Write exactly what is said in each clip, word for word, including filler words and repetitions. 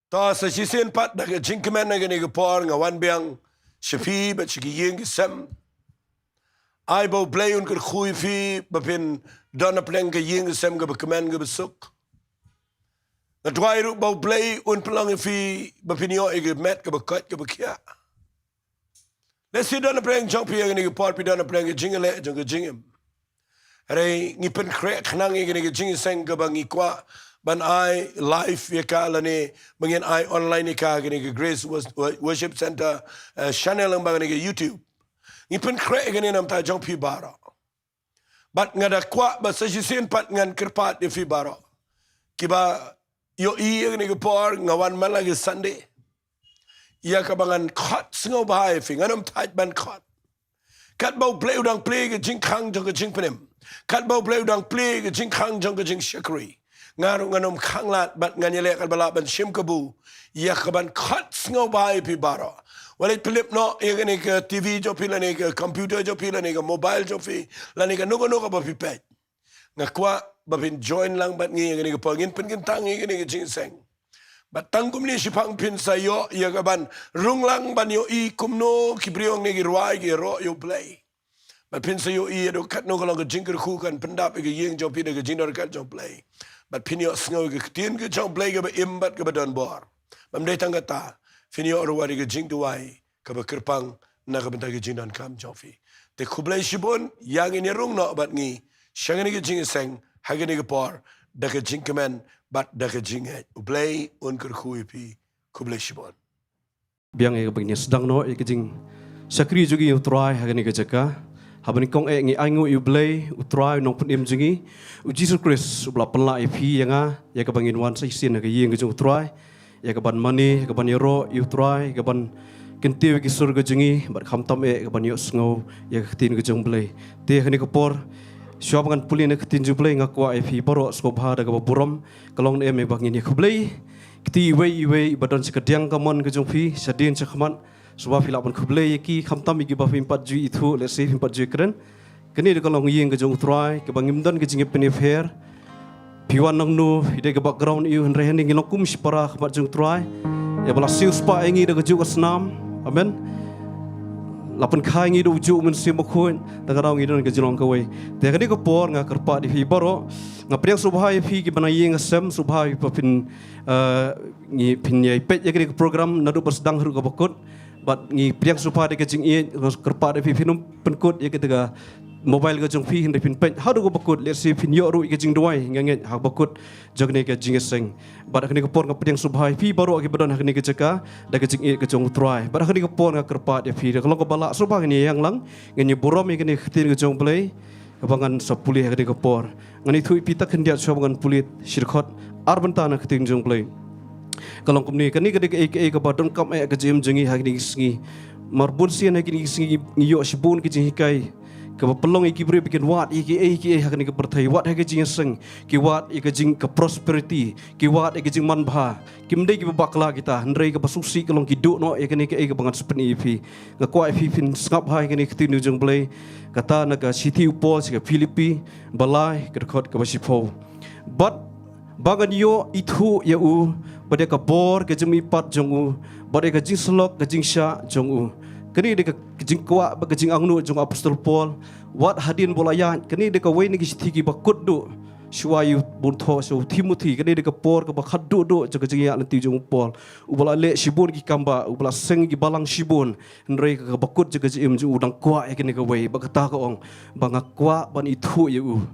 To sa shisien pat da ka jingkmen ha kane ka por nga wan biang sha phi bad sha ki ïing ki sem. Ai ba U Blei un kyrkhu ïa phi ba phin don hapdeng ka ïing ka sem kaba kmen kaba suk. Nga duwai ruh ba U Blei un pynlong ïa phi ba phin ïoh ïa ka met kaba koit kaba khiah. Lehse don hapdeng jong phi ha kane ka por phi don hapdeng ka jingïaleh jong ka jingim. Hynrei ngi pynkhreh khnang ïa kane ka jingïaseng kaba ngi kwah ban ai live ïa ka lane ba ngin ai online ïa ka ha kane ka Grace Wor-, Wor-, Worship Center, eh, channel lyngba kane ka YouTube. Ngi pynkhreh ïa kane na ka bynta jong phi baroh. Bad nga da kwah ba sa shisien pat ngan kyrpad ïa phi baroh kiba ïohi ïa kane ka por nga wan man la ka Sunday. Ïa kaba ngan khot sngewbha ïa phi, ngan ym thait ban khot. Katba U Blei u dang plie ka jingkhang jong ka jingpynim, katba U Blei u dang plie ka jingkhang jong ka jingshakri, nga ruh ngan ym khang lad bad ngan ïaleh katba lah ban shim kabu ïa ka ban khot sngewbha ïa phi baroh. Wat leit pynlip noh ïa kane ka TV jong phi lane ka computer jong phi lane ka mobile jong phi lane kano kano kaba phi peit. Nga kwah ba phin join lang bad ngi ïa kane ka por, ngin pynkyntang ïa kane ka jingïaseng. Bad tang kumne shiphang phin sa ïoh ïa ka ban rung lang ban ïohi kumno ki briew hangne ki rwai ki ïaroh ïa U Blei. Bad phin sa ïohi ïa katno ka long ka jingkyrkhu kan pyndap ïa ka ïing jong phi da ka jingdon ryngkat jong U Blei. Bad phin ïohsngew ïa ka ktien ka jong U Blei kaba im bad kaba don bor. Bym dei tang kata, phin ïoh ruh ïa ka jingduwai kaba kyrpang na ka bynta ka jingdonkam jong phi. Te khublei shibun, ïa ngin ïarung noh bad ngi sha kane ka jingïaseng ha kane ka por da ka jingkmen bad da ka jingngeit. U Blei un kyrkhu ïa phi. Khublei shibun. Biang ïa kaba ngin ïa sdang noh ïa ka jingshakri jong ngi ïa U Trai ha kane ka jaka. Haba nyngkong eh ngi ainguh ïa U Blei, U Trai, U Nongpynim jong ngi, U Jisu Khrist, uba la pynlah ïa phi ïa nga ïa kaba ngin wan sa shisien ha ka ïing ka jong U Trai. Ïa ka ban mane, ïa ka ban ïaroh ïa U Trai, ïa ka ban kyntiew ïa ki sur ka jong ngi, bad khamtam eh ïa ka ban ïohsngew ïa ka ktien ka jong U Blei. Te ha kane ka por, shuwa ba ngan pule na ka ktien jong U Blei, nga kwah ïa phi baroh sngewbha da kaba burom ka long ne em ïa ba ngin ïa khublei. Kti iwei iwei iba don sha ka diang ka mon ka jong phi shadien shakhmat, sngewbha phi lah ban khublei ïa ki, khamtam ïa kiba phim pat ju ithuh, lehse phim pat ju kren. Kane dei ka longïing ka jong U Trai kaba ngim don ka jingïapynïapher. Phi wan nangno, phi dei ka background aïu, hynrei hangne ngi long kum shipara ha khmat jong U Trai, ïa ba la siewspah ïa ngi da kajuh ka snam. Amen. La pynkha ïa ngi da ujuh U Mynsiem Bakhuid, da ka daw ngi don ka jinglong kawei. Te ha kane ka por nga kyrpad ïa phi baroh, nga pdiang sngewbha ïa phi kiba na ïing na sem, sngewbha ïa phi ba phin, eh, ngi phin ïai peit ïa kane ka program naduh ba sdang haduh kaba kut. Bad ngi pdiang sngewbha da ka jingïeit, kyrpad ïa phi phin ym pynkut ïa kata ka mobile ka jong phi, hynrei phin peit haduh kaba kut, lehse phin ïoh ruh ïa ka jingduwai, nga ngeit, ha kaba kut jong kane ka jingïaseng. Bad ha kane ka por nga pdiang sngewbha ïa phi baroh kiba don ha kane ka jaka da ka jingïeit ka jong U Trai. Bad ha kane ka por nga kyrpad ïa phi, da ka long kaba lah, sngewbha ngin ïa ïeng lang, ngin ïa burom ïa kane ka ktien ka jong U Blei. Kaba ngan sa pule ha kane ka por, ngan ïathuh ïa phi ta khyndiat shuwa ba ngan pule shi dkhot ar bynta na ka ktien jong U Blei. Ka long kumne, kane ka dei kaei kaei kaba donkam eh ha ka jingim jong ngi ha kine ki sngi. Mar bun sien ha kine ki sngi ngi ïoh shibun ki jinghikai kaba pynlong ïa ki briew ba kin wad ïa kiei kiei ha kane ka pyrthei, wad ha ka jingïaseng, ki wad ïa ka jing ka prosperity, ki wad ïa ka jingmanbha. Kim dei kiba bakla kita, hynrei kaba sngewsih ka long ki duh noh ïa kane kaei kaba ngan sa pyni ïa phi. Nga kwah ïa phi phin sngap ha ïa kane ka ktien jong U Blei. Kata na ka shithi u Paul sha ka Philippi, ba lai, ka dkhot kaba shiphew. Bad ba ngan ïoh ithuh ïa u, bad ïa ka bor ka jingmihpat jong u, bad ïa ka jingsyllok ka jingshah jong u. Kane dei ka jingkwah bad ka jingangnud jong u Apostol Paul. Wat hadien ba u la ïaid, kane dei kawei na ki shithi kiba kut duh shuwa ïa u bun thoh sha u Timothi, kane dei ka por kaba khatduh duh jong ka jingïaid lynti jong u Paul. Uba la leh shibun ki kambah, uba la seng ki balang shibun, hynrei kaba kut jong ka jingim jong u, u dang kwah ïa kane kawei, bad kata ka ong, ba nga kwah ban ithuh ïa u.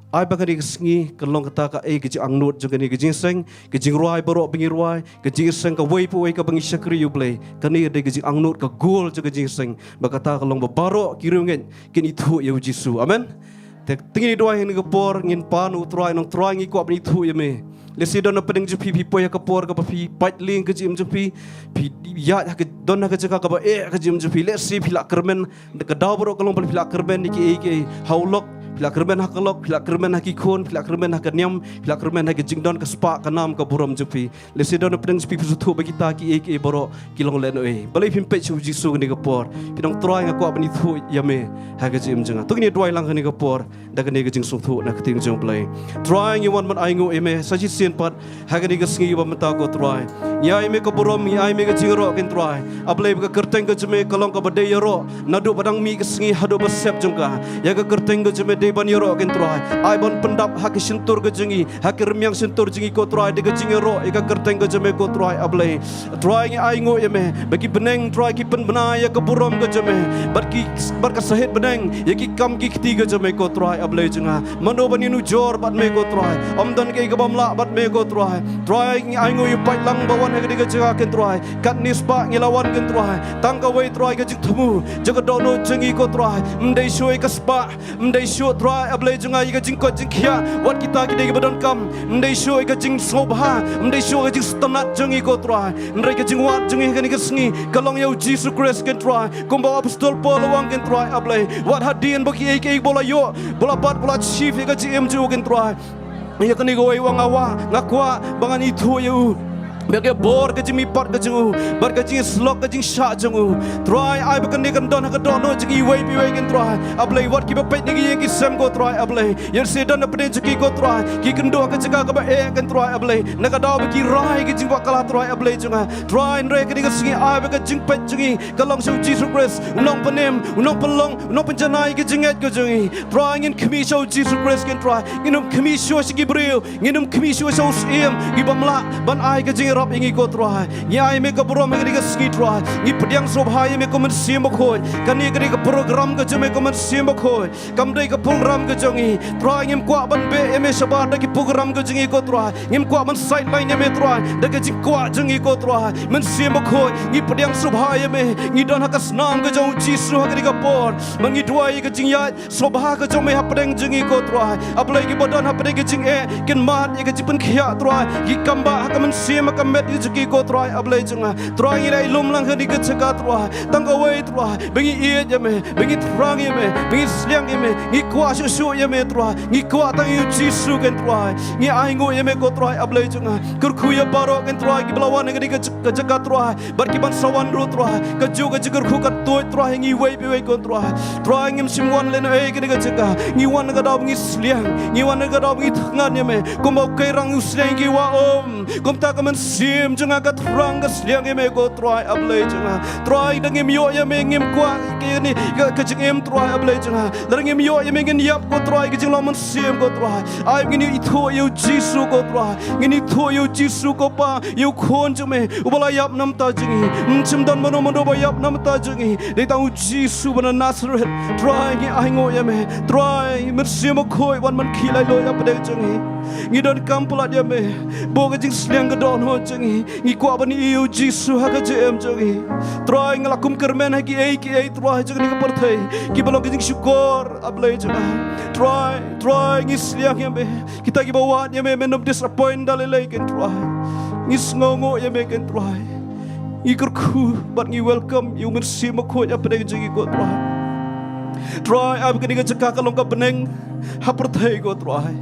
Ai ba kane ka sngi kan long kata kaei ka jingangnud jong kane ka jingïaseng, ka jingrwai baroh ba ngi rwai, ka jingïaseng kawei pa wei kaba ngi shakri ïa U Blei. Kane dei ka jingangnud, ka goal jong ka jingïaseng, bad kata ka long ba baroh ki riewngeit kin ithuh ïa U Jisu. Amen. Te ngin ïa duwai ha kane ka por, ngin pan. U Trai, Nongtrai, ngi kwah ban ithuh ïa me. Lehse don na pdeng jong phi, phi poi ha ka por kaba phi pait lieng ka jingim jong phi, phi ïaid ha ka, don ha ka jaka kaba eh ka jingim jong phi. Lehse phi la kyrmen, ka daw baroh ka long ba phi la kyrmen ïa kiei kiei ha u lok, Phi la kyrmen ha ka lok, phi la kyrmen ha ki khun, phi la kyrmen ha ka niam, phi la kyrmen ha ka jingdon, ka spah, ka nam, ka burom jong phi. Lehse don hapdeng jong phi, phi sngewthuh ba kita kiei kiei baroh ki long lehnohei. Balei phim peit sha u Jisu kane ka por? Phi ong, Trai, nga kwah ban ithuh ïa me ha ka jingim jong nga. To ngin ïa duwai lang kane ka por da kane ka jingsngewthuh na ka ktien jong U Blei. Trai, ngi wan ban ainguh ïa me sa shisien pat ha kane ka sngi ba mynta, ko Trai. Ngi ai ïa me ka burom, ngi ai ïa me ka jingïaroh, ko Trai. A Blei, ba ka kyrteng ka jong me ka long kaba dei ïaroh naduh ba dang mih ka sngi haduh ba sep jong ka. Ïa ka kyrteng ka jong me dei ban ïaroh, ko Trai. Ai ban pyndap ha ka shyntur ka jong ngi, ha ka rmiang shyntur jong ngi, ko Trai, da ka jingïaroh ïa ka kyrteng ka jong me, ko Trai, A Blei. Trai, ngi ainguh ïa me ba ki bneng, Trai, ki pynbna ïa ka burom ka jong me, bad ki, bad ka sahit bneng ïa ki kam ki kti ka jong me, ko Trai, A Blei jong nga. Mano ban ïanujor bad me, ko Trai? Ym don kaei kabym lah bad me, ko Trai. Trai, ngi ainguh ïa u paidlang ba wan ha kane ka jaka, ko Trai. Katne spah ngi la wan, ko Trai, tang kawei, Trai, ka jingthmu jong ka dohnud jong ngi, ko Trai. Ym dei shuh ïa ka spah, ym dei shuh, Trai, A Blei jong nga, ïa ka jingkoit jingkhiah wat kita ki dei kiba donkam. Ym dei shuh ïa ka jingsngewbha, ym dei shuh ïa ka jingsngewtynnat jong ngi, ko Trai. Hynrei ka jingwad jong ngi ha kane ka sngi ka long ïa u Jisu Khrist, ko Trai. Kumba u apostol Paul u ong, ko Trai, A Blei, wat hadien ba kiei kiei ba u la ïoh, ba u la bat, ba u la achieve ïa ka jingim jong u, ko Trai. Ïa kane kawei u ong, nga wad, nga kwah ba ngan ithuh ïa u, ba ka bor ka jingmihpat ka jong u, bad ka jingïasyllok ka jingshah jong u. Trai, ai ba kane kan don ha ka dohnud jong ngi iwei pa iwei, ko Trai. A Blei, wat kiba peit na ki ïing ki sem, ko Trai, A Blei, ïa shisha don hapdeng jong ki, ko Trai, ki kynduh ha ka jaka kaba eh, ko Trai, A Blei, na ka daw ba ki rai ka jingbakla, Trai, A Blei jong nga. Trai, hynrei ha kane ka sngi ai ba ka jingpeit jong ngi ka long sha u Jisu Khrist, u nongpynim, u nongpynlong, u nongpynjanai ka jingngeit ka jong ngi. Trai, ngin khmih sha u Jisu Khrist, ko Trai. Ngin ym khmih shuh sha ki briew, ngin ym khmih shuh sha u syiem, ki bym lah ban ai ka jingïarap ïa ngi, ko Trai. Ngi ai ïa me ka burom ha kane ka sngi, Trai. Ngi pdiang sngewbha ïa me, ko Mynsiem Bakhuid. Kane ka dei ka program ka jong me, ko Mynsiem Bakhuid. Kam dei ka program ka jong ngi, Trai. Ngim kwah ban beh ïa me shabar da ki program ka jong ngi, ko Trai. Ngim kwah ban sideline ïa me, Trai, da ka jingkwah jong ngi, ko Trai. Mynsiem Bakhuid, ngi pdiang sngewbha ïa me. Ngi don ha ka snam ka jong u Jisu ha kane ka por. Ba ngi duwai ïa ka jingïaid sngewbha ka jong me hapdeng jong ngi, ko Trai. A Blei, kiba don hapdeng ka jingeh, kin mad ïa ka jingpynkhiah, Trai. Ki kambah ha ka mynsiem, ha ka met ka jong ki, ko Trai, A Blei jong nga. Trai, ngi la ïalum lang ha kane ka jaka, Trai. Tang kawei, Trai, ba ngi ïeit ïa me, ba ngi thrang ïa me, ba ngi sliang ïa me. Ngi kwah shuh shuh ïa me, Trai. Ngi kwah tang ïa u Jisu, ko Trai. Ngi ainguh ïa me, ko Trai, A Blei jong nga. Kyrkhu ïa baroh, ko Trai, kiba la wan ha kane ka jaka, Trai. Bad ki ban sa wan ruh, Trai, kajuh ka jingkyrkhu ka tuid, Trai, ha ngi iwei pa iwei, ko Trai. Trai, ngim shym wan lehnohei ha kane ka jaka. Ngi wan na ka daw ba ngi sliang, ngi wan na ka daw ba ngi thngan ïa me. Kumba u Kairang u sliang ïa ki wah um, kumta ka mynsiem jong nga ka thrang, ka sliang ïa me, ko Trai, A Blei jong nga. Trai, lada ngim ïoh ïa me, ngim kwah kane ka, ka jingim, Trai, A Blei jong nga. Lada ngim ïoh ïa me, ngin ïap, ko Trai, ka jinglong mynsiem, ko Trai. Ai ba ngin ithuh ïa u Jisu, ko Trai. Ngin ithuh ïa u Jisu, ko Pa, ïa u Khun jong me, uba la ïap na ka bynta jong ngi. Ym shym don mano mano ba ïap na ka bynta jong ngi, dei tang u Jisu ba na Nasareth. Trai, ngi ainguh ïa me. Trai, Mynsiem Bakhuid, wan ban khih laitluid hapdeng jong ngi. Ngi donkam palat ïa me. Buh ka jingsliang ka dohnud jong ngi. Ngi kwah ban ïohi ïa u Jisu ha ka jingim jong ngi. Trai, ngi la kum kyrmen ha kiei kiei, Trai, jong kane ka pyrthei, kiba long ka jingshukor, A Blei jong nga. Trai, Trai, ngi sliang ïa me. Kita kiba wad ïa me, men ym disappoint da lei lei, ko Trai. Ngi sngewnguh ïa me, ko Trai. Ngi kyrkhu bad ngi welcome ïa u Mynsiem Bakhuid hapdeng jong ngi, ko Trai. Trai, ai ba kane ka jaka ka long ka bneng ha pyrthei, ko Trai.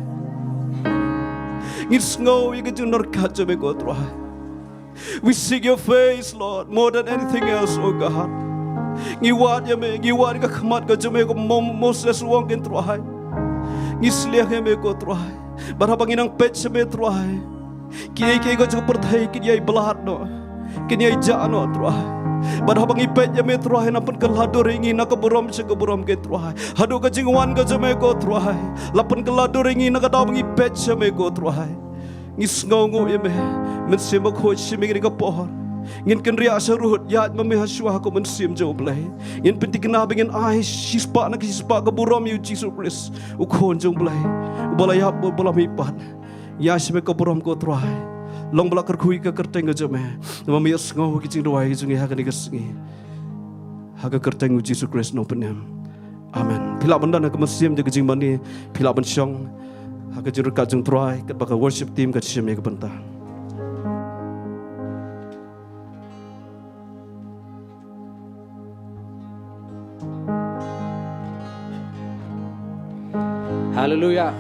Ngin sngew ïa ka jingdonkam jong me, ko Trai. We seek your face, Lord, more than anything else, oh God. Ngi wad ïa me, ngi wad ïa ka khmat ka jong me, kum u Mo-, Moses u ong, ko Trai. Ngi sliang ïa me, ko Trai. Bad haba ngi nang peit sha me, Trai, kiei kiei ka jong ka pyrthei kin ïai blad noh, kin ïai jah noh, Trai. Bad haba ngi peit ïa me, Trai, nang pynkylla dur ïa ngi na ka burom sha ka burom, ko Trai. Haduh ka jingwan ka jong me, ko Trai, la pynkylla dur ïa ngi na ka daw ba ngi peit sha me, ko Trai. Ngi sngewnguh ïa me, Mynsiem Bakhuid, shim ïa kane ka por. Ngin kynriah sharud, ïaid ma me ha shuwa kum u Mynsiem jong U Blei. Ngin pynthikna ba ngin ai shispah na ka shispah ka burom ïa u Jisu Khrist, u Khun jong U Blei, uba la ïap, uba la mihpat. Ïa shim ïa ka burom, ko Trai. Long ba la kyrkhu ïa ka kyrteng ka jong me. Namar me ïohsngew ïa ki jingduwai ka jong ngi ha kane ka sngi. Ha ka kyrteng u Jisu Khrist u nongpynim. Amen. Phi lah ban don ha ka mynsiem jong ka jingmane, phi lah ban shong ha ka jingryngkat jong U Trai, katba ka worship team ka shim ïa ka bynta. Haleluya.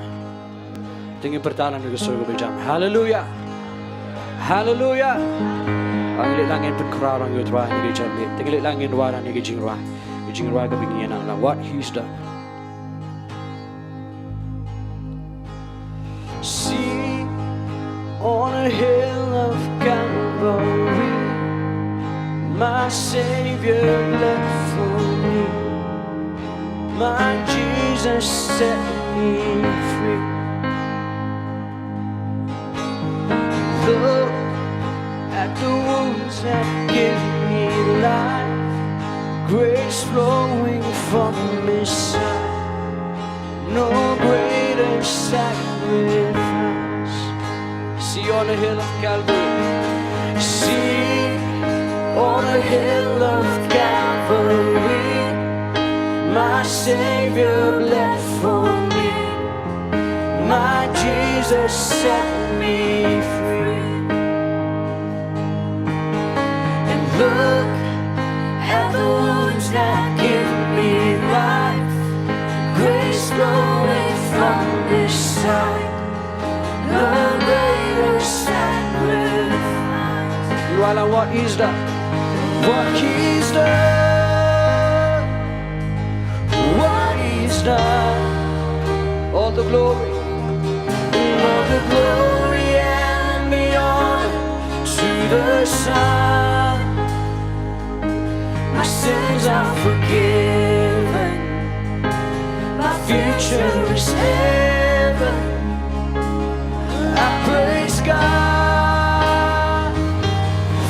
Te ngin pyrta lang na ka sur kaba jam. Haleluya. Haleluya. Ngi leit lang ngin pynkhraw ïa U Trai ha kane ka janmiet. Te ngi leit lang ngin wad ïa kane ka jingrwai. Ka jingrwai kaba ngi ïa nang lang. What He's done. See, on a hill of Calvary, my Savior bled for me. My Jesus set me free. Look at the wounds that give me life. Grace flowing from His side. No greater sacrifice. See, on a hill of Calvary. See, on a hill of Calvary, my Savior bled for me. My Jesus set me free. And look at the wounds that give me life. Grace flowing from His side. No greater sacrifice. Ïa la what He's done. What He's done. What He's done. All the glory. All the glory and the honor to the Son. My sins are forgiven. My future is heaven. I praise God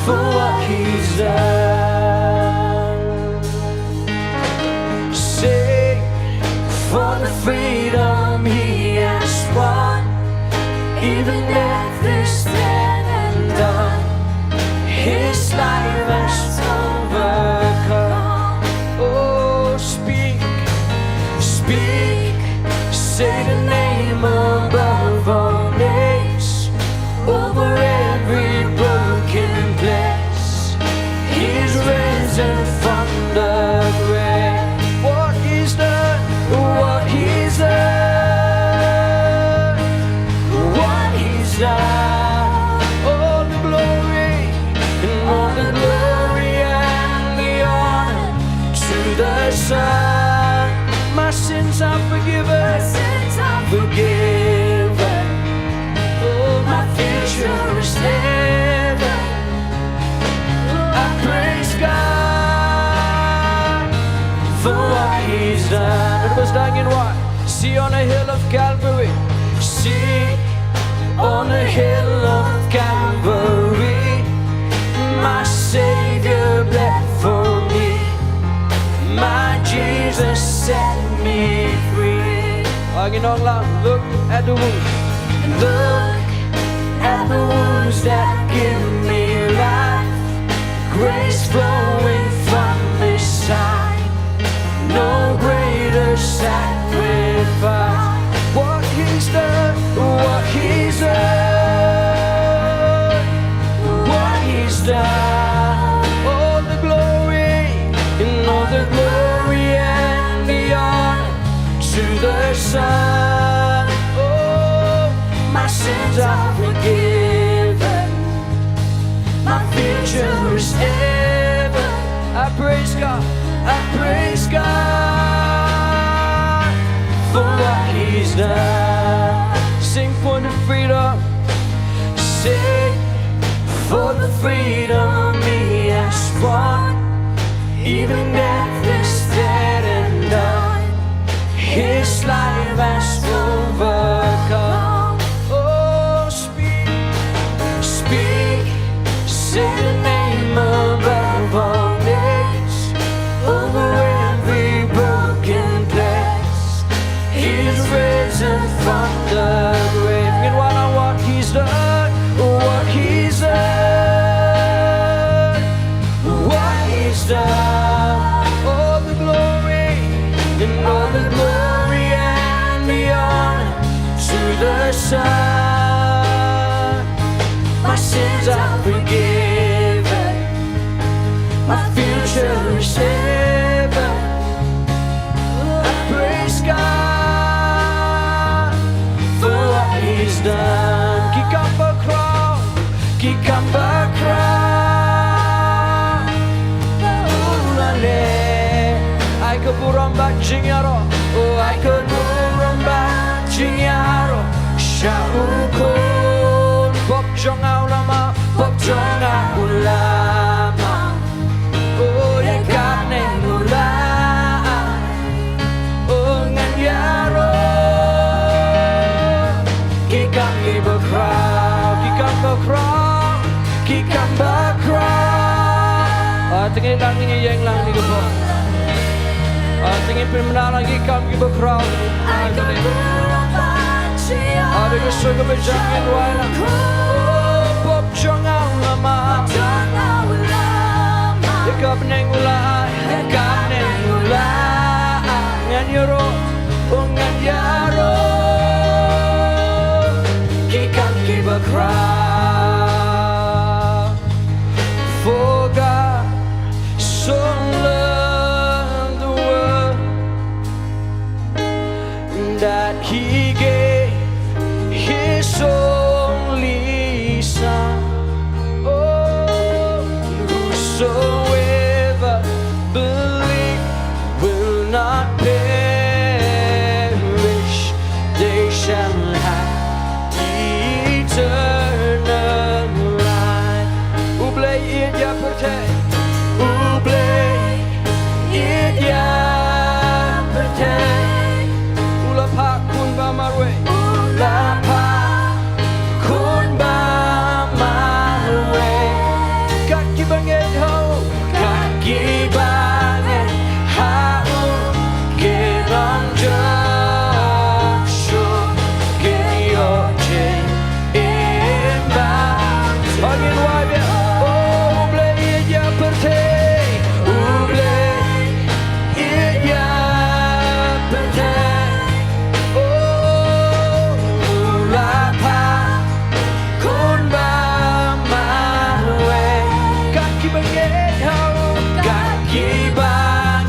for what He's done. Sing for the freedom He has won. Even death is dead and done. His life has overcome. Oh, speak, speak, say the name above all names. Over every broken place, He's risen from the grave. What He's done, what He's done, what He's done. All the glory, and all the glory and the honor to the Son. My sins are forgiven. My sins are forgiven. Oh, my future is heaven. I praise God for what He's done. It was done in what? See, on a hill of Calvary. See, on a hill of Calvary, my Savior bled for me. My Jesus set me free. Look at the wounds. Look at the wounds that give me life. Grace flowing from His side. No greater sacrifice. What He's done, what He's done, what He's done. All the glory, and all the glory and the honor to the Son. Oh, my sins are forgiven. My future is heaven. I praise God. I praise God for what He's done. Sing for the freedom. Sing for the freedom He has won. Even death is dead and done. His life has overcome. Oh, speak, speak, say the name above all names. Over every broken place, He's risen from the grave. Ngin wan na what He's done, what He's done, what He's done. All the glory, and all the glory and the honor to the Son. My sins are forgiven. My future is heaven. I praise God. Burom bad jingïaroh, oh ai ka burom bad jingïaroh sha u Khun. Pop jong nga u la map, pop jong nga u la map. Oh ïa ka bneng u la ai, oh ngan ïaroh. Ki kam kiba khraw, ki kam ba khraw, ki kam ba khraw. Ah, te ngin lang, ngin ïeng lang ïa ka por. Ah, te ngin pynbna lang ki kam kiba khraw. Ah, te ngin, ah, da ka sur kaba jam ngin duwai lang. Oh, pop jong nga u la map, ïa ka bneng u la ai, ïa ka bneng u la ai. Ngan ïaroh, oh ngan ïaroh. Ki kam kiba khraw. For God so loved the world that he gave his only Son. Oh, whosoever believes will not perish, they shall have eternal life. U Blei ïeit ïa pyrthei, U Blei ïeit ïa pyrthei. U la phah Khun ba marwei, u la phah Khun ba marwei. Kat kiba ngeit ha u, kat kiba ngeit ha u, kin ym jot shuh, kin ïoh jingim bymjukut. Ngin wai biang. Oh, U Blei ïeit ïa pyrthei, U Blei ïeit ïa pyrthei. Oh, u la phah Khun ba marwei. Kat kiba ngeit ha u, kat kiba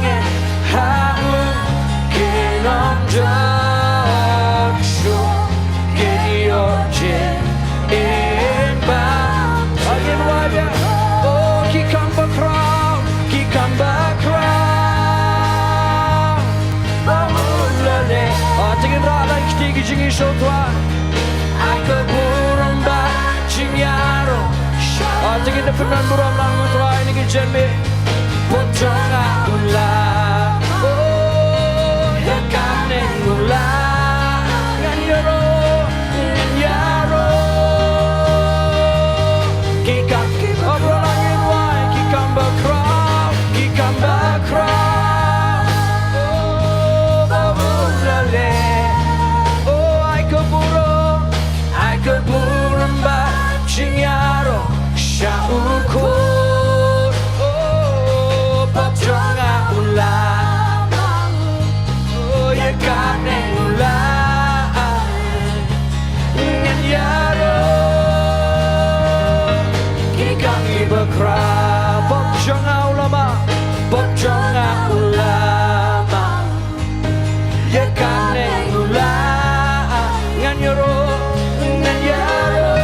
ngeit ha u, kin ym jot shuh, kin ïoh jingim bymjukut. Ngin wai biang. Oh, ki kam ba khraw, ki kam ba khraw. Ba u la leh. Ah, te ngin rah lang kti ki jingïashoh Trai. Ai ka burom bad jingïaroh. Ah, te ngin da pynban burom lang ïa u Trai ha kine ki janmiet. Pop jong nga u la, oh, ïa ka bneng u la. Ngan ïaroh, ngan ïaroh. Ki kam, ki kam ba khraw, ki kam ba khraw. Oh, ba u la leh. Oh, ai ka burom, ai ka burom bad jingïaroh sha u Khun. Oh, pop jong nga u la, oh, ïa ka bneng u la. Ngan ïaroh. Ki kam kiba khraw. Pop jong nga u la map, pop jong nga u la map. Ïa ka bneng u la. Ngan ïaroh, ngan ïaroh.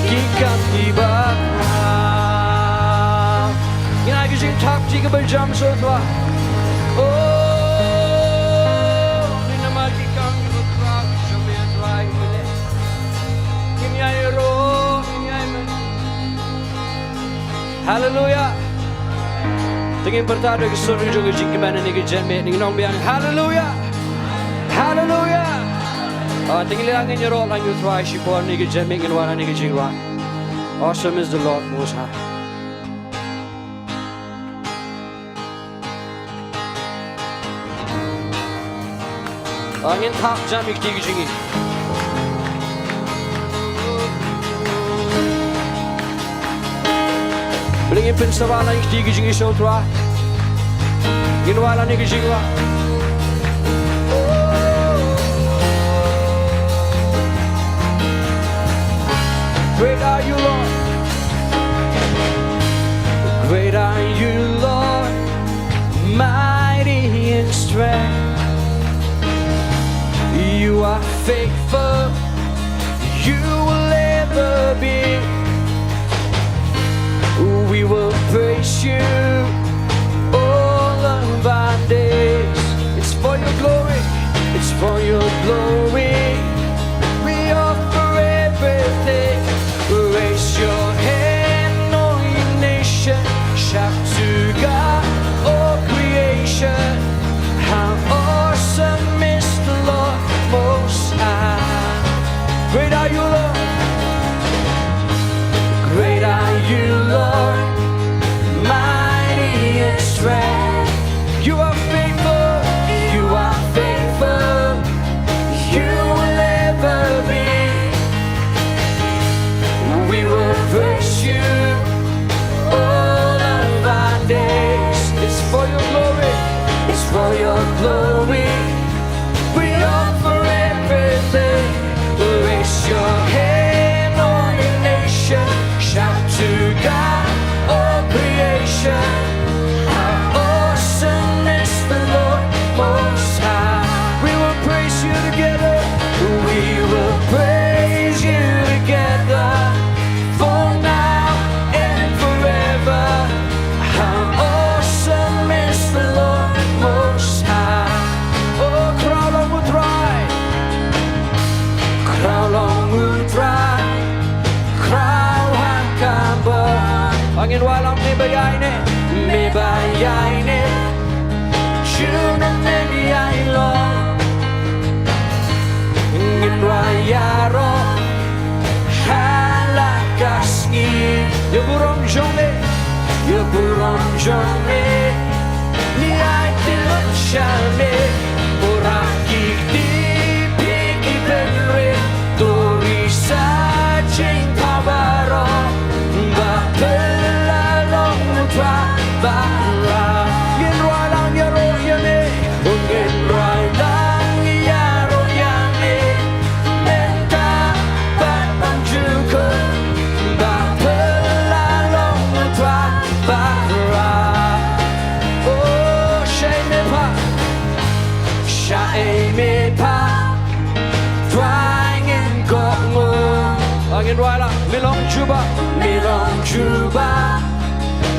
Ki kam kiba khraw. Ngin ai ka jingthap kti kaba jam sha u Trai. Oh, ngin ïa map ki kam kiba khraw, ki jam ïa u Trai. Ngin ïa ïaroh, ngin ïa ïa. Haleluya. Te ngin pyrta da ka sur jong ka jingkmen ha kine ki janmiet, ngin ong biang, haleluya. Haleluya. Ah, te ngin leit, ngin ïaroh lang ïa u Trai shipor ha kine ki janmiet, ngin wan ha kine ki jingrwai. Awesome is the Lord Most High. Ah, ngin thap jam ïa kti ki jingïashoh. Balei ngin pynsawa lang ïa kti ki jingïashoh Trai? Ngin wai lang ïa ki jingïashoh. Great are you, Lord. Great are you, Lord, mighty in strength. You are faithful, you will ever be. We will praise you, oh Ngin rwai lang, me ba ïaineh, me ba ïaineh, junom men ïailong. Ngin rwai ïaroh ha la ka sngi. Ïa burom jong me, ïa burom jong me, ngi ai kylluid sha me. Ba rak ki kti, phi ki bynriew, to ri sa jingthaw baroh. Ba phylla long u Trai ba rak. Ngin rwai lang ïaroh ïa me. Ngin rwai lang ïaroh ïa me. Mynta bad ban jukut. Ba phylla long u Trai ba rak. Oh, shai me pat. Shai me pat. Trai ngin kohnguh. Ngin rwai lang. Me long jubab, me long jubab.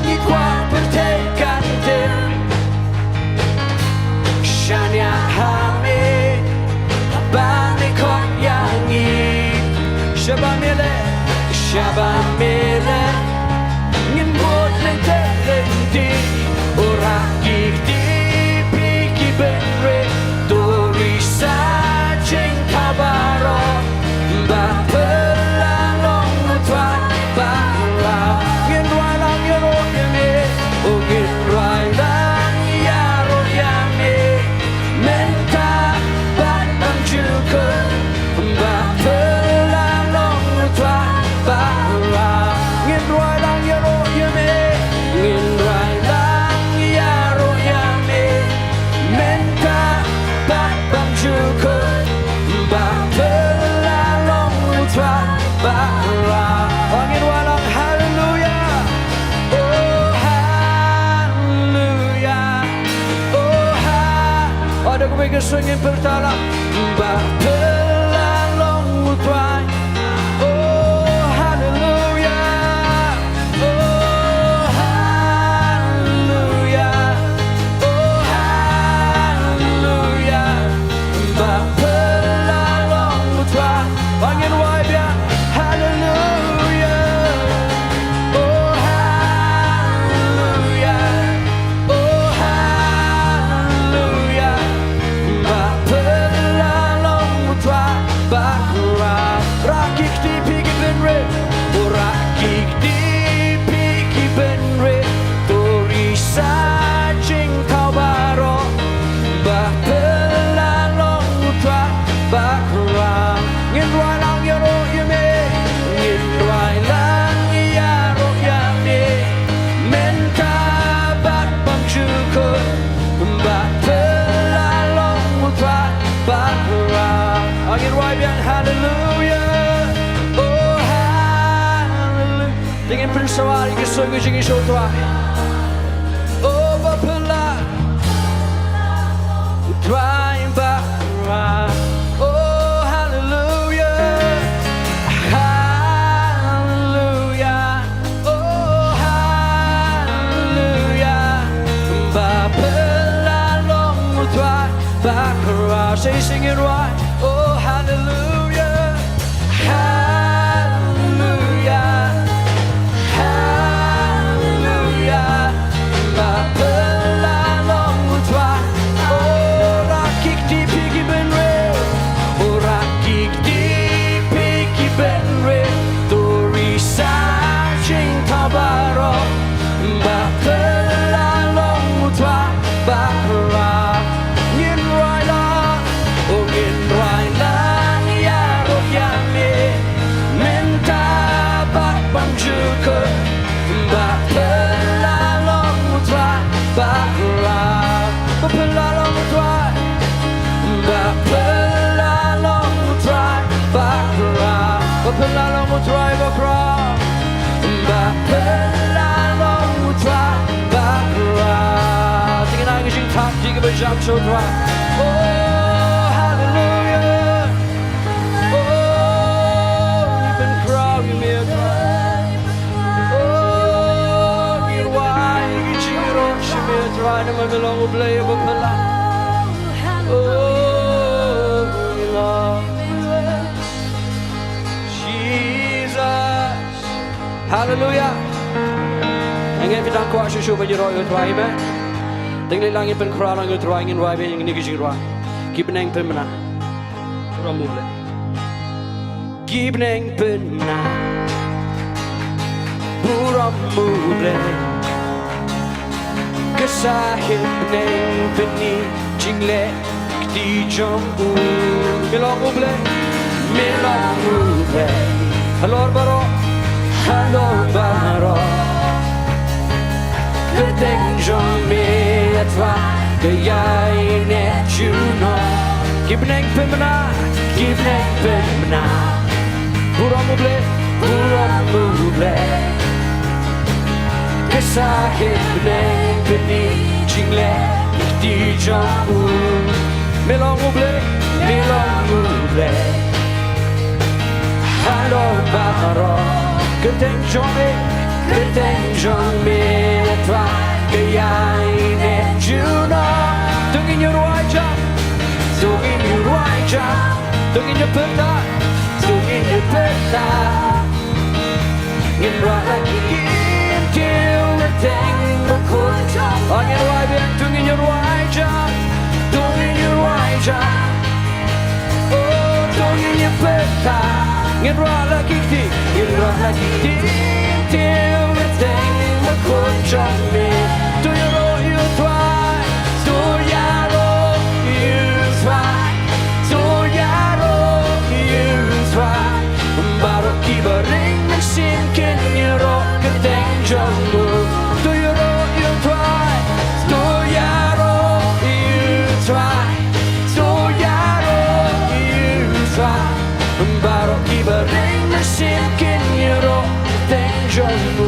Ngi kwah pyrthei kan tim. Shaniah ha me, ba me khot ïa ngi. Shaba me leh, shaba me leh, ngin bud lynti lynti. Ba rak ki kti, phi ki bynriew, to ri sa jingthaw baroh. Ba phylla long u Trai ba rak. Ngin rwai lang ïaroh ïa me. Oh, ngin rwai lang ïaroh ïa me. Mynta bad ban jukut. Ba phylla long u Trai ba rak. Ngin rwai lang ïaroh ïa me. Ngin rwai lang ïaroh ïa me. Mynta bad ban jukut. Ba phylla long u Trai ba rak. Ngin rwai lang, hallelujah. Oh, hallelujah. Oh, ha-, oh, da kawei ka sur ngin pyrta lang. Ba phylla long u Trai. Oh, hallelujah. Oh, hallelujah. Oh, hallelujah. Ba phylla long u Trai. Ngin rwai biang. Hallelujah. Oh, hallelujah. Oh, hallelujah. Ba phylla long u Trai ba rak. Rak ki kti, phi ki bynriew. Oh, rak ki kti, phi ki bynriew, to ri sa jingthaw baroh. Ba phylla long u Trai ba rak. Ngin rwai lang ïaroh ïa me. Ngin rwai lang ïaroh ïa me. Mynta bad ban jukut. Ba phylla long u Trai ba rak. Ngin rwai biang, hallelujah. Oh, hallelujah. Te ngin pynsawar ïa ki sur ka jingïasoh, Trai. Oh, ba phylla u Trai ba rak. Oh, hallelujah. Hallelujah. Oh, hallelujah. Ba phylla long u Trai ba rak. Say, sing it right. Oh, hallelujah. Hallelujah. Hallelujah. Ba phylla long u Trai. Oh, rak ki kti, phi ki bynriew. Oh, rak ki kti, phi ki bynriew, to ri sa jingthaw baroh. Ba phylla long u Trai ba rak. Ngin rwai lang, oh, ngin rwai lang ïaroh ïa me. Mynta bad ban jukut. Ba phylla long u Trai ba rak. Ba phylla long u Trai. Ba phylla long u Trai ba rak. Ba phylla long u Trai ba rak. Ba phylla long u Trai ba rak. Te ngin ai ka jingthap ïa kiba jam sha u Trai. Oh, hallelujah. Oh, ngi pynkhraw ïa me, Trai. Oh, ngi rwai ïa ki jingïaroh sha me, Trai, namar me long U Blei uba phylla. Oh, we love you, Jesus. Hallelujah. Phi dang kwah shuh shuh ban ïaroh ïa u Trai, amen. Te ngin leit lang, ngin pynkhraw lang ïa u Trai, ngin rwai biang ïa kine ki jingrwai. Ki bneng pynbna. Burom U Blei. Ki bneng pynbna. Burom U Blei. Ka sahit bneng pyni jingleh kti jong u. Me long U Blei, me long U Blei. Halor baroh, halor baroh. Kyrteng jong me, A Trai, ka ïaineh junom. Ki bneng pynbna, ki bneng pynbna. Burom U Blei, burom U Blei. Ka sahit bneng pyni jingleh kti jong u. Me long U Blei, me long U Blei. Halor baroh, kyrteng jong me, kyrteng jong me, A Trai, ka ïaineh junom. To ngin ïa rwai jam, to ngin ïa rwai jam, to ngin ïa pyrta, to ngin ïa pyrta. Ngin rah la ki kyntiew, kyrteng bakhuid jong me. Oh, ngin rwai biang, to ngin ïa rwai jam, to ngin ïa rwai jam. Oh, to ngin ïa pyrta. Ngin rah la ki kti, ngin rah la ki kyntiew, kyrteng bakhuid jong me. To ïaroh ïa u Trai, to ïaroh ïa u Trai, to ïaroh ïa u Trai. Baroh kiba ring mynsiem kin ïaroh kyrteng jong u. To ïaroh ïa u Trai, to ïaroh ïa u Trai, to ïaroh ïa u Trai. Baroh kiba ring mynsiem kin ïaroh kyrteng jong u.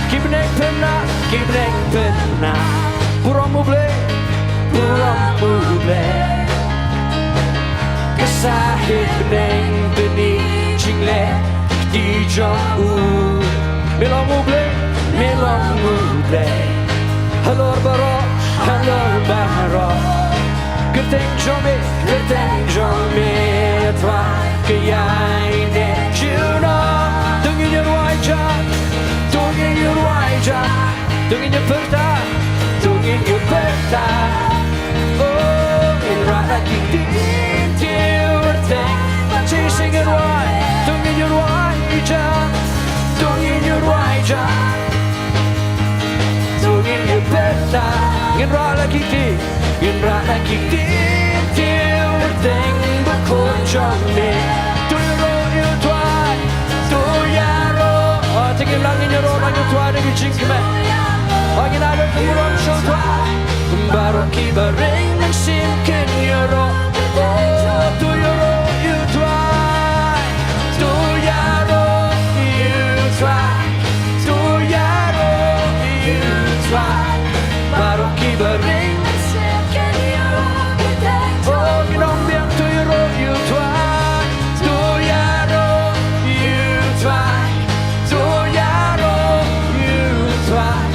Ki bneng pynbna, ki bneng pynbna. Burom U Blei, burom U Blei. Ka sahit bneng pyni jingleh kti jong u. Me long U Blei, me long U Blei. Halor baroh, halor baroh. Kyrteng jong me, kyrteng jong me, A Trai, ka ïaineh junom. To ngin ïa rwai jam, to ngin ïa rwai jam. To ngin ïa pyrta, to ngin ïa pyrta. Oh, ngin rah la ki kyntiew, kyrteng. Shisha ngin rwai, to ngin ïa rwai jam, to ngin ïa rwai jam. To ngin ïa pyrta, ngin rah la ki kti, ngin rah la ki kyntiew, kyrteng bakhuid jong me. To ïaroh ïa u Trai, to ïaroh. Oh, te ngin lang, ngin ïaroh lang ïa u Trai da ki jingkmen. Oh, ngin ai burom sha u Trai. Baroh kiba ring mynsiem kin ïaroh. Oh, to ïaroh ïa u Trai, to ïaroh ïa u Trai. To ïaroh ïa u Trai. Baroh kiba ring mynsiem kin ïaroh. Oh, ngin ong biang, to ïaroh ïa u Trai, to ïaroh ïa u Trai, to ïaroh ïa u Trai.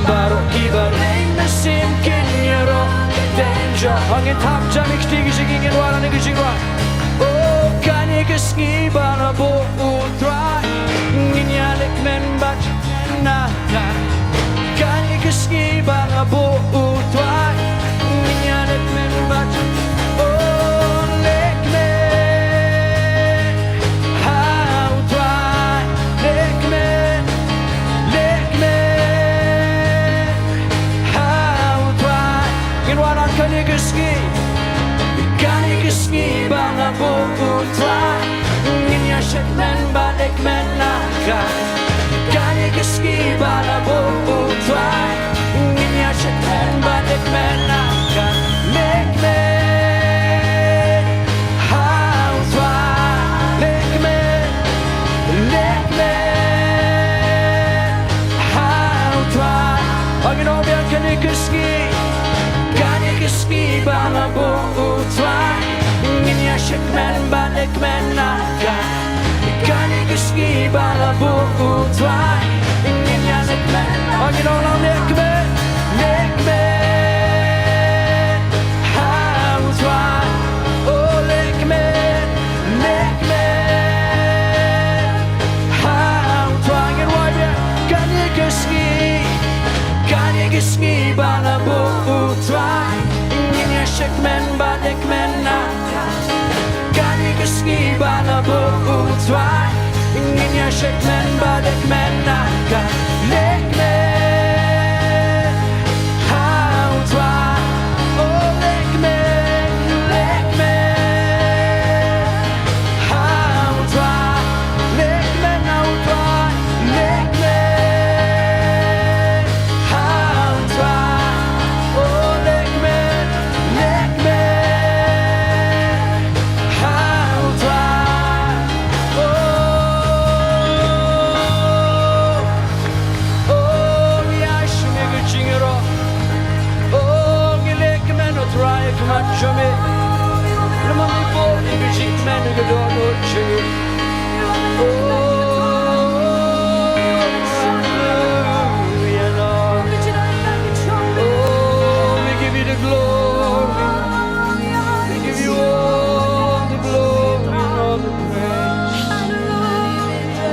Baroh kiba ring mynsiem kin ïaroh. Danger. Ngin thap jam ïa kti ki jingïaroh, ngin rwai la ki jingïaroh. Oh, kane ka sngi ba la buh u Trai, ngin ïaleh kmen bad na ka. Kane ka sngi ba la buh u Trai, ngin ïaleh kmen bad. Oh, leh kmen ha u Trai, leh kmen, leh kmen ha u Trai. Ngin wan ha kane ka sngi, kane ka sngi ba la buh u Trai, ngin ïa shakmen bad leh kmen na ka. Kane ka sngi ba la buh u Trai, ngin ïa shakmen bad leh kmen na ka. Leh kmen ha u Trai, leh kmen, leh kmen ha u Trai. Ngin ong biang, kane ka sngi, kane ka sngi ba la buh u Trai, ngin ïa shakmen bad leh kmen na ka. Kane ka sngi ba la buh u Trai, ngin ïa leh kmen. Ngin ong lang, leh kmen, leh kmen ha u Trai. Oh, leh kmen, leh kmen ha u Trai. Ngin rwai biang, kane ka sngi Shakmen ba lekmen na ka lekmen ha u Trai. O lekmen, lekmen ha u Trai. Lekmen ha u Trai. Lekmen ha u Trai. O lekmen, lekmen ha u Trai. O, o, ngi ai sha me ka jingïaroh. O, ngi leh kmen, O Trai, ha khmat jong me. Namar me bun ïa ka jingkmen, ïa ka dohnud jong ngi. O, hallelujah, Lord. Oh, we give you the glory. We give you all the glory and all the praise.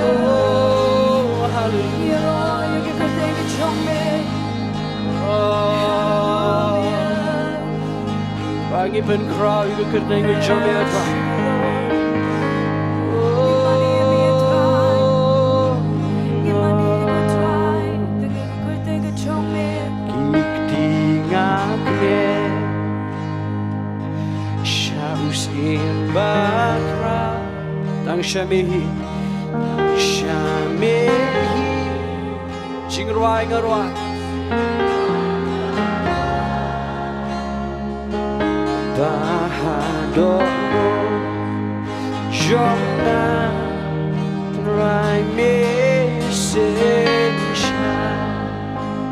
Oh, hallelujah. Oh, ba ngi pynkhraw ïa ka kyrteng ka jong me, Trai. Oh, ki kti nga kmen sha u Syiem Bakhraw. Tang sha me hi, sha me hi. Jingrwai nga rwai. Ba ha dohnud jong nga, Trai, me sngewsih.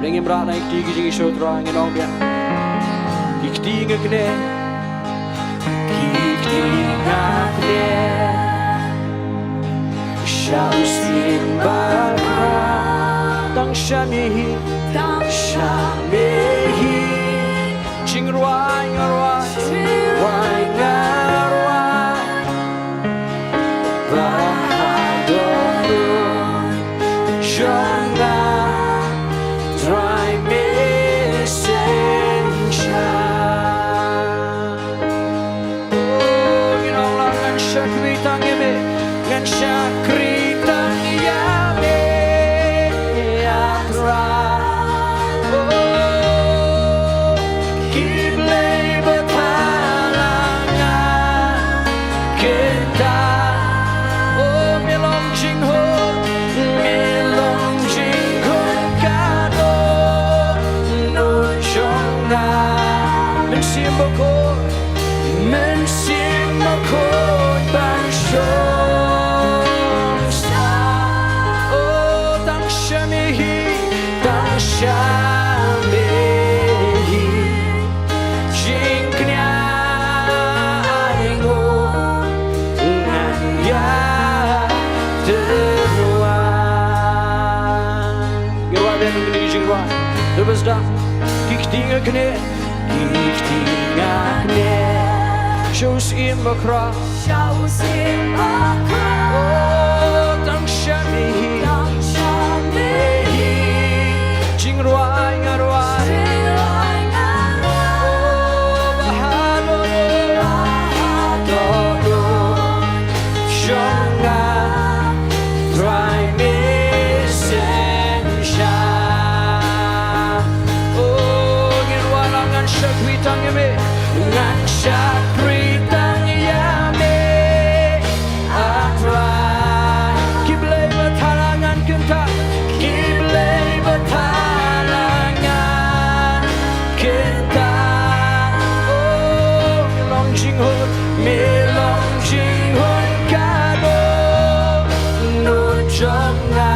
Leh ngim rah na ki kti ki jingshisha, Trai, ngin ong biang. Ki kti nga kmen. Ki kti nga kmen sha u Syiem Bakhraw. Tang sha me hi, tang sha me hi. Jingrwai nga rwai, rwai nga rwai. Ba ha dohnud jong nga, Trai, me sngewsih. Oh, ngin ong lang, ngan shakri tang ïa me, ngan shakri tang ïa me, ah Trai. Oh, ki blei ba thala nga kynta. Oh, me long jinghun, me long jinghun ka dohnud jong nga. Mynsiem Bakhuid, Mynsiem Bakhuid ban shong sah. Oh, tang sha me hi, tang sha me hi. Jingkñia ai nguh ngan ïa tyrwa. Ngi rwai biang kine ki jingrwai. Te ba sdang. Ki kti nga kmen, ki kti nga kmen sha u Syiem Bakhraw. Sha u Syiem Bakhraw. Oh, tang sha me hi, tang sha me hi. Jingrwai nga rwai, jingrwai nga rwai. Oh, ba ha dohnud, ba ha dohnud jong nga, Trai, me sngewsih. Oh, ngin rwai lang, ngan shakri tang ïa me, ngan shakri tang ïa me, ah Trai. Ki blei ba thala ngan kynta, ki blei ba thala ngan kynta. Oh, me long jinghun, me long jinghun ka dohnud jong nga.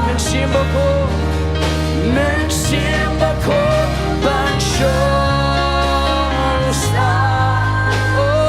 Mynsiem Bakhuid, Mynsiem Bakhuid ban shong sah. Oh,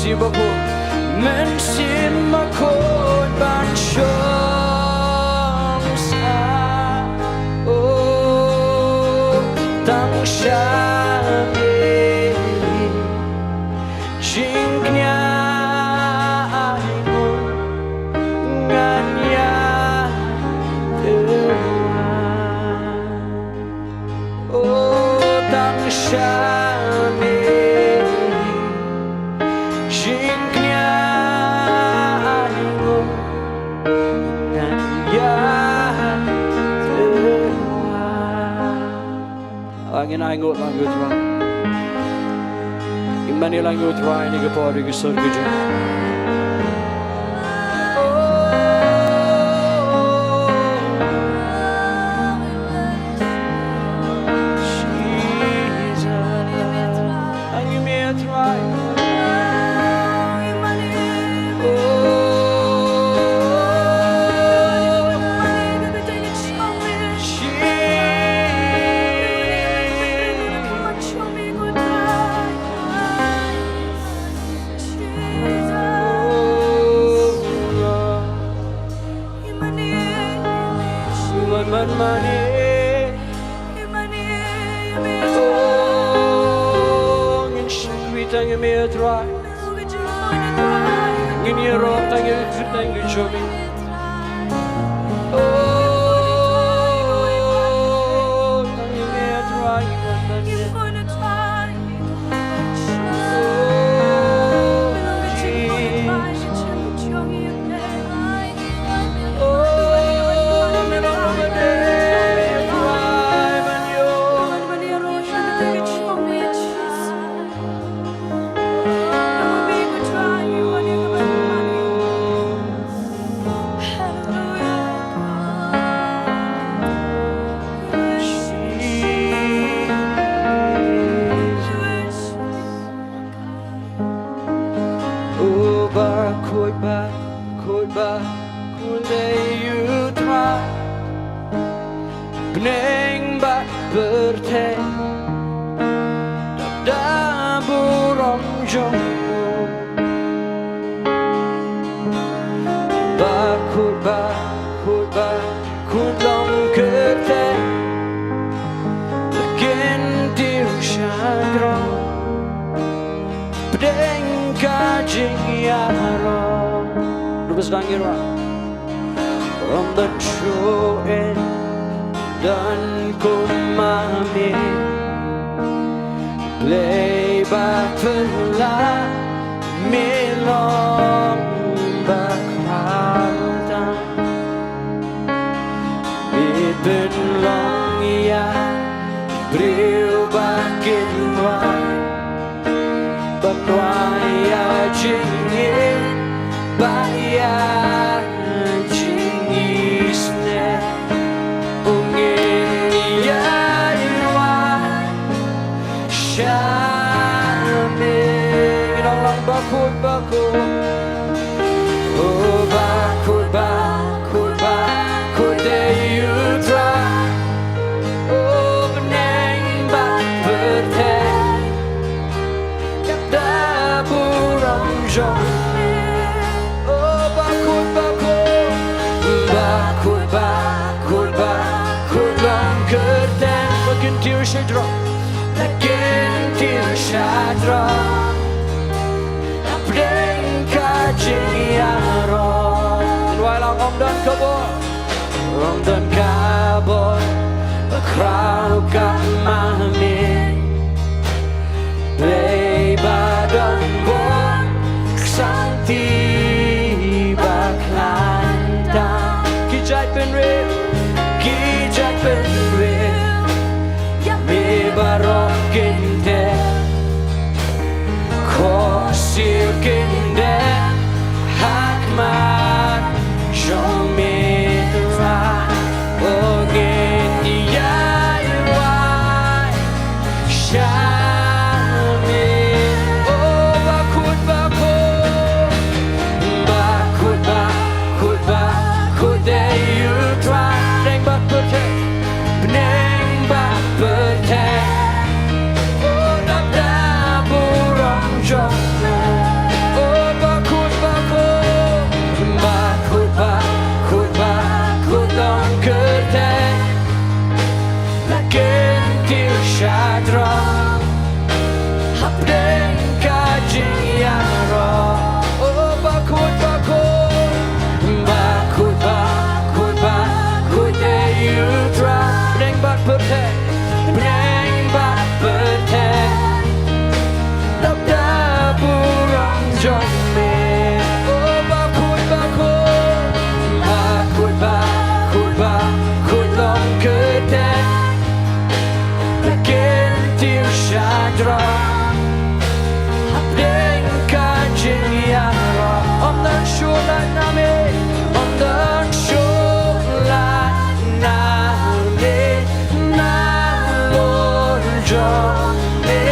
Mynsiem Bakhuid ban shong sah, o, tang sha me. Jingkñia ainguh ngan ïai tyrwa. O, tang sha me. Jingkñia ainguh ngan ïai tyrwa. Ngin ainguh lang ïa u Trai. Ngin mane lang ïa u Trai ha kane ka por, ha ka sur ka jong u. Ngin shakri tang ïa me, Trai. Ngin ïaroh tang ïa ka kyrteng ka jong me. O, tang ïa me, Trai, ngin wan ban ïa. O, Jesus. O Bakhuid, Bakhuid, Bakhuid, dei u Trai. Bneng bad pyrthei da burom jong u. Bakhuid, Bakhuid, Bakhuid long kyrteng, la kyntiew sha throne. Pdeng ka jingïaroh. Ruh ba sdang ïa ruh. Ym don shuh ei don kum ma me. Blei ba phylla, me long ba khamtam. Me pynlong ïa briew ba kin wan ban wai ïa jingim bad ïa jingisynei. U ngin ïa ïa wan sha me. Ngin ong lang Bakhuid, Bakhuid. O Bakhuid, Bakhuid, Bakhuid, dei u Trai. O bneng bad pyrthei da burom jong me. O Bakhuid, Bakhuid, Bakhuid, Bakhuid, Bakhuid long kyrteng. Ba kyntiew sha throne. Ba kyntiew sha throne. Hapdeng ka jingïaroh. Ngin wai lang, ym don ka bor. Ym don ka bor ba khraw kum ma me. Blei ba don bor, ka santi ba khlaiñ tam. Ki jait bynriew, ki jait bynriew ïa me baroh kin tip. Khohsiew kin dep ha khmat jong me, Trai. O ngin ïa ïa wan Kynthih sha jrong hapdeng ka jingïaroh. O bakhuid, bakhuid, bakhuid, bakhuid, bakhuid ïa u Trai. Bneng bad pyrthei, bneng bad pyrthei, dap da burom jong me. O bakhuid, bakhuid, bakhuid, bakhuid, bakhuid long kyrteng. Kynthih sha jrong hapdeng ka jingïaroh. Ym don shuh lait na me, ym don shuh lait na me, na Lord jong me.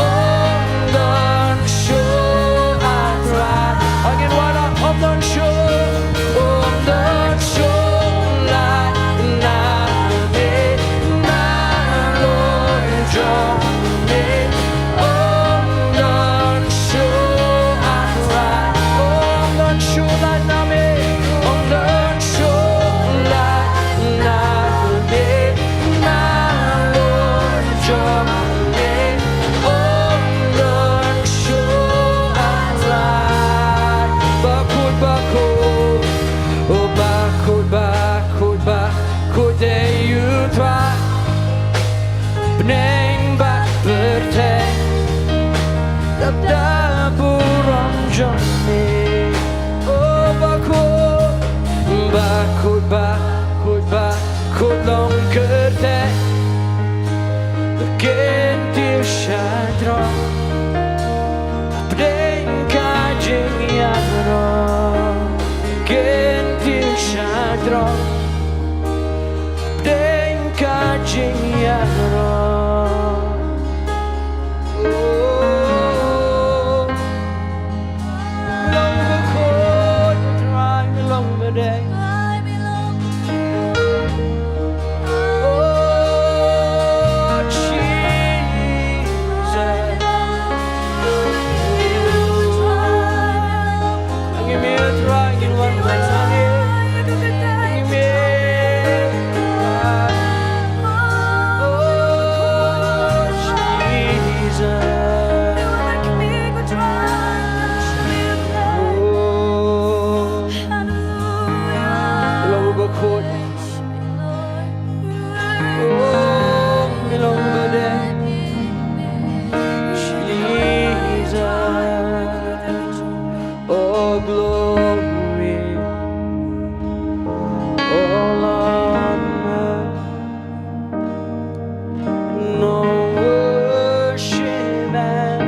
Ym don shuh, ah Trai. Ngin wanrah, ym don shuh, ym don shuh lait na me, na Lord jong me. Ym don shuh, ah Trai. Ym don shuh lait na me, ym don shuh lait na me, na Lord jong me. Ym don shuh, ah Trai. Bakhuid, bakhuid, o bakhuid, bakhuid, bakhuid ïa u Trai. Bneng bad pyrthei, dap da burom jong me. O bakhuid, bakhuid, bakhuid, bakhuid long kyrteng. Kynthih sha jrong hapdeng ka jingïaroh. Kynthih sha jrong hapdeng ka jingïaroh. Oh, long bakhuid, Trai, long badei. Oh, Jesus. Ngi mut, Trai, ngin wan, Trai. Ngi mut. Oh, Jesus. Oh, long bakhuid. Oh, long badei. Jesus. All glory, all honor, and all worship and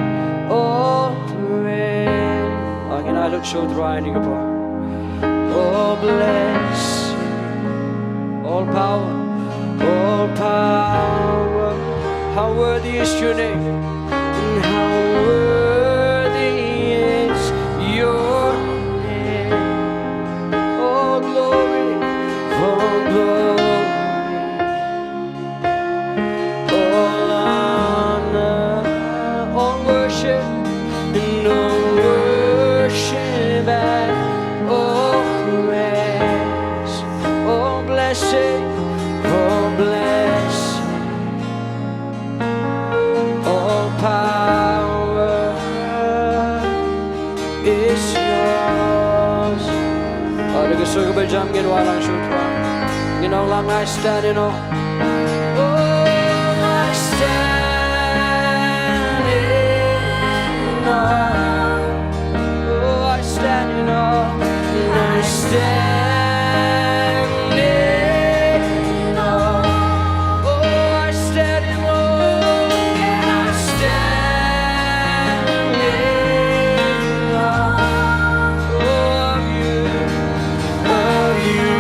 all praise. Ngin ai lut sha u Trai ïa kane ka por. All blessing, all power, all power. How worthy is your name, and how worthy is your name. All glory, all glory, all honor, all worship, and all worship and all praise, all blessing, all blessing, all power is yours. Oh, to ka sur kaba jam ngin wallam sha u Trai. Ngin ong lang, I stand in awe. Oh, I stand in awe. Oh, I stand in awe. I stand in awe. Oh, I stand in awe. I stand in awe of you, of you.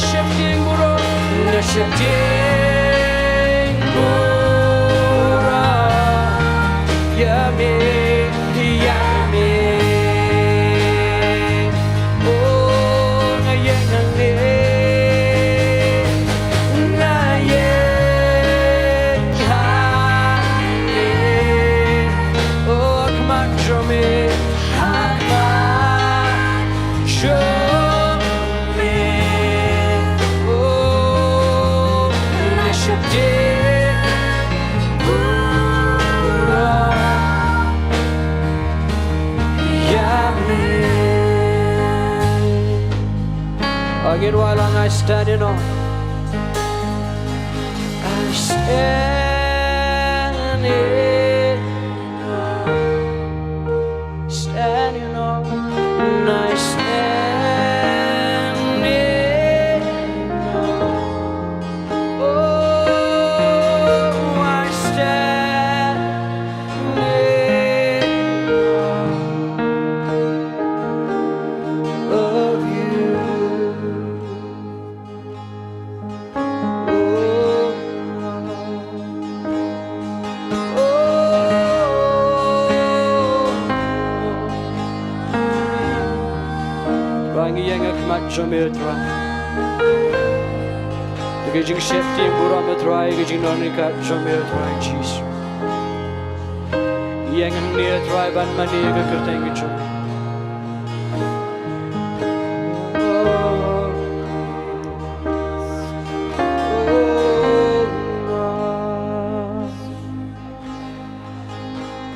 Sheptieng burom, nga sheptieng burom ïa me, ïa me. Oh, nga ïeng hangne, nga ïeng hangne. Oh, khmat jong me, ha khmat jong me. Oh, nga sheptieng burom ïa me. Again, while I stand in awe, I stand in Standing on, I stand in awe. Oh, I stand in awe of you. Trai, ngi ïeng ha khmat jong me, Trai. Ïa ka jingsheptieng burom, Trai, ïa ka jingdonryngkat jong me, Trai Jisu. Ngi ïeng hangne, Trai, ban mane ïa ka kyrteng ka jong me.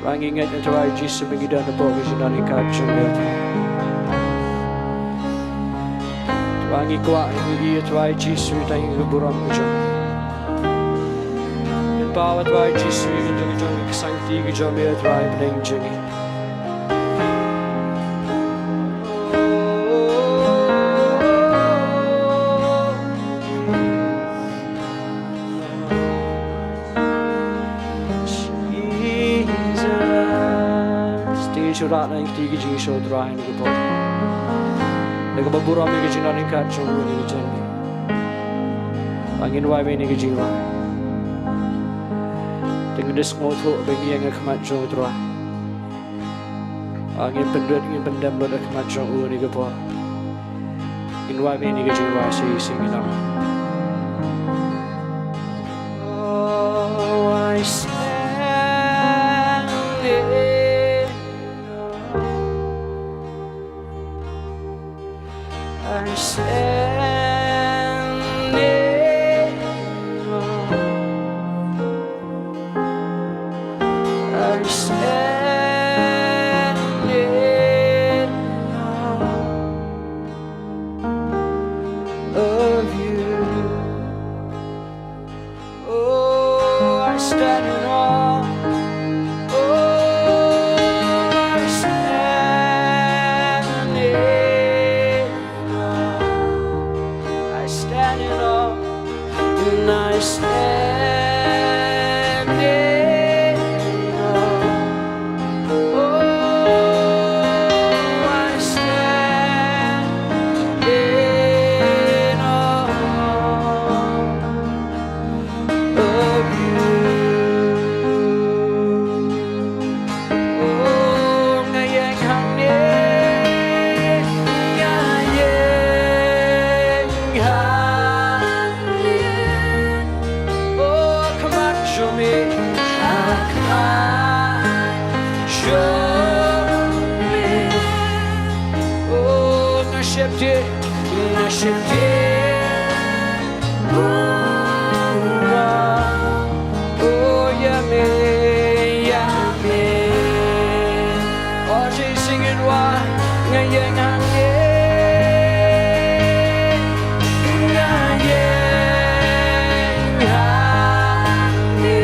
Trai, ngi ngeit, Trai Jisu, ba ngi don hapoh ka jingdonryngkat jong me, Trai. Trai, ngi kwah, ngi ïohi, Trai Jisu, tang ïa ka burom ka jong me. Pynpaw, Trai Jisu, ïa ka jong, jong ka sangti ka jong me, Trai, pdeng jong ngi. Jesus. Te ngin shu rah na ïa kti ki jingshisha, Trai, ha kane ka por. Da kaba burom ïa ka jingdonryngkat jong u ne ka jong me. Ba ngin wai ïa kane ka jingrwai. Te ngin da sngewthuh ba ngi ïeng ha khmat jong u, Trai. Ba ngin pynrit, ngin pyndem lut ha khmat jong u ha kane ka por. Ngin wai ïa kane ka jingrwai shisha, ngin ong. Oh, I stand in awe. I stand in awe. I stand in awe of you. Oh, I stand in awe. Oh, I stand in awe. I stand in awe. And I stand in awe. Oh, I stand in awe of you. Oh, nga ïeng hangne, nga ïeng hangne. Oh, khmat jong me, ha khmat jong me. Oh, nga sheptieng, nga sheptieng burom. Oh, ïa me, ïa me. Oh, shisha ngin wai, nga ïeng hangne, nga ïeng hangne.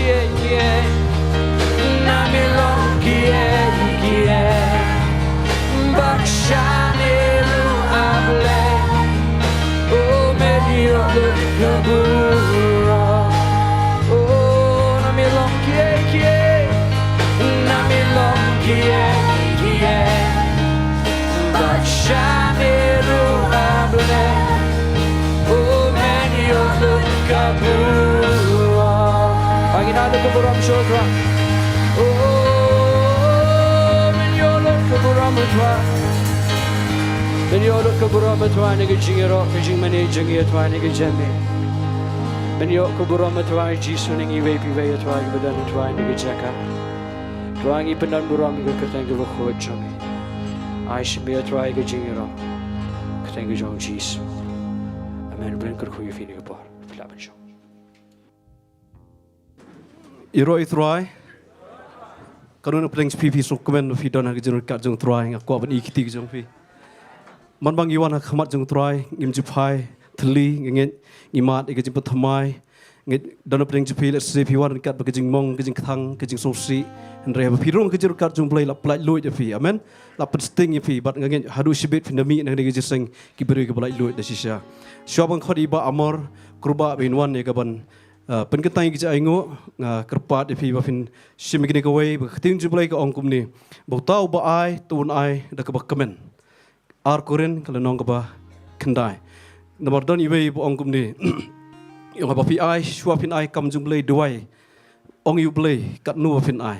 Kiei kiei, na me long kiei kiei, bad sha me ruh A Blei. O men ïoh lut ka burom. O na me long kiei kiei, na me long kiei kiei, bad sha me ruh A Blei. O men ïoh lut ka burom. Ai ngin ai lut ka burom sha U Trai. O men ïoh lut ka burom U Trai. Men ïoh lut ka burom U Trai na ka jingïaroh ka jingmane jong ngi, U Trai, na ka jingmane. Men ïoh ka burom U Trai Jisu, na ngi iwei pa iwei, U Trai, kiba don, U Trai, na ka jaka. Trai, ngi pyndon burom ïa ka kyrteng kaba khuid jong ngi. Ai sha me, U Trai, ka jingïaroh. Kyrteng ka jong Jisu. Amen. Ban kyrkhu ïa phi na ka por. Phi lah ban shong. Ïaroh ïa U Trai. Kano kano pdeng jong phi phi sngewkmen ba phi don ha ka jingryngkat jong U Trai, nga kwah ban ïa kti ka jong phi. Man ba ngi wan ha khmat jong U Trai, ngim ju phai thylli, ngi ngeit, ngi mad ïa ka jingpynthymmai. Ngeit, don na pdeng jong phi, lehse phi wan ryngkat bad ka jingmong, ka jingkthang, ka jingsngewsih. Hynrei haba phi rung ha ka jingryngkat jong U Blei, la pyllait luid ïa phi. Amen. La pynsting ïa phi, bad nga ngeit haduh shibit phin da mih na kane ka jingïaseng ki briew kiba laitluid da shisha. Shuwa ban khot ïa i Bah Amor Kurbah ba in wan ïa kaban, ah, pynkyntait ïa ka jingainguh, nga kyrpad ïa phi ba phin shim ïa kane kawei, ba ka ktien jong U Blei ka ong kumne. Ba uta uba ai, to un ai da kaba kmen. Ar Korinth ka lynnong kaba khyndai. Namar don iwei ba ong kumne. Ong haba phi ai, shuwa phin ai kam jong U Blei, duwai. Ong ïa U Blei katno ba phin ai.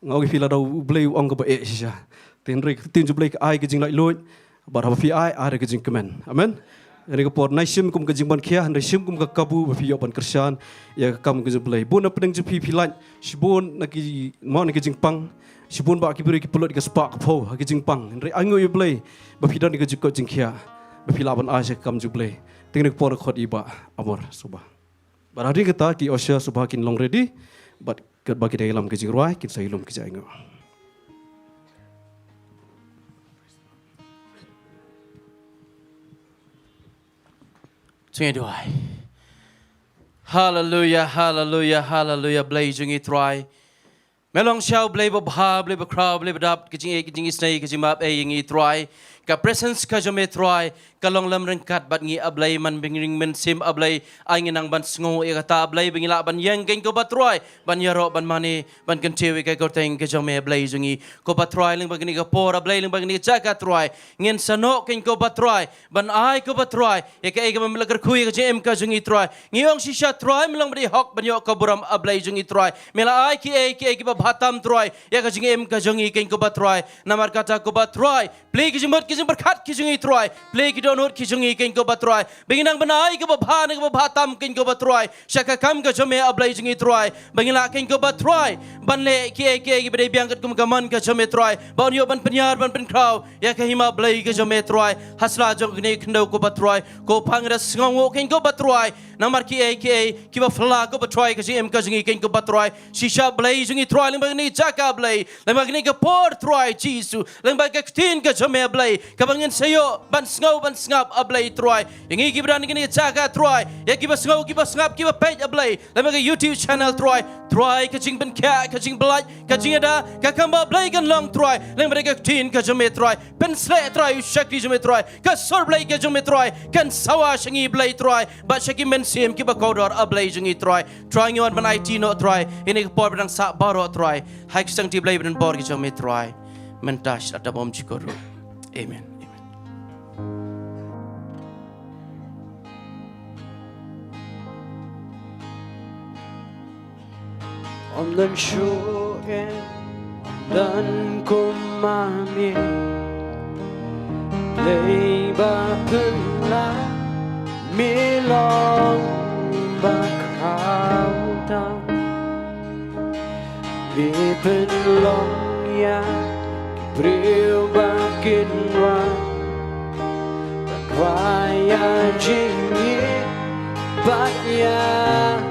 Nga ong ïa phi, lada U Blei u ong kaba eh shisha. Te hynrei ka ktien jong U Blei ka ai ka jinglaitluid. Bad haba phi ai, ai da ka jingkmen. Amen. Hynrei ka por nai shim kum ka jingban khia, hynrei shim kum ka kabu ba phi ïoh ban kyrshan ïa ka kam ka jong U Blei. Bun na pdeng jong phi phi lait shibun na ki, mo, na ki jingpang. Shibun bah ki briew ki pynlut ïa ka spah ka phew ha ki jingpang. Hynrei ainguh ïa U Blei ba phi don ïa ka jingkoit jingkhiah, ba phi lah ban ai sha ka kam jong U Blei. Te kane ka por nga khot ïa i Bah Amor Kurbah. Bad hadien kata ki usher sngewbha kin long ready. Bad katba ki dang ïalam ka jingrwai, kin sa ïalum ka jingainguh. Jingduwai. Haleluya, haleluya, haleluya, Blei jong ngi Trai. Me long sha U Blei babha, Blei bakhraw, Blei badap, ka jingïeit, ka jingisynei, ka jingmap ei ïa ngi Trai. Ka presence ka jong me Trai ka long lem ryngkat bad ngi, A Blei, man bynriew mynsiem, A Blei. Ai ngi nang ban sngew ïa kata, A Blei, ba ngi lah ban ïeng, keiñ ko Bah Trai, ban ïaroh, ban mane, ban kyntiew ïa ka kyrteng ka jong me, A Blei jong ngi. Ko Bah Trai, lyngba kane ka por, A Blei, lyngba kane ka jaka Trai, ngin sa noh, keiñ ko Bah Trai, ban ai, ko Bah Trai, ïa kaei kaba me la kyrkhu ïa ka jingim ka jong ngi Trai. Ngi ong shisha Trai, me long ba dei hok ban ïoh ka burom, A Blei jong ngi Trai. Me la ai kiei kiei kiba bha tam Trai ïa ka jingim ka jong ngi, keiñ ko Bah Trai. Namar kata ko Bah Trai, plie ki jingmut ki jingpyrkhat ki jong ngi Trai, plie ki dohnud ki jong ngi, keiñ ko Bah Trai, ba ngin nang ban ai kaba bha na kaba bha tam, keiñ ko Bah Trai, sha ka kam ka jong me, A Blei jong ngi Trai. Ba ngin lah, keiñ ko Bah Trai, ban leh kiei kiei kiba dei biang katkum ka mon ka jong me Trai, ba un ïoh ban pynïar, ban pynkhraw ïa ka hima Blei ka jong me Trai ha sla jong kane ka khyndew ko Bah Trai. Ko Bah, nga da sngewnguh, keiñ ko Bah Trai, namar kiei kiei kiba phylla ko Bah Trai ka jingim ka jong ngi, keiñ ko Bah Trai. Shisha Blei jong ngi Trai, lyngba kane ka jaka Blei, lyngba kane ka por Trai Jisu, lyngba ka ktien ka jong me Blei, kaba ngin sa ïoh ban sngew ban sngap, A Blei Trai. Ïa ngi kiba don ha kane ka jaka Trai, ïa kiba sngew, kiba sngap, kiba peit, A Blei, lyngba ka YouTube channel Trai. Trai, ka jingpynkhiah, ka jingpynlait, ka jingïada, ka kam, A Blei, kan long Trai lyngba ka ktien ka jong me Trai. Pynsleh Trai u shakri jong me Trai, ka sur Blei ka jong me Trai kan sawa sha ngi Blei Trai, bad sha ki mynsiem kiba kordor, A Blei jong ngi Trai. Trai, ngi wan ban aiti noh Trai ïa kane ka por ba dang sah baroh Trai, ha ka jingsangeh Blei ba donbor ka jong me Trai, mynta sha la dap bymjukut ruh. Amen. Amen. Ym don shuh, ym don kum ma me, Blei ba phylla, me long ba khraw tam. Me pynlong ïa ki briew ba kin wan, ba kwah ïa jingim bad ïa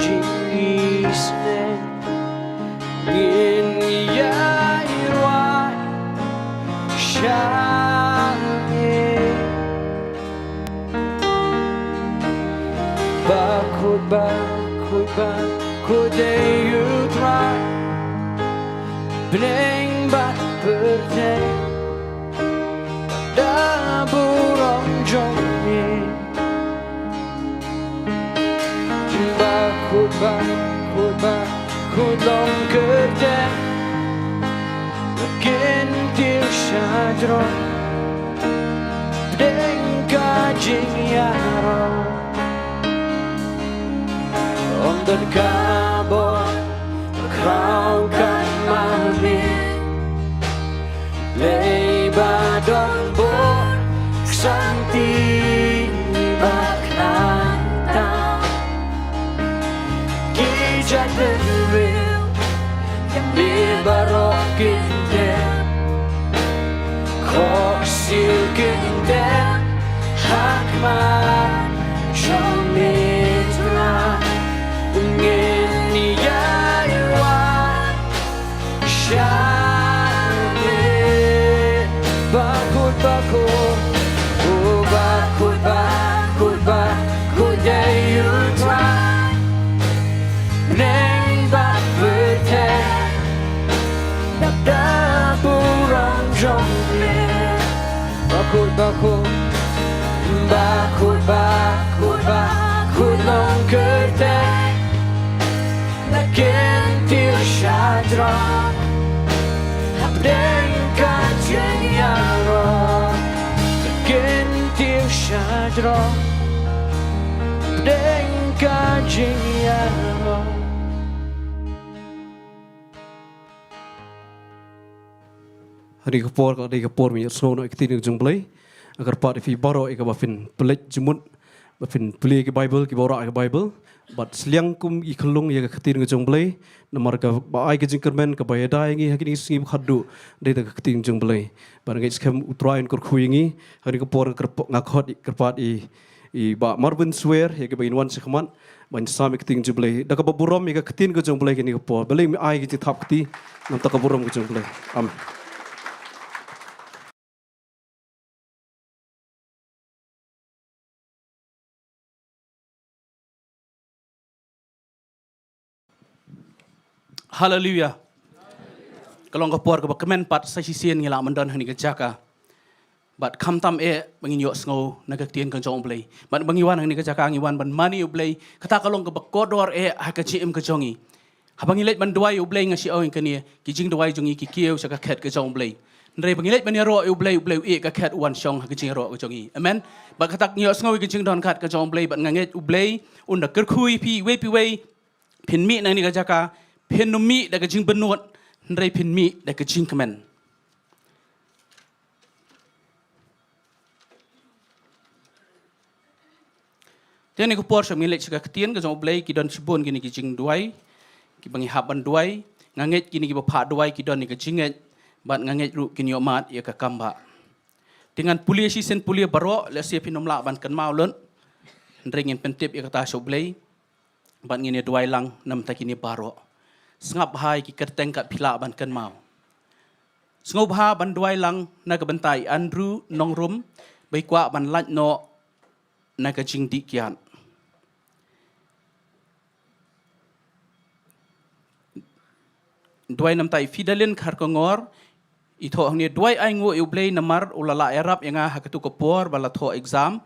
jingisynei. Ngin ïa rwai sha me. Bah Khuid, Bah Khuid, Bah Khuid ïa u Trai, bneng bad pyrthei, da burom jong ngi. Ba khuid, ba khuid, ba khuid long kyrteng, kin tieng shajrong, bneng ka jingïaroh. Ym don ka bor, khraw ka marmit, lei ba don bor, santi ba khnang tam. Ki jait riew, ïa me baroh kin tep, khohsiew kin tep ha khmat jong me Trai. Ngin ïai wad sha me. Ba khuid, ba khuid, o ba khuid, ba khuid, ba khuid ïa u Trai, bneng bad pyrthei, da burom jong me. Ba khuid, ba khuid, ba khuid, ba khuid, ba khuid long kyrteng, la kin tieng shajrong, hapdeng ka jingïaroh. La kin tieng shajrong, hapdeng ka jingïaroh. Ha kane ka por, ka dei ka por ban ïohsngew noh ïa ka ktien ka jong U Blei. Nga kyrpad ïa phi baroh ïa kaba phin peit jingmut, ba phin pule ïa ka Baibl, kiba wanrah ïa ka Baibl. Bad sliang kum i khyllung ïa ka ktien ka jong U Blei. Namar kaba ai ka jingkyrmen, kaba ïada ïa ngi ha kine ki sngi ba khatduh, dei da ka ktien ka jong U Blei. Bad nga ngeit skhem U Trai un kyrkhu ïa ngi. Ha kane ka por nga kyrp-, nga khot, kyrpad ïa i Bah Marvin Swer, ïa kiba ngin wan shakhmat ban sam ïa ka ktien jong U Blei. Da kaba burom ïa ka ktien ka jong U Blei ha kane ka por. Balei me ai ka jingthap kti na ka bynta ka burom ka jong U Blei. Amen. Haleluia. Ka long ka por kaba kmen pat sa shisien ngi la mynta ha kane ka jaka. Bad khamtam eh ba ngin ïohsngew na ka ktien ka jong U Blei. Bad ba ngi wan ha kane ka jaka ngi wan ban mane ïa U Blei. Kata ka long kaba kordor eh ha ka jingim ka jong ngi. Haba ngi leit ban duwai ïa U Blei, nga shu ong ïa kane, ki jingduwai jong ngi ki kiew sha ka khet ka jong U Blei. Hynrei ba ngi leit ban ïaroh ïa U Blei, U Blei u ïeh ka khet, u wan shong ha ka jingïaroh ka jong ngi. Amen. Bad kata ngi ïohsngew ïa ka jingdonkam ka jong U Blei, bad nga ngeit U Blei un da kyrkhu ïa phi iwei pa iwei, phin mih na kane ka jaka, phin ym mih da ka jingbynnud, hynrei phin mih da ka jingkmen. Te ha kane ka por sha ngin leit sha ka ktien ka jong U Blei, ki don shibun kine ki jingduwai kiba ngi hap ban duwai. Nga ngeit kine kiba phah duwai ki don ïa ka jingngeit, bad nga ngeit ruh kin ïohmad ïa ka kam bah. Te ngan pule shisien pule baroh, lehse phin ym lah ban kynmaw lut. Hynrei ngin pyntip ïa kata sha U Blei. Bad ngin ïa duwai lang na ka bynta kine baroh. Sngap bha ïa ki kyrteng kat phi lah ban kynmaw. Sngewbha ban duwai lang na ka bynta i Andrew Nongrum, ba i kwah ban lait noh na ka jingdih kiad. Duwai na ka bynta i Fidalin Kharkongor, i thoh hangne, duwai ainguh ïa U Blei namar u la lah ïarap ïa nga ha katu ka por ba la thoh exam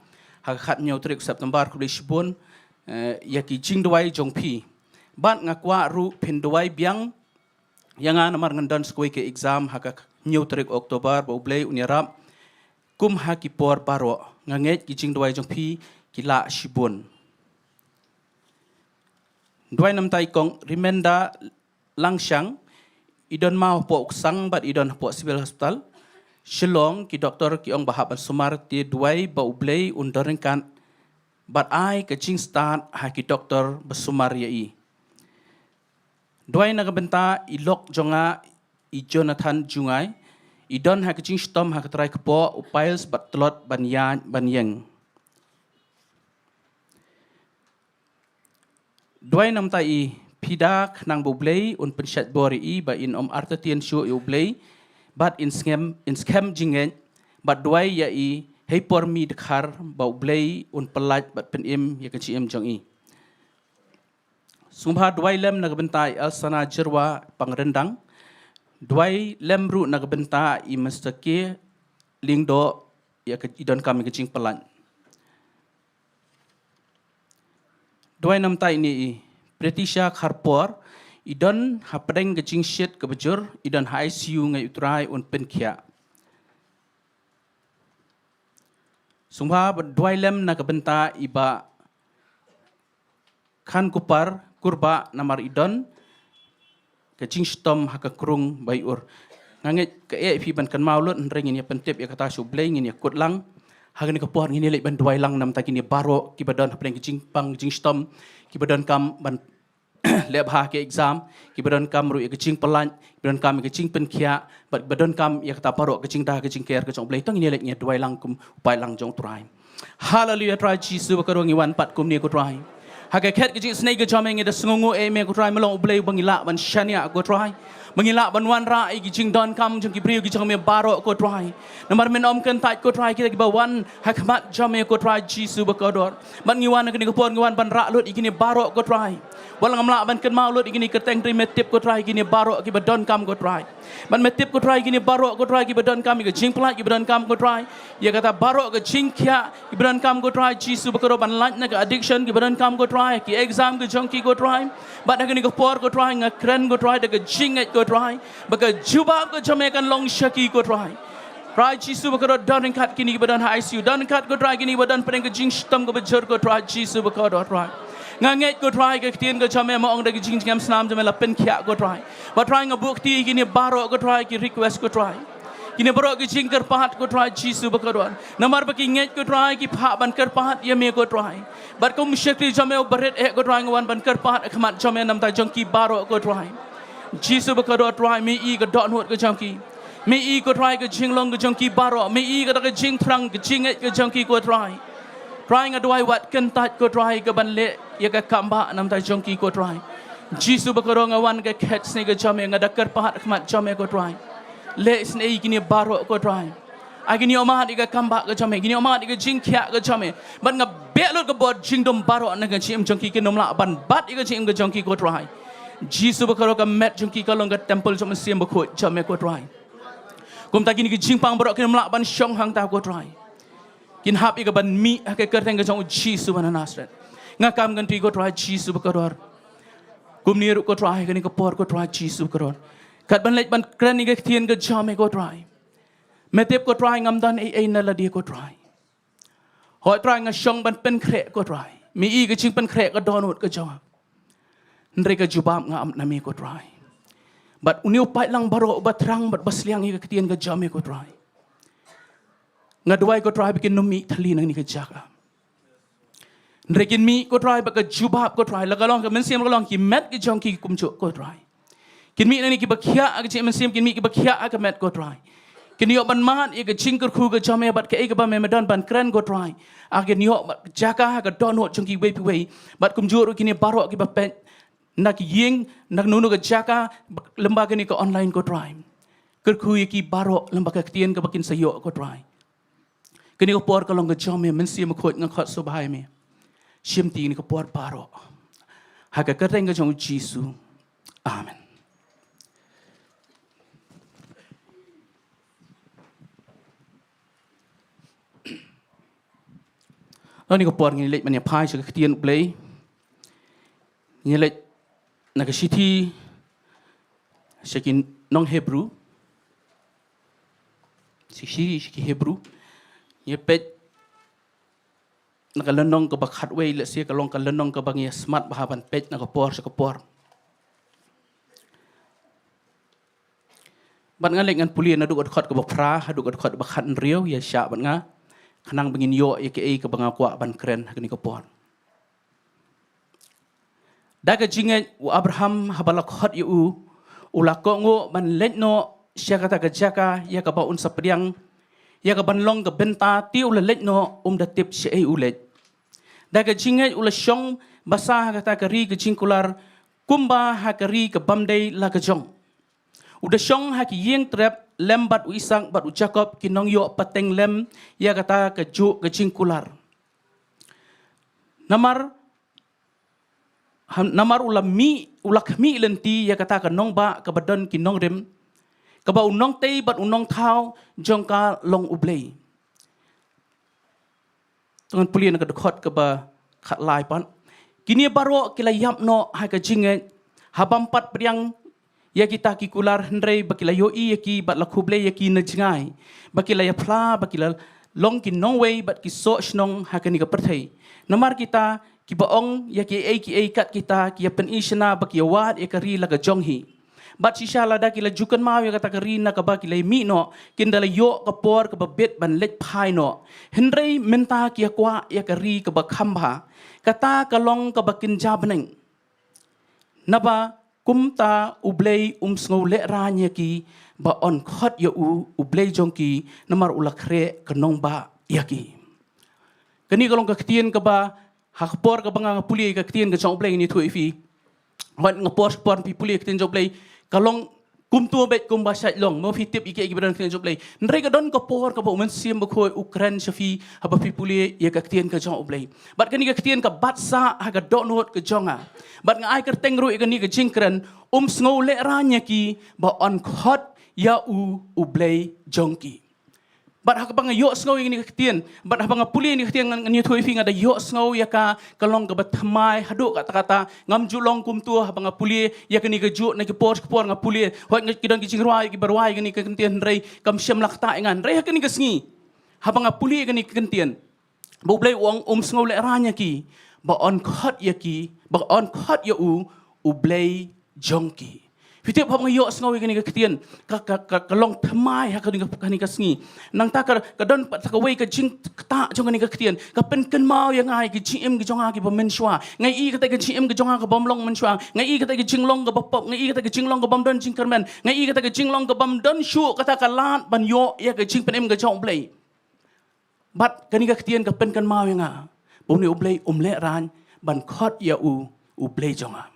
ha ka khathynñiew tarik September, khublei shibun, eh, ïa ki jingduwai jong phi. Bad nga kwah ruh phin duwai biang ïa nga namar ngan don sa kawei ka exam ha ka hynñiew tarik October, ba U Blei un ïarap kum ha ki por baroh. Nga ngeit ki jingduwai jong phi ki lah shibun. Duwai na ka bynta i Kong Rimenda Langshang, i don maw hapoh u ksang bad i don hapoh Civil Hospital Shillong, ki doktor ki ong ba hap ban sumar, te duwai ba U Blei un don ryngkat bad ai ka jingstad ha ki doktor ba sumar ïa i. Duwai na ka bynta i lok jong nga i Jonathan Jngai, i don ha ka jingshitom ha ka trai kpoh, u piles bad tlot ban ïaid ban ïeng. Duwai na ka bynta i Phida, khnang ba U Blei un pynshait bor ïa i ba in ym artatien shuh ïa U Blei, bad in skhem, in skhem jingngeit, bad duwai ïa i hei por mih dkhar ba U Blei un pyllait bad pynim ïa ka jingim jong i. Sngewbha duwai lem na ka bynta i Elsana Jyrwa Pangryndang. Duwai lem ruh na ka bynta i Mister K Lyngdoh, ïa ka, i donkam ïa ka jingpyllait. Duwai namar ïa i Pretisha Kharpor, i don hapdeng ka jingshit kaba jur, i don ha I C U, nga ai U Trai un pynkhiah. Sngewbha duwai lem na ka bynta i Bah Khankupar Kurbah namar i don ka jingshitom ha ka krung ba i ur. Nga ngeit ka eh phi ban kynmaw lut, hynrei ngin ïa pyntip ïa kata sha U Blei, ngin ïa kut lang. Ha kane ka por ngin ïa leit ban duwai lang namar kine baroh kiba don hapdeng ka jingpang jingshitom, kiba donkam ban leh bha ha ka exam, kiba donkam ruh ïa ka jingpyllait, kiba donkam ïa ka jingpynkhiah, bad kiba donkam ïa kata baroh ka jingda ka jingker ka jong U Blei. To ngin ïa leit, ngin ïa duwai lang kum u paidlang jong U Trai. Haleluya, Trai Jisu bakordor, ngi wan pat kumne ko Trai. Ha ka khet ka jingisynei ka jong me ngi da sngewnguh ïa me ko Trai, me long U Blei ba ngi lah ban shaniah ko Trai. Ba ngi lah ban wanrah ïa ki jingdonkam jong ki briew ki jong me baroh ko Trai. Namar men ym kyntait ko Trai kita kiba wan ha khmat jong me ko Trai Jisu bakordor. Bad ngi wan ha kane ka por ngi wan ban rah lut ïa kine baroh ko Trai. Wat la ngam lah ban kynmaw lut ïa kine kyrteng, hynrei me tip ko Trai ïa kine baroh kiba donkam ko Trai. Bad me tip ko Trai ïa kine baroh ko Trai kiba donkam ïa ka jingpyllait, kiba donkam ko Trai ïa kata baroh ka jingkhiah, kiba donkam ko Trai Jisu bakordor ban lait na ka addiction, kiba donkam ko Trai ki exam ka jong ki ko Trai. Bad ha kane ka por ko Trai nga kren ko Trai da ka jingngeit ko Trai ba ka jubab ka jong me kan long sha ki ko Trai. Trai Jisu bakordor, don ryngkat kine kiba don ha I C U, don ryngkat ko Trai kine kiba don hapdeng ka jingshitom kaba jur ko Trai Jisu bakordor Trai. Nga ngeit ko Trai ka ktien ka jong me, me ong da ka jingjngem snam jong me la pynkhiah ko Trai. Bad Trai nga buh kti ïa kine baroh ko Trai ki request ko Trai. Kine baroh ki jingkyrpad ko Trai Jisu bakordor. Namar ba ki ngeit ko Trai ki phah ban kyrpad ïa me ko Trai. Bad kum u shakri jong me uba rit eh ko Trai nga wan ban kyrpad ha khmat jong me namar jong ki baroh ko Trai. Jisu bakordor Trai, me i ka dohnud ka jong ki. Me i ko Trai ka jinglong ka jong ki baroh, me i kata ka jingthrang ka jingngeit ka jong ki ko Trai. Trai nga duwai wat kyntait ko Trai ka ban leh ïa ka kambah namar jong ki ko Trai. Jisu bakordor nga wan ka khet sngi ka jong me, nga da kyrpad ha khmat jong me ko Trai. Leh sngi kine baroh ko Trai. Ai kine ïohmad ïa ka kambah ka jong me, kine ïohmad ïa ka jingkhiah ka jong me. Bad nga beh lut ka bor jingdum baroh na ka jingim jong ki, kin ym lah ban bat ïa ka jingim ka jong ki ko Trai. Jisu bakordor ka met jong ki ka long ka temple jong u Mynsiem Bakhuid jong me ko Trai. Kumta kine ki jingpang baroh kin ym lah ban shong hangta ko Trai. Kin hap ïa ka ban mih ha ka kyrteng ka jong u Jisu ba na Nasareth. Nga kam ngan ti ko Trai Jisu bakordor. Kumne ruh ko Trai kane ka por ko Trai Jisu bakordor. Kat ban leit ban kren ïa ka ktien ka jong me ko Trai. Me tip ko Trai ngam don ei ei na lade ko Trai. Hooid Trai nga shong ban pynkhreh ko Trai. Me i ka jingpynkhreh ka dohnud ka jong nga. Hynrei ka jubab nga ap na me ko Trai. Bad une u paidlang baroh uba thrang bad ba sliang ïa ka ktien ka jong me ko Trai. Nga duwai ko Trai ba kin ym mih thylli na kane ka jaka. Hynrei kin mih ko Trai bad ka jubab ko Trai. La ka long ka mynsiem, la ka long ki met ki jong ki kumjuh ko Trai. Kin mih nangne kiba khiah ha ka jingmynsiem, kin mih kiba khiah ha ka met ko Trai. Kin ïoh ban mad ïa ka jingkyrkhu ka jong me bad kaei kaba me me don ban kren ko Trai. Kin ïoh bad jaka ha ka dohnud jong kiwei pa kiwei. Bad kumjuh ruh kine baroh kiba peit na ki ïing, na kano kano ka jaka, lyngba kane ka online ko Trai. Kyrkhu ïa ki baroh lyngba ka ktien kaba kin sa ïoh ko Trai. Kane ka por ka long ka jong me, Mynsiem Bakhuid nga khot sngewbha ïa me. Shimti kane ka por baroh. Ha ka kyrteng ka jong u Jisu. Amen. Kane ka por ngin leit ban ïa phai sha ka ktien Blei. Ngin leit na ka shithi sha ki nong Hebru. Shithi sha ki Hebru. Ngin peit na ka lynnong kaba khatwei, lehse ka long ka lynnong kaba ngi smat bha ban peit na ka por sha ka por. Bad ngan leit ngan pule naduh ka dkhot kaba phra haduh ka dkhot kaba khathynriew, ïa shah bad nga. Khnang ba ngin ïoh ïa kaei kaba nga kwah ban kren ha kane ka por. Da ka jingngeit u Abraham haba la khot ïa u, u la kohnguh ban leit noh sha kata ka jaka ïa kaba un sa pdiang, ïa kaban long ka bynta, te u la leit noh um da tip shaei u leit. Da ka jingngeit u la shong basa ha kata ka ri ka jingkular, kumba ha ka ri kabym dei la ka jong. U da shong ha ki ïing trep lem bad u Isaak bad u Jakob ki nongïoh pateng lem ïa kata kajuh ka jingkular. Namar Namar u la mih, u la khmih lynti ïa kata ka nongbah kaba don ki nongrim, kaba u nongtei bad u nongthaw jong ka long U Blei. To ngan pule na ka dkhot kaba khatlai pat. Kine baroh ki la ïap noh ha ka jingngeit, ha bym pat pdiang ïa kita ki kular, hynrei ba ki la ïohi ïa ki bad la khublei ïa ki na jngai, ba ki la ïaphla, ba ki la long ki nongwei bad ki soh shnong ha kane ka pyrthei. Namar kita kiba ong ïa kiei kiei kat kita ki ïa pyni shynna ba ki ïa wad ïa ka ri la ka jong hi. Bad shisha lada ki la ju kynmaw ïa kata ka ri na kaba ki la mih noh, kin da la ïoh ka por kaba bit ban leit phai noh. Hynrei mynta ki ïa kwah ïa ka ri kaba kham bha. Kata ka long kaba kynja bneng. Naba kumta U Blei um sngew lehraiñ ïa ki ba yn khot ïa u U Blei jong ki, namar u la khreh ka nongbah ïa ki. Kane ka long ka ktien kaba ha ka por kaba nga pule ka ktien ka jong U Blei, ngan ïathuh ïa phi. Wat nga por por phi pule ka ktien jong U Blei, ka long kumto beit kumba shait long, mo phi tip ïa kiei kiba don ka ktien jong U Blei. Hynrei ka don ka por kaba U Mynsiem Bakhuid u kren sha phi haba phi pule ïa ka ktien ka jong U Blei. Bad kane ka ktien ka bat sah ha ka dohnud ka jong nga. Bad nga ai kyrteng ruh ïa kane ka jingkren, um sngew lehraiñ ïa ki ba yn khot ïa u U Blei jong ki. Bad haba nga ïohsngew ïa kane ka ktien, bad haba nga pule ïa kane ka ktien, ngan, ngan ïathuh ïa phi, nga da ïohsngew ïa ka, ka long kaba thymmai haduh katta katta. Ngam ju long kumto haba nga pule ïa kane kajuh, na ki por ki por nga pule, hooid nga, ki don ki jingrwai kiba rwai ïa kane ka ktien, hynrei kam shym la ktah ïa nga. Hynrei ha kane ka sngi, haba nga pule ïa kane ka ktien, ba U Blei u ong um sngew lehraiñ ïa ki ba yn khot ïa ki, ba yn khot ïa u U Blei jong ki. Phi tip, haba nga ïohsngew ïa kane ka ktien, ka, ka, ka, ka long thymmai ha kane ka, kane ka sngi. Nangta ka, ka don pat kawei ka jingktah jong kane ka ktien, ka pynkynmaw ïa nga ïa ki jingim ki jong nga kiba mynshuwa. Nga i kata ka jingim ka jong nga kabym long mynshuwa. Nga i kata ka jinglong kaba pop, nga i kata ka jinglong kabym don jingkyrmen. Nga i kata ka jinglong kabym don shuh kata ka lad ban ïoh ïa ka jingpynim ka jong U Blei. Bad kane ka ktien ka pynkynmaw ïa nga ba une U Blei um lehraiñ ban khot ïa u U Blei jong nga.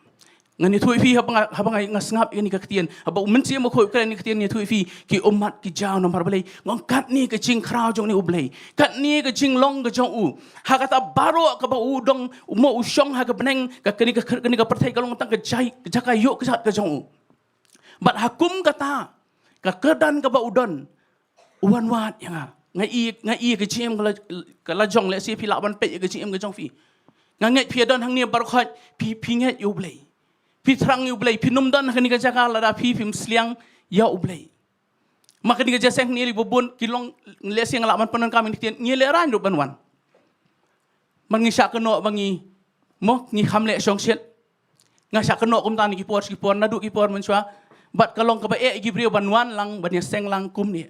Ngan ïathuh ïa phi, haba nga, haba nga, nga sngap ïa kane ka ktien, haba U Mynsiem Bakhuid u kren ïa kane ka ktien, ngan ïathuh ïa phi, ki ummat ki jaw namar balei. Nga ong katne ka jingkhraw jong une U Blei, katne ka jinglong ka jong u. Ha kata baroh kaba u dang, u mo u shong ha ka bneng, ka kane ka, kane ka pyrthei ka long tang ka jai, ka jaka ïoh kjat ka jong u. Bad ha kum kata ka kyrdan kaba u don, u wan wad ïa nga. Nga i, nga i ka jingim ka la, ka la jong, lehse phi lah ban peit ïa ka jingim ka jong phi. Nga ngeit phi ïa don hangne baroh khoit, phi, phi ngeit ïa U Blei. Phi thrang ïa U Blei, phin ym don ha kane ka jaka lada phi phim sliang ïa U Blei. Ma kane ka jingïaseng hangne ri ba bun ki long, lehse nga lah ban pyndonkam ïa kane ka ktien, ngi lehraiñ ruh ban wan. Man ngi shah kynnoh ba ngi, mo, ngi kham leh shongshit. Nga shah kynnoh kumta na ki por ki por, naduh ki por mynshuwa. Bad ka long kaba eh ïa ki briew ban wan lang, ban ïaseng lang kumne.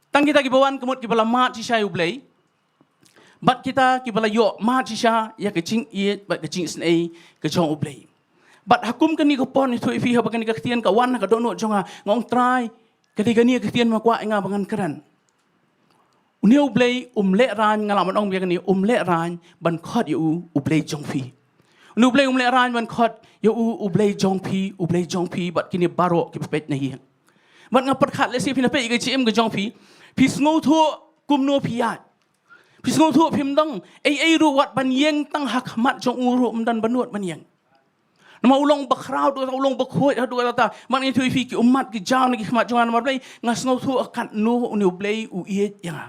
Tang kita kiba wan ka mut kiba la mad shisha ïa U Blei. Bad kita kiba la ïoh mad shisha ïa ka jingïeit bad ka jingisynei ka jong U Blei. Bad ha kum kane ka por, ngan ïathuh ïa phi, haba kane ka ktien ka wan ha ka dohnud jong nga, nga ong Trai, ka dei kane ka ktien ba kwah ïa nga ba ngan kren. Une U Blei um lehraiñ, nga lah ban ong biang, une um lehraiñ ban khot ïa u U Blei jong phi. Une U Blei um lehraiñ ban khot ïa u U Blei jong phi, U Blei jong phi, bad kine baroh kiba peit na ïing. Bad nga pyrkhat lehse phi na peit ïa ka jingim ka jong phi, phi sngewthuh kumno phi ïaid. Phi sngewthuh phim dang ei ei ruh wat ban ïeng, tang ha khmat jong u ruh ym don ba nud ban ïeng. Namar u long ba khraw haduh katta, u long ba khuid haduh katta. Bad ngan ïathuh ïa phi, ki ummat ki jaw na ki khmat jong nga, namar balei, nga sngewthuh katno une U Blei u ïeit ïa nga.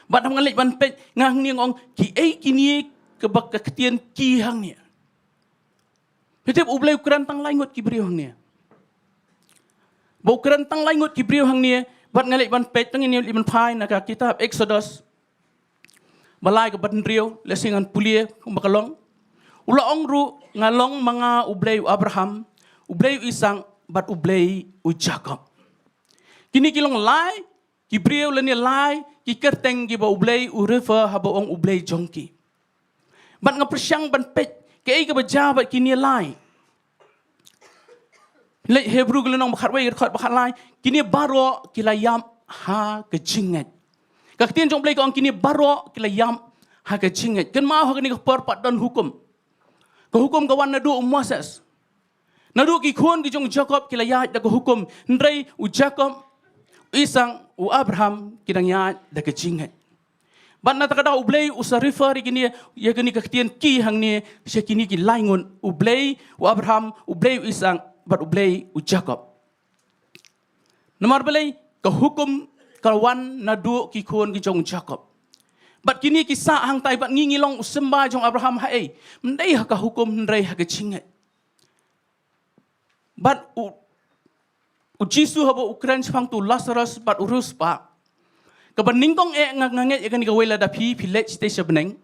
Bad haba nga leit ban peit, nga hangne nga ong kiei kine kiba ka ktien ki hangne. Phi tip, U Blei u kren tang lai ngut ki briew hangne. Ba u kren tang lai ngut ki briew hangne, bad nga leit ban peit, tang ngin leit ban phai na ka kitab Exodus. Ba lai kaba hynriew, lehse ngan pule kumba ka long. U la ong ruh, nga long ma nga U Blei u Abraham, U Blei u Isak, bad U Blei u Jakob. Kine ki long lai ki briew lane lai ki kyrteng kiba U Blei u refer haba ong U Blei jong ki. Bad nga pyrshang ban peit kaei kaba jia bad kine lai. Leit Hebru ka lynnong ba khatwei, ka dkhot ba khatlai, kine baroh ki la ïap ha ka jingngeit. Ka ktien jong U Blei ka ong kine baroh ki la ïap ha ka jingngeit. Kynmaw ha kane ka por pat don hukum. Ka hukum ka wan naduh u Moses. Naduh ki khun ki jong u Jakob ki la ïaid da ka hukum, hynrei u Jakob, u Isak, u Abraham ki dang ïaid da ka jingngeit. Bad na kata ka daw U Blei u sa refer ïa kine, ïa kine ka ktien ki hangne sha kine ki lai ngut: U Blei u Abraham, U Blei u Isak, bad U Blei u Jakob. Namar balei? Ka hukum ka wan naduh ki khun ki jong u Jakob. Bad kine ki sah hangtai, bad ngi ngi long u symbai jong u Abraham ha ei? Ym dei ha ka hukum, hynrei ha ka jingngeit. Bad u, u Jisu haba u kren shaphang utu u Lasarus bad u riewspah, kaba nyngkong eh nga, nga ngeit ïa kane kawei lada phi, phi leit shatei sha bneng.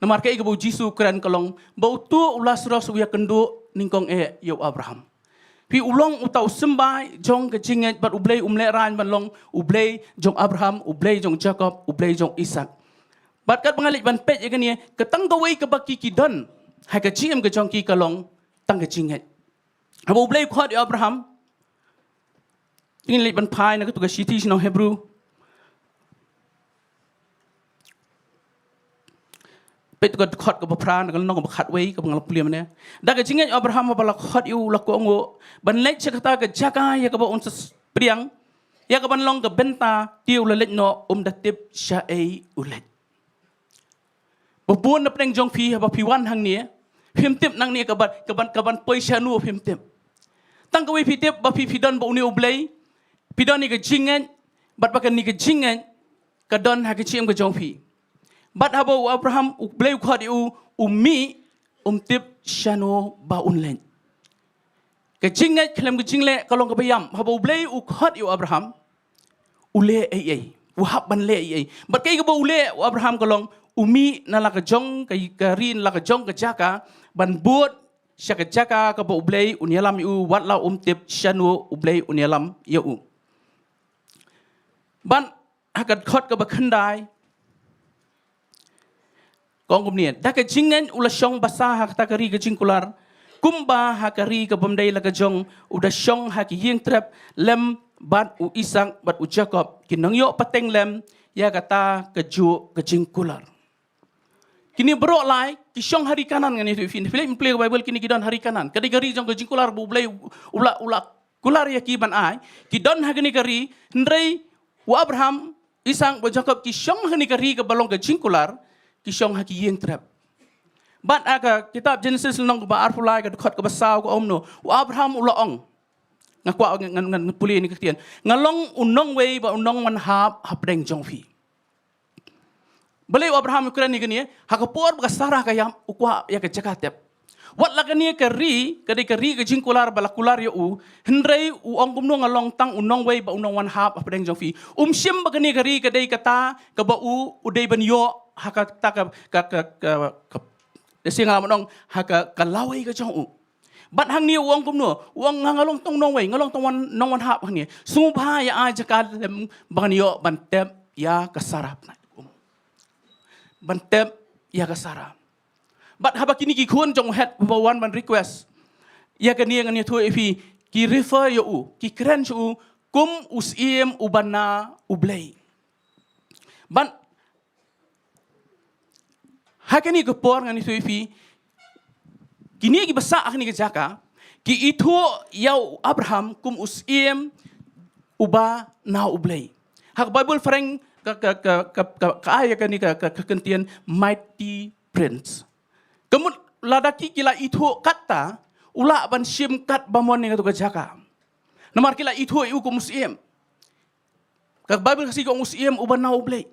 Namar kaei kaba u Jisu u kren ka long ba utu u Lasarus u ïakynduh nyngkong eh ïa u Abraham. Phi, u long uta u symbai jong ka jingngeit, bad U Blei um lehraiñ ban long U Blei jong u Abraham, U Blei jong u Jakob, U Blei jong u Isak. Bad katba nga leit ban peit ïa kane, ka tang kawei kaba ki, ki don ha ka jingim ka jong ki ka long tang ka jingngeit. Haba U Blei u khot ïa u Abraham, te ngin leit ban phai na katu ka shithi sha ki nong Hebru. Peit tu ka dkhot kaba phra, na ka lynnong kaba khatwei kaba nga la pule mynne. Da ka jingngeit u Abraham haba la khot ïa u, la kohnguh ban leit sha kata ka jaka ïa kaba un sa pdiang, ïa kaban long ka bynta, te u la leit noh, um da tip shaei u leit. Ba bun na pdeng jong phi haba phi wan hangne, phim tip nangne kaban, kaban, kaban poi shano, phim tip. Tang kawei phi tip ba phi, phi don bad une U Blei, phi don ïa ka jingngeit, bad ba kane ka jingngeit ka don ha ka jingim ka jong phi. Bad haba u Abraham, U Blei u khot ïa u, u mih, um tip shano ba un leit. Ka jingngeit khlem ka jingleh ka long kaba ïam. Haba U Blei u khot ïa u Abraham, u leh ei ei, u hap ban leh ei ei. Bad kaei kaba u leh u Abraham ka long, u mih na la ka jong ka, ka ri, na la ka jong ka jaka, ban bud sha ka jaka kaba U Blei un ïalam ïa u, wat la um tip shano U Blei un ïalam ïa u. Bad ha ka dkhot kaba khyndai, ka ong kumne: Da ka jingngeit u la shong basa ha kata ka ri ka jingkular, kumba ha ka ri kabym dei la ka jong, u da shong ha ki ïing trep lem bad u Isak bad u Jakob, ki nongïoh pateng lem ïa kata kajuh ka jingkular. Kine baroh lai ki shong ha ri Kanaan, ngan ïathuh ïa phi. Phi leit pule ka Baibl, kine ki don ha ri Kanaan. Ka dei ka ri jong ka jingkular ba U Blei u la, u la kular ïa ki ban ai. Ki don ha kane ka ri, hynrei u Abraham, Isak bad Jakob ki shong ha kane ka ri kaba long ka jingkular, ki shong ha ki ïing trep. Bad ha ka kitab Jenesis lynnong kaba arphew lai, ka dkhot kaba saw, ka ong kumno? U Abraham u la ong. Nga kwah ngan, ngan, ngan pule ïa kane ka ktien. Nga long u nongwei bad u nongwan hap hapdeng jong phi. Balei u Abraham u kren ïa kane? Ha ka por ba ka Sarah ka ïap, u kwah ïa ka jaka tep. Wat la kane ka ri ka dei ka ri ka jingkular ba la kular ïa u, hynrei u ong kumno? Nga long tang u nongwei bad u nongwan hap hapdeng jong phi. Um shim ba kane ka ri ka dei kata kaba u, u dei ban ïoh ha kata ka, ka, ka, ka, ka, lehse nga lah ban ong, ha ka, ka lawei ka jong u. Bad hangne u ong kumno? U ong, nga, nga long tang u nongwei, nga long tang u nongwan hap hangne. Sngewbha ïa ai jaka lem ba ngan ïoh ban tep ïa ka Sarah. Ban tep ïa ka Sarah. Bad haba kine ki khun jong u Heth ba wan ban request ïa kane, ngan ïathuh ïa phi, ki refer ïa u, ki kren sha u kum u syiem uba na U Blei. Bad ha kane ka por, ngan ïathuh ïa phi, kine kiba sah ha kane ka jaka ki ithuh ïa u Abraham kum u syiem uba na U Blei. Ha ka Baibl Phareng ka, ka, ka ai ïa kane ka, ka, ka kyntien mighty prince. Ka mut lada ki, ki la ithuh katta, u lah ban shim katba mon ïa katu ka jaka. Namar ki la ithuh ïa u kum u syiem. Ka Baibl Khasi ka ong u syiem uba na U Blei.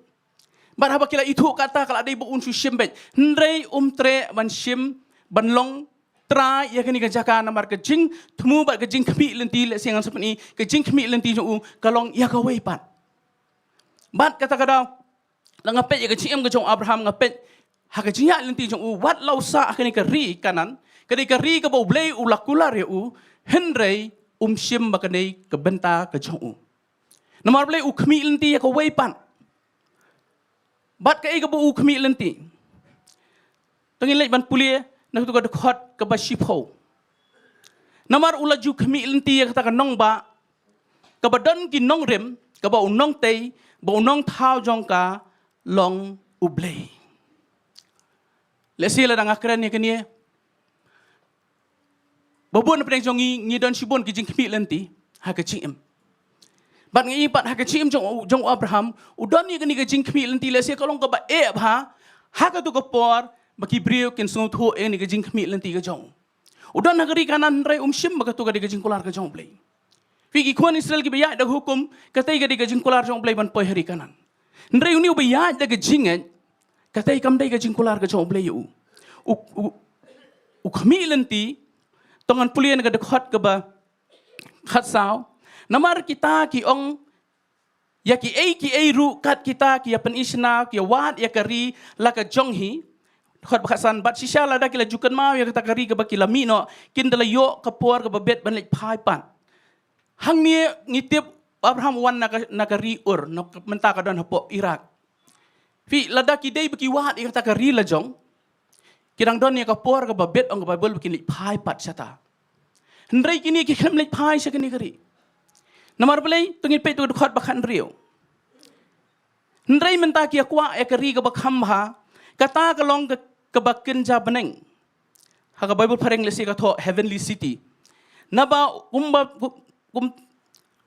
Bad haba ki la ithuh katta, ka la dei ba un shu shim beit. Hynrei um treh ban shim, ban long trai ïa kane ka jaka, namar ka jingthmu bad ka jingkhmih lynti, lehse ngan sa pyni, ka jingkhmih lynti jong u ka long ïa kawei pat. Bad kata ka daw, lada nga peit ïa ka jingim ka jong u Abraham, nga peit ha ka jingïaid lynti jong u, wat la u sah ha kane ka ri Kanaan, ka dei ka ri kaba U Blei u la kular ïa u, hynrei um shim ba ka dei ka bynta ka jong u. Namar balei? U khmih lynti ïa kawei pat. Bad kaei kaba u khmih lynti? To ngin leit ban pule na katu ka dkhot kaba shiphew. Namar u la ju khmih lynti ïa kata ka nongbah kaba don ki nongrim, kaba u nongtei bad u nongthaw jong ka long U Blei. Lehse lada nga kren ïa kane, ba bun na pdeng jong ngi ngi don shibun ki jingkhmih lynti ha ka jingim. Bad nga i pat ha ka jingim jong, jong u Abraham, u don ïa kane ka jingkhmih lynti lehse ka long kaba eh bha, ha kato ka por, ba ki briew kin sngewthuh ïa kane ka jingkhmih lynti ka jong u. U don ha ka ri Kanaan hynrei um shim ba kato ka dei ka jingkular ka jong u Blei. Phi ki khun Israel kiba ïaid da ka hukum, katei ka dei ka jingkular jong u Blei ban poi ha ri Kanaan. Hynrei une uba ïaid da ka jingngeit, katei kam dei ka jingkular ka jong u Blei ïa u. U, u, u khmih lynti, to ngan pule na ka dkhot kaba khatsaw. Namar kita ki ong, ïa kiei kiei ruh kat kita ki ïa pyni shna, ki ïa wad ïa ka ri la ka jong hi. Dkhot ba khatsan, bad shisha lada ki la ju kynmaw ïa kata ka ri kaba ki la mih noh, kin da la ïoh ka por kaba bit ban leit phai pat. Hangne ngi tip Abraham u wan na ka, na ka ri Ur, na ka, mynta ka don hapoh Iraq. Phi, lada ki dei ba ki wad ïa kata ka ri la jong, ki dang don ïa ka por kaba bit, ong ka Baibl, ba kin leit phai pat shata. Hynrei kine ki khlem leit phai sha kane ka ri. Namar balei? To ngin peit to ka dkhot ba khathynriew. Hynrei mynta ki ïa kwah ïa ka ri kaba kham bha, kata ka long ka, kaba kynja bneng. Ha ka Baibl phareng lehse ka thoh heavenly city. Naba kumba, kum, kum,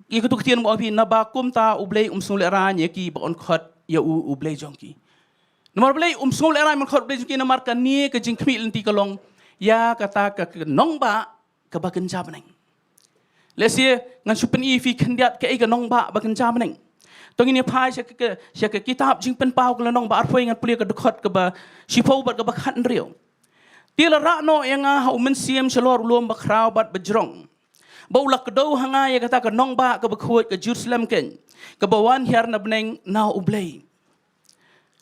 ïa katu ka ktien ba ong phi, naba kumta u Blei um sngewlehraiñ ïa ki ba yn khot ïa u, u Blei jong ki. Namar balei um sngewlehraiñ ban khot u Blei jong ki? Namar kane ka jingkhmih lynti ka long ïa kata ka, ka nongbah kaba kynja bneng. Lehse ngan shu pyni phi khyndiat kaei ka nongbah ba kynja bneng. To ngin ïa phai sha ka, ka, sha ka kitab Jingpynpaw ka lynnong ba arphew, ngan pule ka dkhot kaba shiphew bad kaba khathynriew. Te la rah noh ïa nga ha u mynsiem shalor u lum bakhraw bad bajrong, ba u la kdew ha nga ïa kata ka nongbah kaba khuid, ka Jerusalem keiñ, kaba wan hiar na bneng na u Blei.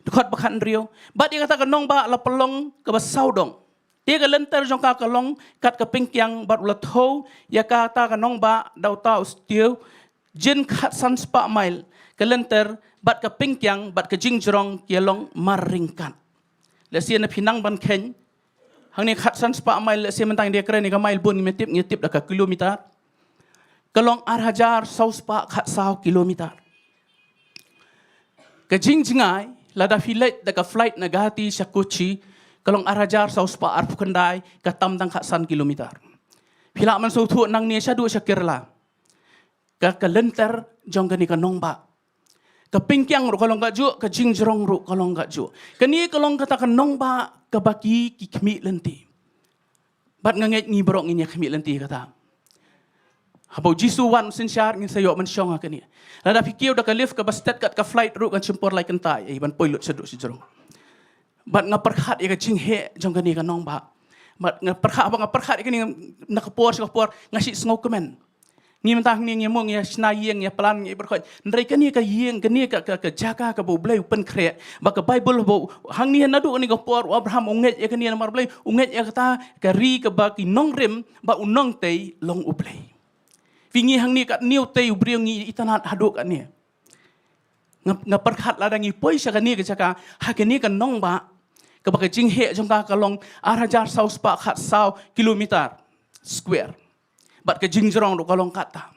Dkhot ba khathynriew. Bad ïa kata ka nongbah la pynlong kaba sawdong. Te ka lynter jong ka ka long kat ka pynkiang, bad u la thew ïa kata ka nongbah da uta u stiew jin khatsan spah mail ka lynter, bad ka pynkiang bad ka jingjrong ki ïa long marryngkat. Lehse na phi nang ban kheiñ, hangne khatsan spah mail, lehse mynta ngi dei kren ïa ka mail bun, ngi tip, ngi tip da ka kilometer. Ka long ar hajar saw spah khatsaw kilometer. Ka jingjngai, lada phi leit da ka flight na Guwahati sha Kochi, ka long ar hajar saw spah arphew khyndai, ka tam tang khatsan kilometer. Phi lah ban sngewthuh nangne shaduh sha Kerala. Ka, ka lynter jong kane ka nongbah. Ka pynkiang ruh ka long kajuh, ka jingjrong ruh ka long kajuh. Kane ka long kata ka nongbah kaba ki, ki khmih lynti. Bad nga ngeit ngi baroh ngin ïa khmih lynti kata. Haba u Jisu wan synshar ngin sa ïoh ban shong ha kane. Lada phi kiew da ka lift kaba stet kat ka flight ruh kan shim por lai kynta ïa i ban poi lut shaduh shajrong. Bad nga pyrkhat ïa ka jingheh jong kane ka nongbah. Bad nga pyrkhat, haba nga pyrkhat ïa kane na ka por sha ka por, nga shu sngewkmen. Ngi mynta hangne ngi mong ïa shna ïing, ïa plan, ïa baroh. Hynrei kane ka ïing, kane ka, ka, ka jaka kaba u Blei u pynkhreh. Ba ka Baibl ba u, hangne naduh kane ka por u Abraham u ngeit ïa kane namar balei, u ngeit ïa kata ka ri kaba ki nongrim bad u nongtei long u Blei. Phi, ngi hangne katne utei u briew ngi itynnad haduh katne. Nga, nga pyrkhat lada ngi poi sha kane ka jaka, ha kane ka nongbah, kaba ka jingheh jong ka ka long ar hajar saw spah khatsaw kilometer square. Bad ka jingjrong ruh ka long katta.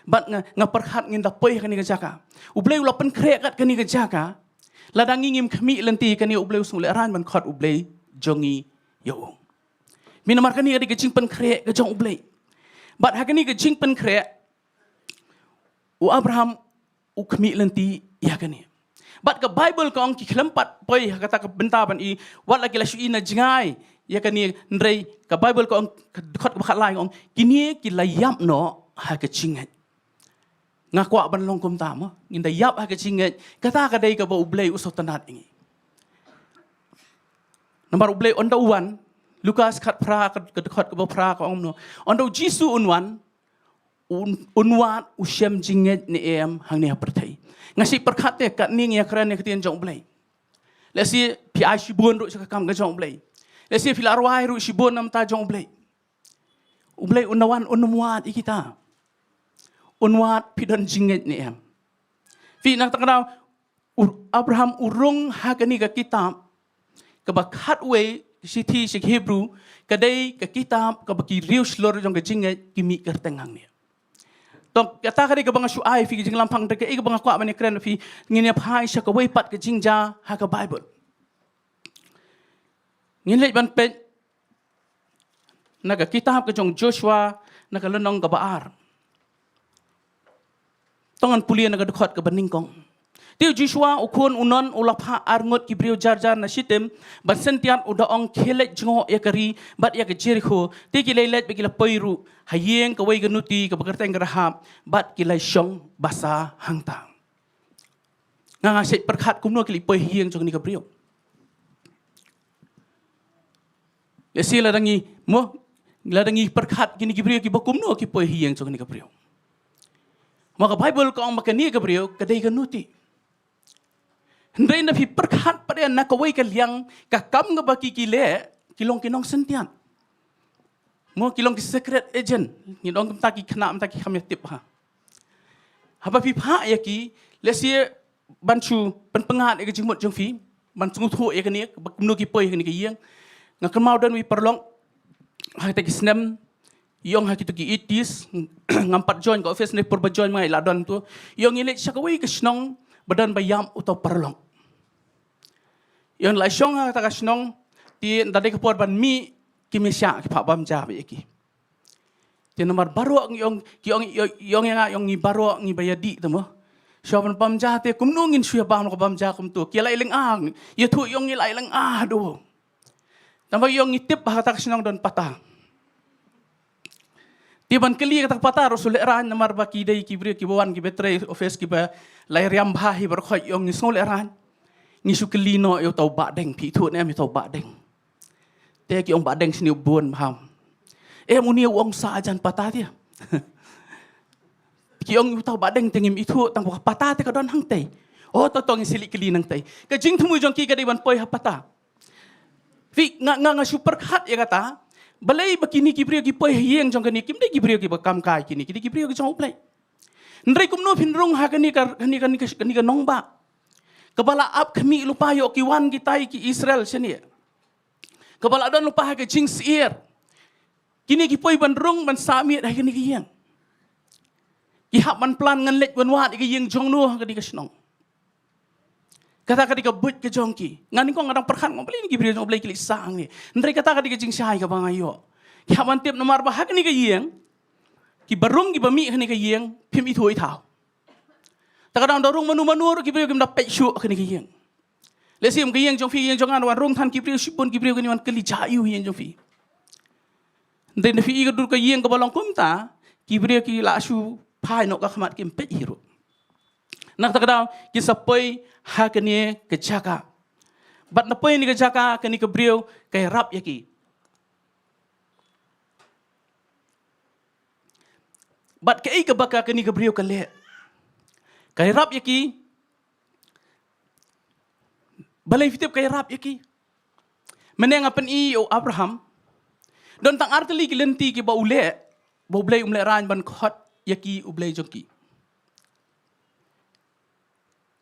Bad nga, nga pyrkhat ngin da poi ha kane ka jaka. U Blei u la pynkhreh kat kane ka jaka. Lada ngi ngim khmih lynti ïa kane, u Blei u sngewlehraiñ ban khot u Blei jong ngi ïa u. Namar kane ka dei ka jingpynkhreh ka jong u Blei. Bad ha kane ka jingpynkhreh, u Abraham u khmih lynti ïa kane. Bad ka Baibl ka ong, ki khlem pat poi ha kata ka bynta ban i, wat la ki la shu i na jngai ïa kane, hynrei ka Baibl ka ong, ka dkhot kaba khatlai ka ong, kine ki la ïap noh ha ka jingngeit. Nga kwah ban long kumta mo, ngin da ïap ha ka jingngeit, kata ka dei kaba u Blei u sngewtynnad ïa ngi. Namar u Blei ynda u wan, Lukas khatphra, ka, ka dkhot kaba phra ka ong kumno. Ynda u Jisu un wan, un, un wad u shem jingngeit ne em hangne ha pyrthei. Nga shu pyrkhat te katne ngi ïa kren ïa ka ktien jong u Blei. Lehse phi ai shibun ruh sha ka kam ka jong u Blei. Lehse phi la rwai ruh shibun na ka bynta jong u Blei. U Blei un da wan un ym wad ïa kita. Un wad phi don jingngeit ne em. Phi, na kata ka daw, u Abraham u rung ha kane ka kitab kaba khatwei shithi sha ki Hebru, ka dei ka kitab kaba ki riewshlur jong ka jingngeit ki mih kyrteng hangne. To kata ka dei kaba nga shu ai phi ka jinglampang, te kaei kaba nga kwah ban ïa kren phi, ngin ïa phai sha kawei pat ka jingjia ha ka Baibl. Ngin leit ban peit na ka kitab ka jong Joshua, na ka lynnong kaba ar. To ngan pule na ka dkhot kaba nyngkong. Te u Joshua u khun u Nun u la phah arngut ki briew jar jar na Shittim ban syntiat, u da ong, khie leit jngoh ïa ka ri bad ïa ka Jerikho. Te ki la leit bad ki la poi ruh ha ïing kawei ka nuti kaba kyrteng ka Rahab bad ki la shong basa hangta. Nga nga shait pyrkhat kumno ki la poi ha ïing jong kane ka briew. Lehse lada ngi, mo, lada ngi pyrkhat kine ki briew kiba kumno ki poi ha ïing jong kane ka briew. Mo, ka Bible ka ong ba kane ka briew ka dei ka nuti. Hynrei lada phi pyrkhat pat na kawei ka liang, ka kam kaba ki ki leh, ki long ki nongsyntiat. Mo, ki long ki secret agent. Ngi ong kumta, ki khynnah mynta ki kham ïa tip ha. Haba phi phah ïa ki, lehse ban shu pynpyngngad ïa ka jingmut jong phi, ban sngewthuh ïa kane ba kumno ki poi ha kane ka ïing. Nga kynmaw don wei paralok, ha kita ki snem, ïong ha kito ki eighties, ngam pat join ka office ne por ba join ma nga la don tu. Ïong i leit sha kawei ka shnong ba don ba ïap uto u paralok. Ïong la shong ha kata ka shnong, te da dei ka por ban mih, ki mih sha ki phah bam ja bad ïa ki. Te namar baroh ngi ong, ki ong, ïong ïa nga, ïong ngi baroh ngi ba ïa dih te mo. Shu ban bam ja te kumno ngin shu ïa bam ka bam ja kumto. Ki la i lynga, ïathuh ïong ngi la i lynga do. Tangba ïong ngi tip ba ha kata ka shnong don pata. Te ban kylli kata ka pata ruh shu lehraiñ namar ba ki dei ki briew kiba wan kiba trei office kiba la ïa riam bha hi baroh khoit, ïong ngi sngew lehraiñ. Ngi shu kylli noh ïa uto u Bahdeng, phi ithuh ne em ïa uto u Bahdeng. Te ki ong Bahdeng shane u bun bha. Em, une u ong sah jan pata te. Ki ong uto u Bahdeng te ngim ithuh, tangba ka pata te ka don hangtei. O, to to ngin sa leit kylli nangtei. Ka jingthmu jong ki ka dei ban poi ha pata. Phi, nga, nga, nga shu pyrkhat ïa kata. Balei ba kine ki briew ki poi ha ïing jong kane, kim dei ki briew kiba kam kai kine, ki dei ki briew ki jong U Blei. Hynrei kumno phin rung ha kane ka, kane, kane ka, kane ka nongbah kaba la ap khmih lypa ïoh ki wan kitai ki Israel shane, kaba la don lypa ha ka jingsyier. Kine ki poi ban rung ban sah miet ha kane ka ïing. Ki hap ban plan ngan leit ban wad ïa ka ïing jong no ha kane ka shnong. Kata ka dei ka buit ka jong ki. Nga nyngkong nga dang pyrkhat, nga ong balei kine ki briew jong U Blei ki leit sah hangne. Hynrei kata ka dei ka jingshai kaba nga ïoh. Ki hap ban tip namar ba ha kane ka ïing, kiba rung kiba mih ha kane ka ïing, phim ithuh ithaw. Te ka dang da rung mano mano ruh ki briew kim da peit shuh ha kane ka ïing. Lehse ym ka ïing jong phi, ïing jong nga, wan rung than ki briew shibun ki briew kin wan kylli jia aiu ïing jong phi. Hynrei lada phi i ka dur ka ïing kaba long kumta, ki briew ki la shu phai noh ka khmat, kim peit hi ruh. Na kata ka daw kin sa poi ha kane ka jaka. Bad na poi kane ka jaka, kane ka briew ka ïarap ïa ki. Bad kaei kaba ka, kane ka briew ka leh? Ka ïarap ïa ki. Balei phi tip ka ïarap ïa ki? Mynne nga pyni ïa u Abraham. Don tang ar tylli ki lynti kiba u leh, ba U Blei um lehraiñ ban khot ïa ki U Blei jong ki.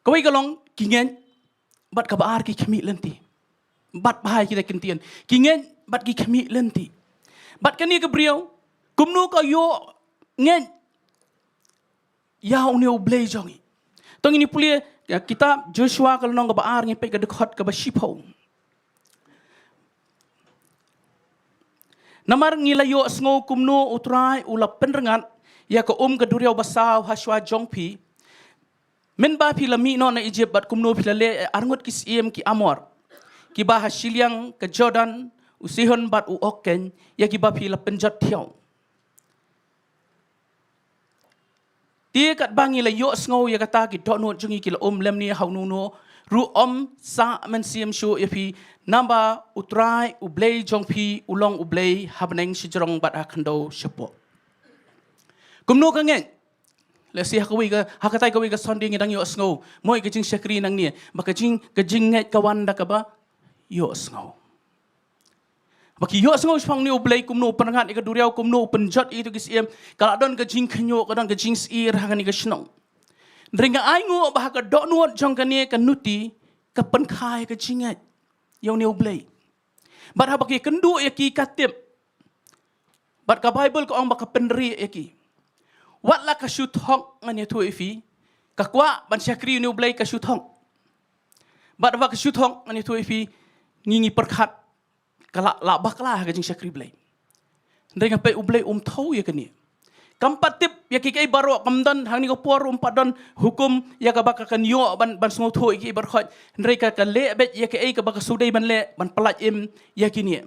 Kawei ka long ki ngeit, bad kaba ar ki khmih lynti. Bad bha ïa kita ki ktien. Ki ngeit bad ki khmih lynti. Bad kane ka briew, kumno ka ïoh ngeit ïa une U Blei jong ngi? To ngin ïa pule ïa kitab Joshua ka lynnong kaba ar, ngin peit ka dkhot kaba shiphew. Namar ngi la ïohsngew kumno U Trai u la pynrngat ïa ka um ka duriaw basaw ha shuwa jong phi, mynba phi la mih noh na Ijipt, bad kumno phi la leh ïa arngut ki syiem ki Amor, kiba ha shiliang ka Jordan, u Sihon bad u Og keiñ, ïa kiba phi la pynjot thiaw. Te katba ngi la ïohsngew ïa kata, ki dohnud jong ngi ki la um lymne ha uno uno ruh ym sah mynsiem shuh ïa phi, namar ba U Trai U Blei jong phi u long U Blei ha bneng shajrong bad ha khyndew shapoh. Kumno ka ngeit? Lehse ha kawei ka, ha katai kawei ka Sunday ngi dang ïohsngew mo ïa ka jingshakri nangne, ba ka jing, ka jingngeit ka wan da kaba ïohsngew. Ba ki ïohsngew shaphang une U Blei, kumno u pynrngat ïa ka duriaw, kumno u pynjot ïa kito ki syiem, ka la don ka jingkhynñiuh, ka don ka jingsyier ha kane ka shnong. Hynrei nga ainguh ba ha ka dohnud jong kane ka nuti, ka pynkha ïa ka jingngeit ïa une U Blei. Bad haba ki kynduh ïa ki, ka tip. Bad ka Bible ka ong ba ka pynrieh ïa ki. Wat la ka shu thok, ngan ïathuh ïa phi, ka kwah ban shakri une U Blei, ka shu thok. Bad haba ka shu thok, ngan ïathuh ïa phi, ngi, ngi pyrkhat ka la, la bakla ha ka jingshakri Blei. Hynrei nga peit U Blei um thew ïa kane. Kam pat tip ïa kiei kiei baroh, kam don hangne ka por ruh, um pat don hukum ïa kaba ka kan ïoh ban, ban sngewthuh ïa kiei baroh. Hynrei ka, ka leh beit ïa kiei kaba ka shu dei ban leh, ban pyllait im ïa kine.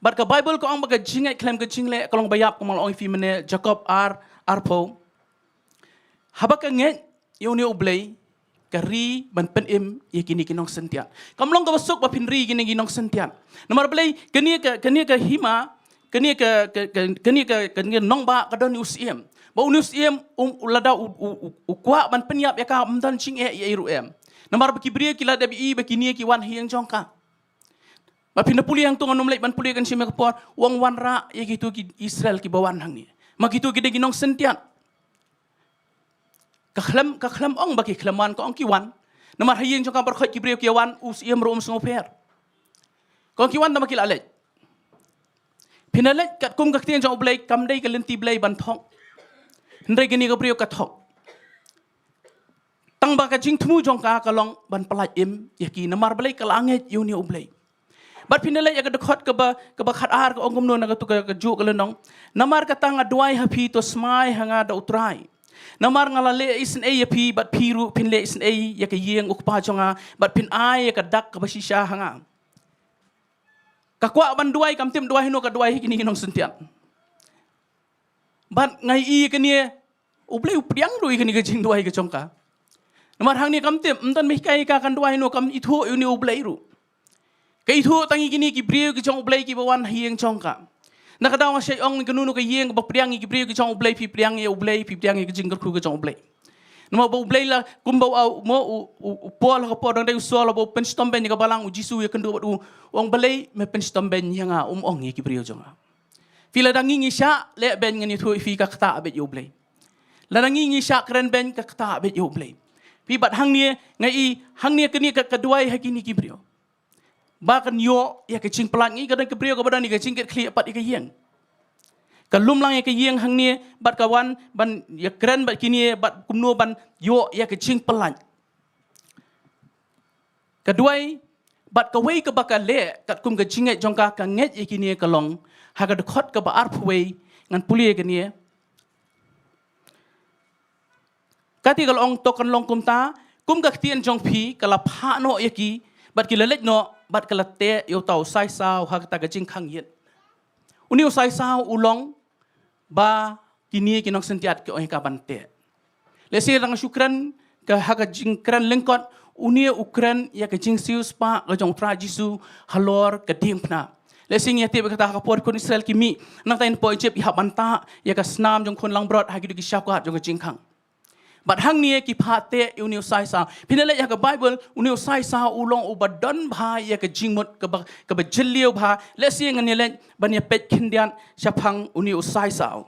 Bad ka Baibl ka ong ba ka jingngeit khlem ka jingleh ka long ba ïap, kumba la ong ïa phi mynne, Jakob ar, arphew. Haba ka ngeit ïa une U Blei, ka ri ban pynim ïa kine ki nongsyntiat. Kam long kaba suk ba phin ri ïa kine ki nongsyntiat. Namar balei? Kane ka, kane ka hima, kane ka, ka, ka, kane ka, kane ka nongbah ka don ïa u syiem. Bad une u syiem, um, lada u, u, u, u kwah ban pynïap ïa ka, ym don jingeh ei ei ruh em. Namar ba ki briew ki la dep ïohi ba kine ki wan ha ïing jong ka. Ba phin da pule hangto, ngan ym leit ban pule, kan shim ïa ka por, u ong wanrah ïa kito ki Israel kiba wan hangne. Ma kito ki dei ki nongsyntiat. Ka khlem, ka khlem ong ba ki khlem wan, ka ong ki wan. Namar ha ïing jong ka baroh ki briew ki wan, u syiem ruh um sngewpher. Ka ong ki wan, tang ba ki la leit. Phin da leit katkum ka ktien jong U Blei, kam dei ka lynti Blei ban thok. Hynrei kane ka briew ka thok. Tang ba ka jingthmu jong ka ka long ban pyllait im ïa ki, namar balei? Ka la ngeit ïa une U Blei. Bad phin da leit ïa ka dkhot kaba, kaba khatar, ka ong kumno na kato ka, kajuh ka lynnong: Namar kata nga duwai ha phi, to smai ha nga da U Trai. Namar nga la leh isynei ïa phi, bad phi ruh phin leh isynei ïa ka ïing U Kpa jong nga, bad phin ai ïa ka dak kaba shisha ha nga. Ka kwah ban duwai, kam tip duwai hangno, ka duwai ha kine ki nongsyntiat. Bad nga ïohi ïa kane, U Blei u pdiang ruh ïa kane ka jingduwai ka jong ka. Namar hangne kam tip, ym don ba hikai ïa ka kan duwai hangno, kam ithuh ïa une U Blei ruh. Ka ithuh tang ïa kine ki briew ki jong U Blei kiba wan ha ïing jong ka. Na ka daw nga shait ong, kano kano ka ïing ba pdiang ïa ki briew ki jong U Blei, phi pdiang ïa U Blei, phi pdiang ïa ka jingkyrkhu ka jong U Blei. Namar ba U Blei la, kumba u, u, u, u, u Paul ha ka por dang dei u Saul, haba u pynshitom beiñ ïa ka balang, u Jisu u ïakynduh bad u, u ong, balei me pynshitom beiñ ïa nga, um ong ïa ki briew jong nga. Phi, lada ngi ngi shah leh beiñ, ngan ïathuh ïa phi, ka ktah beit ïa U Blei. Lada ngi ngi shah kren beiñ, ka ktah beit ïa U Blei. Phi, bad hangne nga ïohi, hangne kane ka, ka duwai ha kine ki briew. Ba kan ïoh ïa ka jingpyllait, ngi ka don ka briew kaba don ïa ka jingkitkhlieh pat ïa ka ïing. Ka lum lang ïa ka ïing hangne, bad ka wan ban ïakren bad kine, bad kumno ban ïoh ïa ka jingpyllait. Ka duwai, bad kawei kaba ka leh katkum ka jingngeit jong ka, ka ngeit ïa kine, ka long ha ka dkhot kaba arphew wei, ngan pule ïa kane. Kata ka la ong, to kan long kumta, kum ka ktien jong phi ka la phah noh ïa ki, bad ki la leit noh, bad ka la teh ïa uta u saisaw ha kata ka jingkhang ïit. Une u saisaw u long ba kine ki nongsyntiat ki ong ïa ka ban teh. Lehse dang shu kren, ka ha ka jingkren lyngkot, une u kren ïa ka jingsiewspah ka jong U Trai Jisu halor ka diengphna. Lehse ngi ïatip ïa kata, ha ka por khun Israel ki mih nangta na poh Ijipt, ki hap ban tah ïa ka snam jong khun langbrot ha kito ki shaphrang jong ka jingkhang. Bad hangne ki phah teh ïa une u saisaw. Phin da leit ha ka Baibl, une u saisaw u long uba don bha ïa ka jingmut kaba, kaba jylliew bha. Lehse ngan ïa leit ban ïa peit khyndiat shaphang une u saisaw.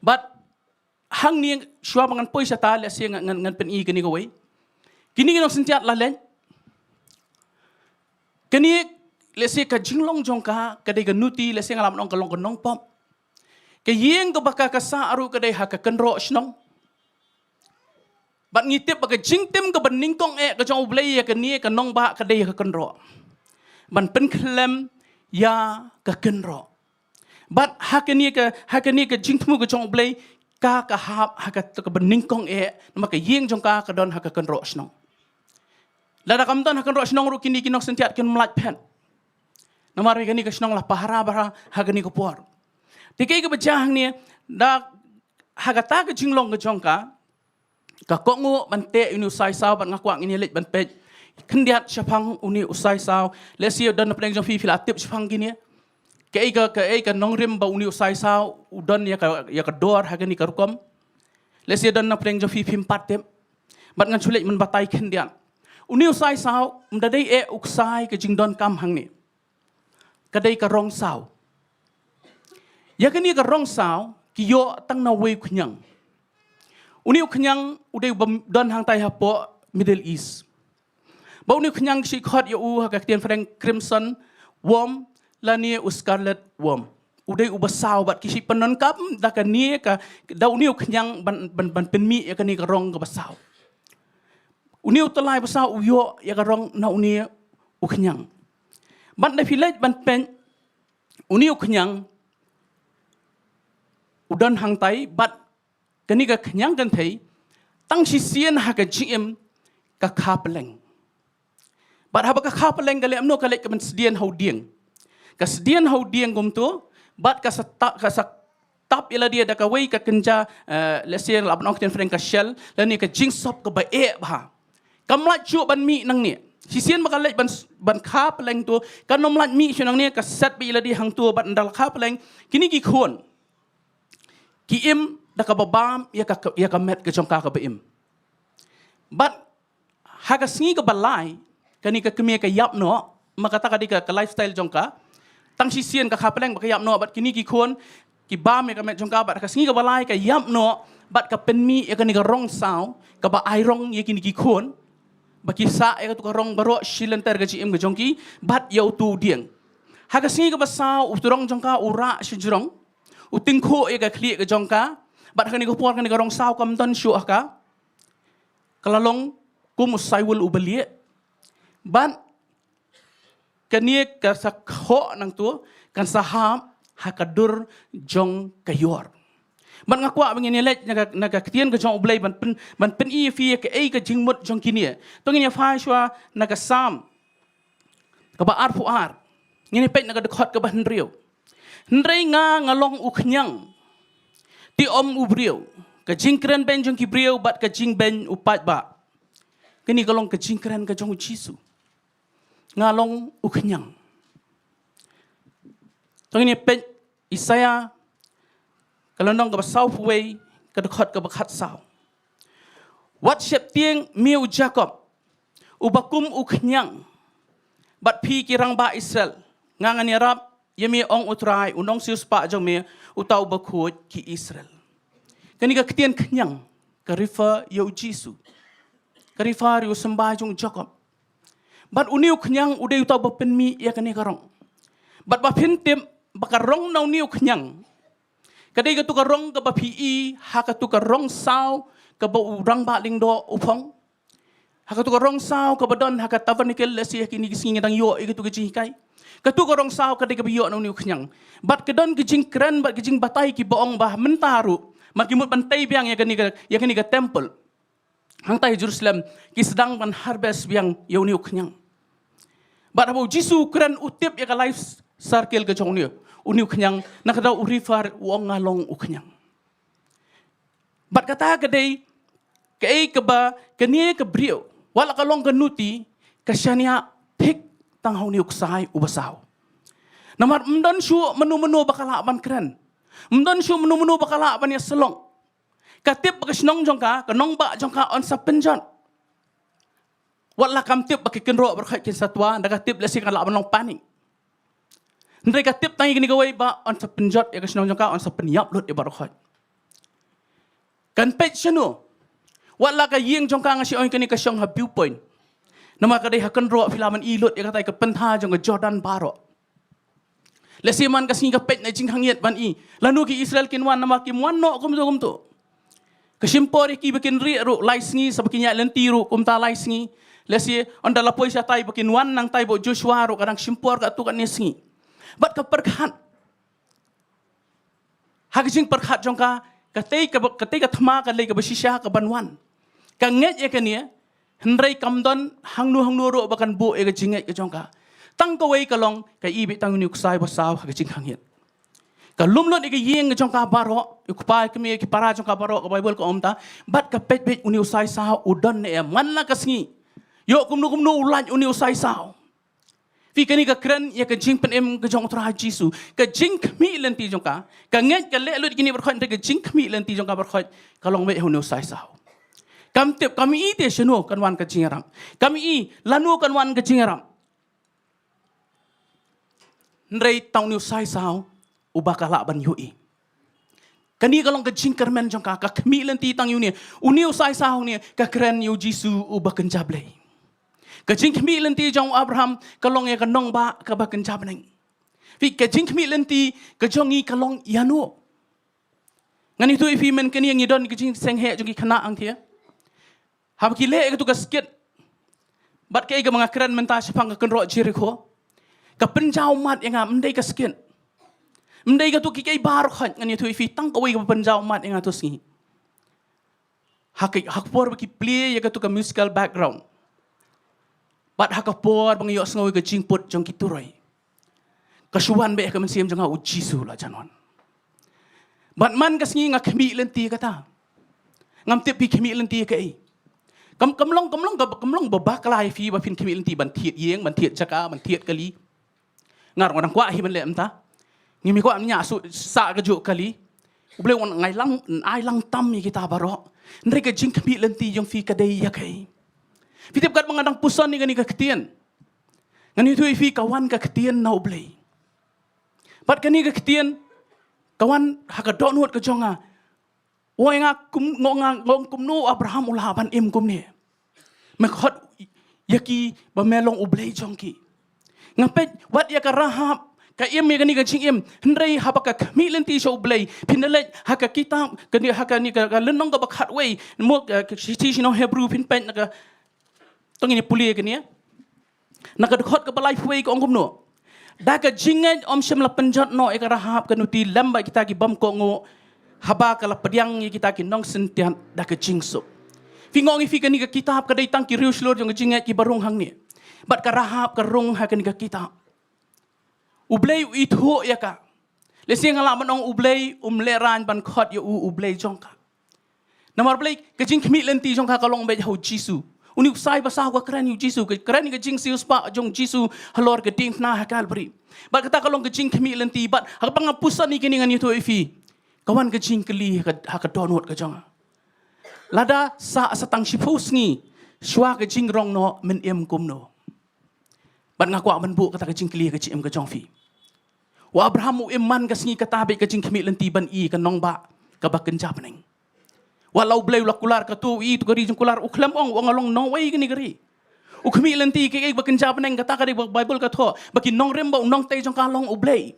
Bad hangne shuwa ba ngan poi shata, lehse ngan, ngan, ngan pyni kane kawei. Kine ki nongsyntiat la leit. Kane, lehse ka jinglong jong ka ka dei ka nuti, lehse nga lah ban ong ka long ka nongpop. Ka ïing kaba ka, ka sah ruh ka dei ha ka kynroh shnong. Bad ngi tip ba ka jingtim kaba nyngkong eh ka jong U Blei ïa kane ka nongbah ka dei ha ka kynroh. Ban pynkhlem ïa ka kynroh. Bad ha kane ka, ha kane ka jingthmu ka jong U Blei, ka, ka hap ha kato kaba nyngkong eh, namar ka ïing jong ka ka don ha ka kynroh shnong. Lada kam don ha ka kynroh shnong ruh, kine ki nongsyntiat kin ym lah phet. Namar kane ka shnong la pahara bha ha kane ka por. Te kaei kaba jia hangne, da ha kata ka jinglong ka jong ka, ka kohnguh ban teh ïa une u saisaw, bad nga kwah ngin ïa leit ban peit khyndiat shaphang une u saisaw. Lehse don na pdeng jong phi, phi la tip shaphang kine. Kaei ka, kaei ka nongrim ba une u saisaw u don ïa ka, ïa ka dor ha kane ka rukom. Lehse don na pdeng jong phi phim pat tip. Bad ngan shu leit ban batai khyndiat. Une u saisaw um da dei eh u ksai ka jingdonkam hangne. Ka dei ka rong saw. Ïa kane ka rong saw ki ïoh tang na uwei u khñiang. Une u khñiang u dei uba don hangtai hapoh Middle East. Ba une u khñiang ki khot ïa u ha ka ktien phareng crimson worm lane u scarlet worm. U dei uba saw, bad ki shait pyndonkam da kane ka, da une u khñiang ban, ban, ban pynmih ïa kane ka rong kaba saw. Une u tyllai ba saw u ïoh ïa ka rong na une u khñiang. Bad lada phi leit ban peit une u khñiang, u don hangtai, bad kane ka khñiang kynthei, tang shisien ha ka jingim ka kha pylleng. Bad haba ka kha pylleng ka leh kumno? Ka leit ka ban sdien ha u dieng. Ka sdien ha u dieng kumto, bad ka sa ta-, ka sa tap ïa lade da kawei ka kynja, eh, lehse lah ban ong ktien phareng ka shell, lane ka jingsop kaba eh bha. Kam lah shuh ban mih nangne. Shisien ba ka leit ban s-, ban kha pylleng to, kan ym lah mih shuh nangne, ka set beit ïa lade hangto, bad ynda la kha pylleng, kine ki khun ki im da kaba bam ïa ka, ïa ka met ka jong ka kaba im. Bad ha ka sngi kaba lai, kane ka kmie ka ïap noh, ma kata ka dei ka, ka lifestyle jong ka. Tang shisien ka kha pylleng bad ka ïap noh, bad kine ki khun ki bam ïa ka met jong ka, bad ha ka sngi kaba lai ka ïap noh, bad ka pynmih ïa kane ka rong saw kaba ai rong ïa kine ki khun, ba ki sah ïa katu ka rong baroh shi lynter ka jingim ka jong ki, bad ïa utu u dieng. Ha ka sngi kaba saw, utu u rong jong ka u rah shajrong, u tyngkhuh ïa ka khlieh ka jong ka, bad ha kane ka por kane ka rong saw kam don shuh ha ka, ka la long kum u saiwul uba lieh. Bad kane ka sa khoh nangto, kan sa hap ha ka dur jong ka ïor. Bad nga kwah ba ngin ïa leit na ka, na ka ktien ka jong U Blei ban pyn, ban pyni ïa phi ïa kaei ka jingmut jong kine. To ngin ïa phai shuwa na ka Salm kaba arphew ar. Ngin ïa peit na ka dkhot kaba hynriew. Hynrei nga, nga long u khñiang, te ym u briew. Ka jingkren beiñ jong ki briew bad ka jingbeiñ u paidbah. Kane ka long ka jingkren ka jong U Jisu. Nga long u khñiang. To ngin ïa peit Isaïah ka lynnong kaba sawphew wei, ka dkhot kaba khatsaw. Wat sheptieng me u Jakob, uba kum u khñiang, bad phi ki rangbah Israel. Nga ngan ïarap ïa me, ong U Trai, u nongsiewspah jong me, uta uba khuid ki Israel. Kane ka ktien khñiang ka refer ïa U Jisu. Ka refer ïa u symbai jong u Jakob. Bad une u khñiang u dei uta uba pynmih ïa kane ka rong. Bad ba phin tip ba ka rong na une u khñiang ka dei katu ka rong kaba phi i ha katu ka rong saw kaba u rangbah lyngdoh u phong. Ha katu ka rong saw kaba don ha ka tabernacle, lehse ha kine ki sngi ngi dang ïoh ïa katu ka jinghikai. Katu ka rong saw ka dei kaba ïoh na une u khñiang. Bad ka don ka jingkren bad ka jingbatai kiba ong ba mynta ruh, ma ki mut ban tei biang ïa kane ka, ïa kane ka temple hangtai Jerusalem, ki sdang ban harvest biang ïa une u khñiang. Bad haba U Jisu u kren, u tip ïa ka life circle ka jong une, une u khñiang, na kata u refer, u ong nga long u khñiang. Bad kata ka dei kaei kaba kane ka briew, wat la ka long ka nuti, ka shaniah thik tang ha une u ksai uba saw. Namar ym don shuh mano mano ba ka lah ban kren. Ym don shuh mano mano ba ka lah ban ïasyllok. Ka tip ba ka shnong jong ka, ka nongbah jong ka yn sa pynjot. Wat la kam tip ba ki kynroh baroh khoit kin sa twa, ynda ka tip lehse ka lah ban long panic. Hynrei ka tip tang ïa kane kawei ba yn sa pynjot ïa ka shnong jong ka, yn sa pynïap lut ïa baroh khoit. Kan peit shano? Wat la ka ïing jong ka, nga shu ong ïa kane ka shong ha viewpoint. Namar ka dei ha kynroh, phi lah ban i lut ïa katai ka pyntha jong ka Jordan baroh. Lehse man ka sngi ka peit na jingkhangïit ban i lano ki Israel kin wan, namar kim wan noh kumto kumto. Ka shim por ïa ki ba kin rieh ruh lai sngi, sa ba kin ïaid lynti ruh kumta lai sngi. Lehse ynda la poi shatai ba kin wan nangtai bad u Joshua ruh ka dang shim por katto katne sngi. Bad ka pyrkhat, ha ka jingpyrkhat jong ka, katei ka, katei ka thma ka lei kaba shisha ka ban wan. Ka ngeit ïa kane, hynrei kam don hangno hangno ruh ba kan buh ïa ka jingngeit ka jong ka. Tang kawei ka long, ka i beit tang une u ksai ba saw ha ka jingkhangïit. Ka lum lut ïa ka ïing ka jong ka baroh, ïa u kpa ïa u kmie, ïa ki para jong ka baroh, ka Baibl ka ong kumta, bad ka peit beit une u ksai saw u don ne em man la ka sngi. Ïoh kumno kumno u lait une u ksai saw. Phi, kane ka kren ïa ka jingpynim ka jong U Trai Jisu. Ka jingkhmih lynti jong ka, ka ngeit ka leh lut ïa kine baroh khoit, hynrei ka jingkhmih lynti jong ka baroh khoit ka long beit ha une u ksai saw. Kam tip, kam i te shano kan wan ka jingïarap. Kam i lano kan wan ka jingïarap. Hynrei tang une u ksai saw uba ka lah ban ïohi. Kane ka long ka jingkyrmen jong ka, ka khmih lynti tang ïa une. Une u ksai saw une ka kren ïa u Jisu uba kynja blei. Ka jingkhmih lynti jong u Abraham ka long ïa ka nongbah kaba kynja bneng. Phi, ka jingkhmih lynti ka jong ngi ka long ïano? Ngan ïathuh ïa phi, mynta kane ngi don ka jingseng heh jong ki khynnah hangthie. Haba ki leh ïa katu ka skit, bad kaei kaba nga kren mynta shaphang ka kynroh Jerikho, ka pynjaw mat ïa nga, ym dei ka skit. Ym dei katu ki kei bar khot ngan ïathuh ïa phi tang kawei kaba pynjaw mat ïa nga tu sngi. Ha ka, ha ka por ba ki plie ïa katu ka musical background. Bad ha ka por ba nga ïohsngew ïa ka jingput jong ki turoi. Ka shu wan beit ha ka mynsiem jong nga u Jisu la jan wan. Bad man ka sngi nga khmih lynti kata. Ngam tip phi khmih lynti kaei. Kam, kam long, kam long, kam, kam long ba bakla ïa phi ba phin khmih lynti ban thied ïing, ban thied jaka, ban thied kali. Nga ruh nga dang kwah hi ban leh mynta. Ngim kwah ñiah sah kajuh kali. U Blei un ai lang, ai lang tam ïa kita baroh. Hynrei ka jingkhmih lynti jong phi ka dei ïa kaei. Phi tip katba nga dang puson ïa kane ka ktien. Ngan ïathuh ïa phi ka wan ka ktien na u Blei. Bad kane ka ktien ka wan ha ka dohnud ka jong nga. Ong ïa nga kum, ong nga, ong kumno u Abraham u lah ban im kumne. Me khot ïa ki ba me long u Blei jong ki. Nga peit wat ïa ka Rahab ka im ïa kane ka jingim. Hynrei haba ka khmih lynti sha u Blei. Phin da leit ha ka kitab kane, ha kane ka, ka lynnong kaba khatwei. Mo, eh, ka shithi sha ki nong Hebru phin peit na ka Tang ïa pule kane. Na ka dkhot kaba laiphew wei ka ong kumno. Da ka jingngeit ym shym la pynjot noh ïa ka Rahab ka nuti lem bad kita ki bym kohnguh. Haba ka la pdiang ïa kita ki nongsyntiat da ka jingsuk. Phi nga ong ïa phi kane ka kitab ka dei tang ki riewshlur jong ka jingngeit kiba rung hangne. Bad ka Rahab ka rung ha kane ka kitab. U Blei u ithuh ïa ka. Lehse nga lah ban ong u Blei um lehraiñ ban khot ïa u u Blei jong ka. Namar balei ka jingkhmih lynti jong ka ka long beit ha u Jisu. Une u bsai basaw ka kren ïa u Jisu, ka kren ïa ka jingsiewspah jong u Jisu halor ka diengphna ha Kalbari. Bad kata ka long ka jingkhmih lynti bad haba nga puson ïa kine ngan ïathuh ïa phi. Ka wan ka jingkylli ha ka, ha ka dohnud ka jong nga. Lada sah sa tang shiphew sngi shuwa ka jingrong noh men im kumno. Bad nga kwah ban buh kata ka jingkylli ha ka jingim ka jong phi. U Abraham u im man ka sngi kata beit ka jingkhmih lynti ban ïoh ka nongbah kaba kynja bneng. Wat la u Blei u la kular kato u ïoh tu ka ri jong kular u khlem ong u ong nga long nongwei kane ka ri. U khmih lynti kaei ba kynja bneng kata ka dei ba Baibl ka thoh ba ki nongrim ba u nongtei jong ka long u Blei.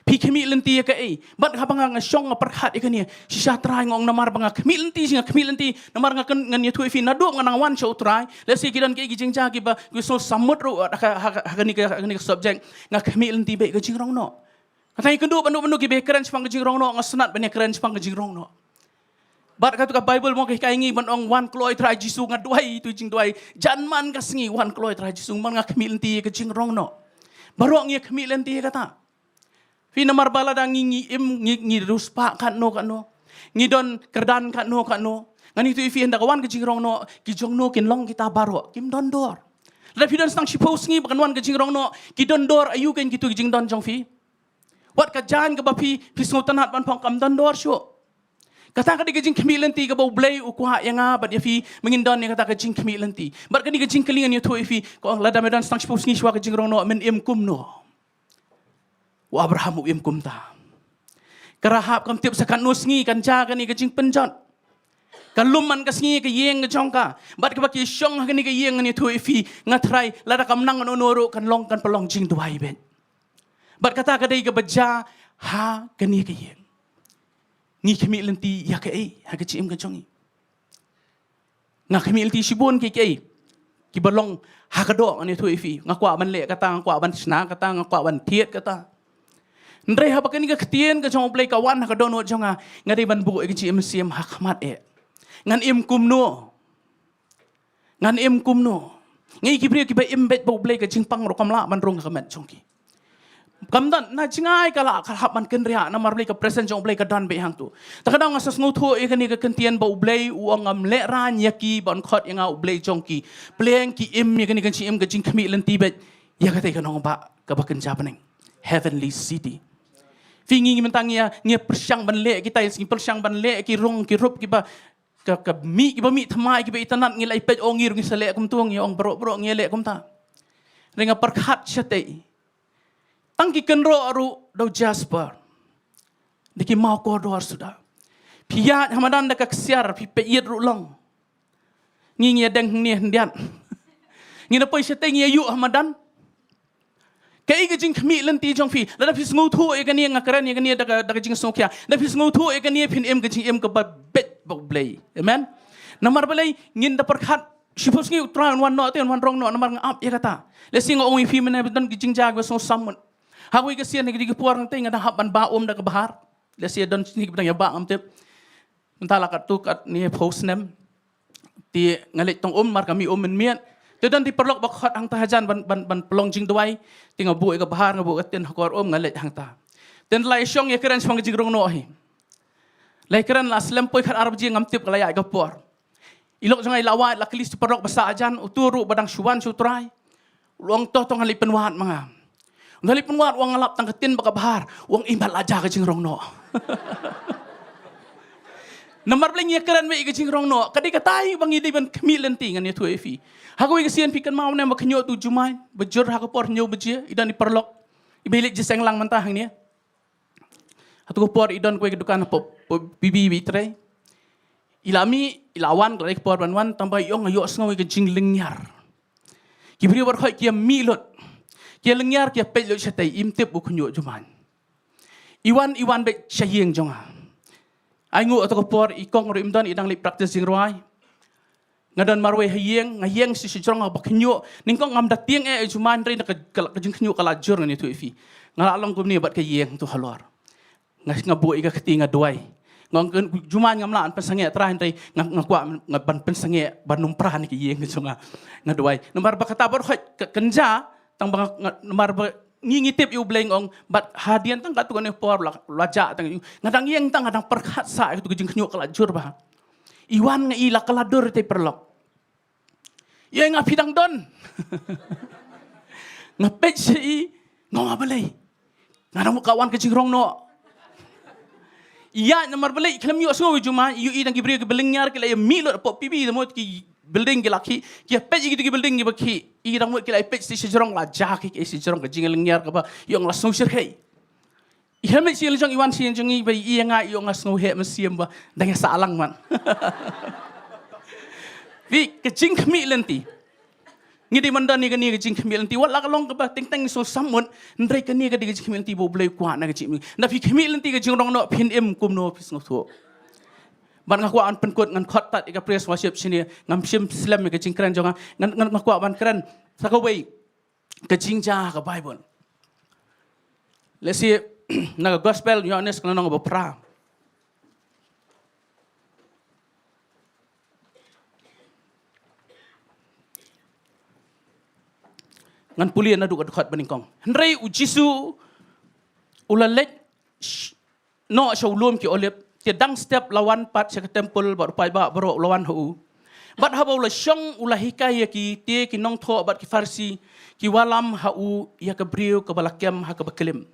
Phi khmih lynti ïa kaei. Bad haba nga nga shong nga pyrkhat ïa kane. Shisha Trai nga ong namar ba nga khmih lynti shi nga khmih lynti. Namar nga kyn ngan ïathuh ïa phi naduh nga nang wan sha u Trai. Lehse ki don kiei ki jingjia kiba ki sngewsamut ruh ha ka, ha ka, ha kane ka, ha kane ka subject. Nga khmih lynti beit ka jingrong noh. Kata ngi kynduh ban duh ban duh kiba kren shaphang ka jingrong noh nga sngewtynnat ban ïakren shaphang ka jingrong noh. Bad katu ka Baibl mo ka hikai ngi ban ong wan kloi Trai Jisu nga duwai tu jingduwai. Jan man ka sngi wan kloi Trai Jisu man nga khmih lynti ïa ka jingrong noh. Baroh ngi khmih lynti ïa kata. Phi namar ba lada ngi, ngi im, ngi, ngi riewspah katno katno. Ngi don kyrdan katno katno. Ngan ïathuh ïa phi hynda ka wan ka jingrong noh, ki jong no kin long kita baroh, kim don dor. Lada phi don tang shiphew sngi ba kan wan ka jingrong noh, ki don dor aïu kein kitu ki jingdon jong phi. Wat ka jaiñ kaba phi, phi sngewtynnat ban phong kam don dor shuh. Kata ka dei ka jingkhmih lynti kaba u Blei u kwah ïa nga bad ïa phi, ba ngin don ïa kata ka jingkhmih lynti. Bad ka dei ka jingkylli ngan ïathuh ïa phi, ka ong lada me don tang shiphew sngi shuwa ka jingrong noh, men im kumno. U Abraham u im kumta. Ka Rahab kam tip sa katno sngi kan jia kane ka jingpynjot. Ka lum man ka sngi ka ïing ka jong ka. Bad kaba ki shong ha kane ka ïing ngan ïathuh ïa phi nga Trai lada kam nang kano kano ruh kan long kan pynlong jingduwai beit. Bad kata ka dei kaba jia ha kane ka ïing. Ngi khmih lynti ïa kaei ha ka jingim ka jong ngi. Nga khmih lynti shibun kiei kiei kiba long ha ka doh ngan ïathuh ïa phi. Nga kwah ban leh kata, nga kwah ban shna kata, nga kwah ban thied kata. Hynrei haba kane ka ktien ka jong u Blei ka wan ha ka dohnud jong nga, nga dei ban buh ïa ka jingim mynsiem ha khmat eh. Ngan im kumno. Ngan im kumno. Ngi ki briew kiba im beit bad u Blei ka jingpang ruh kam lah ban rung ha ka met jong ki. Kam don na jngai ka lah ka hap ban kynriah namar Blei ka presence jong u Blei ka don beit hangto. Ta ka dang nga sa sngewthuh ïa kane ka kyntien ba u Blei u ong ngam lehraiñ ïa ki ban khot ïa nga u Blei jong ki. Pleng ki im ïa kane ka jingim ka jingkhmih lynti beit ïa kata ka nongbah kaba kynja bneng. Heavenly city. Phi ngi ngi mynta ngi ïa ngi pyrshang ban leh kita ïa ngi pyrshang ban leh ki rong ki rup kiba ka, ka mih kiba mih thymmai kiba itynnat ngi la ïa peit ong ngi ruh ngi sa leh kumto ngi ong baroh baroh ngi leh kumta. Ring nga pyrkhat shatei. Tang ki kynroh ruh da u jasper. Da ki maw kordor suda. Phi ïaid ha madan da ka ksiar phi peit ïit ruh long. Ngi ngi ïa deng hynne hyndiat. Ngi na poi shatei ngi ïa ïuh ha madan. Kaei ka jingkhmih lynti jong phi lada phi sngewthuh ïa kane nga kren ïa kane da ka, da ka jingsngewkhia. Da phi sngewthuh ïa kane phin im ka jingim kaba beit bad u Blei. Amen. Namar balei ngin da pyrkhat shiphew sngi u Trai un wan noh te un wan rong noh namar nga ap ïa kata. Lehse nga ong ïa phi mynne ba don ki jingjia ba sngewsamut. Ha kawei ka sien ha kine ki por nga tei nga dang hap ban bah um da ka bhar. Lehse don shane kiba dang ïa bah ngam tip. Mynta la katto katne phew snem. Te nga leit tong um namar ka mih um mynmiet. Te don ki paralok ba khot hangta hajan ban, ban, ban pynlong jingduwai. Te nga buh ïa ka bhar, nga buh ka tin ha kor um, nga leit hangta. Te la ïa shong ïa kren shaphang ka jingrong noh hi. La ïa kren la slem poi khatar baje ngam tip ka la ïaid ka por. I lok jong nga i la wad, la kylli ki paralok ba sah hajan, uto ruh ba dang shu wan sha U Trai. U ong to to ngan leit pynwad ma nga. Ngan leit pynwad, u ong nga lap tang ka tin bad ka bhar, u ong i mat la jia ka jingrong noh. Namar ba la ngi ïa kren beit ïa ka jingrong noh, ka dei katai ba ngi dei ban khmih lynti, ngan ïathuh ïa phi. Ha kawei ka sien phi kynmaw ne ba khynñiuh tu jumai, ba jur ha ka por hynñiew baje, i don i paralok. Iba i leit jingïaseng lang mynta hangne. Hato ka por i don kawei ka dukan hapoh, hapoh P B ba i trei. I la mih, i la wan, ka la dei ka por ban wan, tang ba i ong nga ïohsngew ïa ka jinglynñiar. Ki briew baroh ki ïa mih lut. Ki ïa lynñiar, ki ïa peit lut shatei, im tip u khynñiuh jumai. I wan, i wan beit sha ïing jong nga. Ai nguh hato ka por i kong ruh im don, i dang leit practice jingrwai. Nga don marwei ha ïing, nga ïeng sha shajrong haba khynñiuh. Nyngkong ngam da tieng eh, eh, jumai hynrei ka, ka, ka jingkhynñiuh ka la jur, ngan ïathuh ïa phi. Nga la long kumne bad ka ïing tu halor. Nga, nga buh ïa ka kti nga duwai. Nga ong jumai ngam lah ban pynsangeh Trai hynrei nga, nga kwah nga ban pynsangeh ban ym pra ïa ka ïing jong nga. Nga duwai. Namar ba kata baroh ka kynja, tang ba nga, nga, namar ba ngi ngi tip ïa U Blei, nga ong bad hadien tang katto katne por la, la jah tang ïa u. Nga dang ïeng tang nga dang pyrkhat sah ïa katu ka jingkhynñiuh ka la jur bha. I wan nga i la ka la dur te paralok. Ïa nga phi dang don. Nga peit sha i, nga ong balei. Nga dang mut ka wan ka jingrong noh. Ïa namar balei khlem ïohsngew jumai, ïohi dang ki briew kiba lynñiar ki la ïa mih lut hapoh P B, dang mut ki building ki la khih, ki ïa peit ïa kitu ki building kiba khih, i dang mut ki la ïa peit sha shajrong la jia ki, ki shajrong ka jinglynñiar kaba ïa ong la sngewsih heh. I helmet sien jong i wan sien jong i ba i ïa nga i ong nga sngew heh mynsiem ba dang ïa sah lang man. Phi ka jingkhmih lynti. Ngi dei ban don ïa kane ka jingkhmih lynti. Wat la ka long kaba teng teng ngi sngew sammut, hynrei kane ka dei ka jingkhmih lynti ba U Blei u kwah na ka jingim. Na phi khmih lynti ka jingrong noh phin im kumno phi sngewthuh. Bad nga kwah ban pynkut ngan khot tad ïa ka praise worship shane, ngam shym slem ïa ka jingkren jong nga, ngan, ngan, nga kwah ban kren sa kawei ka jingjia ha ka Baibl. Lehse na ka Gospel Ïoannis ka lynnong ba phra. Ngan pule naduh ka dkhot ba nyngkong. Hynrei U Jisu u la leit sh-, noh sha u lum ki Olib, te dang step la wan pat sha ka templ bad u paidbah baroh u la wan ha u. Bad haba u la shong u la hikai ïa ki, te ki nongthoh bad ki Pharisi ki wallam ha u ïa ka briew kaba la kem ha kaba klim.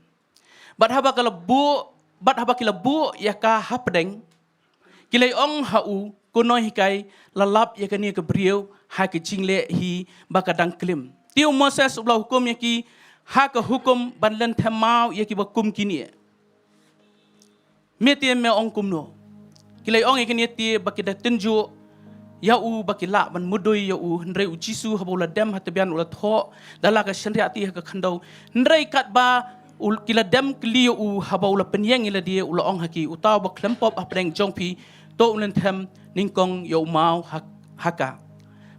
Bad haba ka la buh, bad haba ki la buh ïa ka hapdeng, ki la ong ha u, ko nonghikai, la lap ïa kane ka briew ha ka jingleh hi ba ka dang klim. Te u Moses u la hukum ïa ki ha ka hukum ban lynthem maw ïa kiba kum kine. Me te me ong kumno? Ki la ong ïa kine te ba ki da tynjuh ïa u ba ki lah ban mudui ïa u. Hynrei U Jisu haba u la dem ha tbian u la thoh da la ka shynriahti ha ka khyndew. Hynrei katba u, ki la dem kylli ïa u haba u la pynïeng ïa lade, u la ong ha ki, uta uba khlem pop hapdeng jong phi, to un lynthem nyngkong ïa u maw ha, ha ka.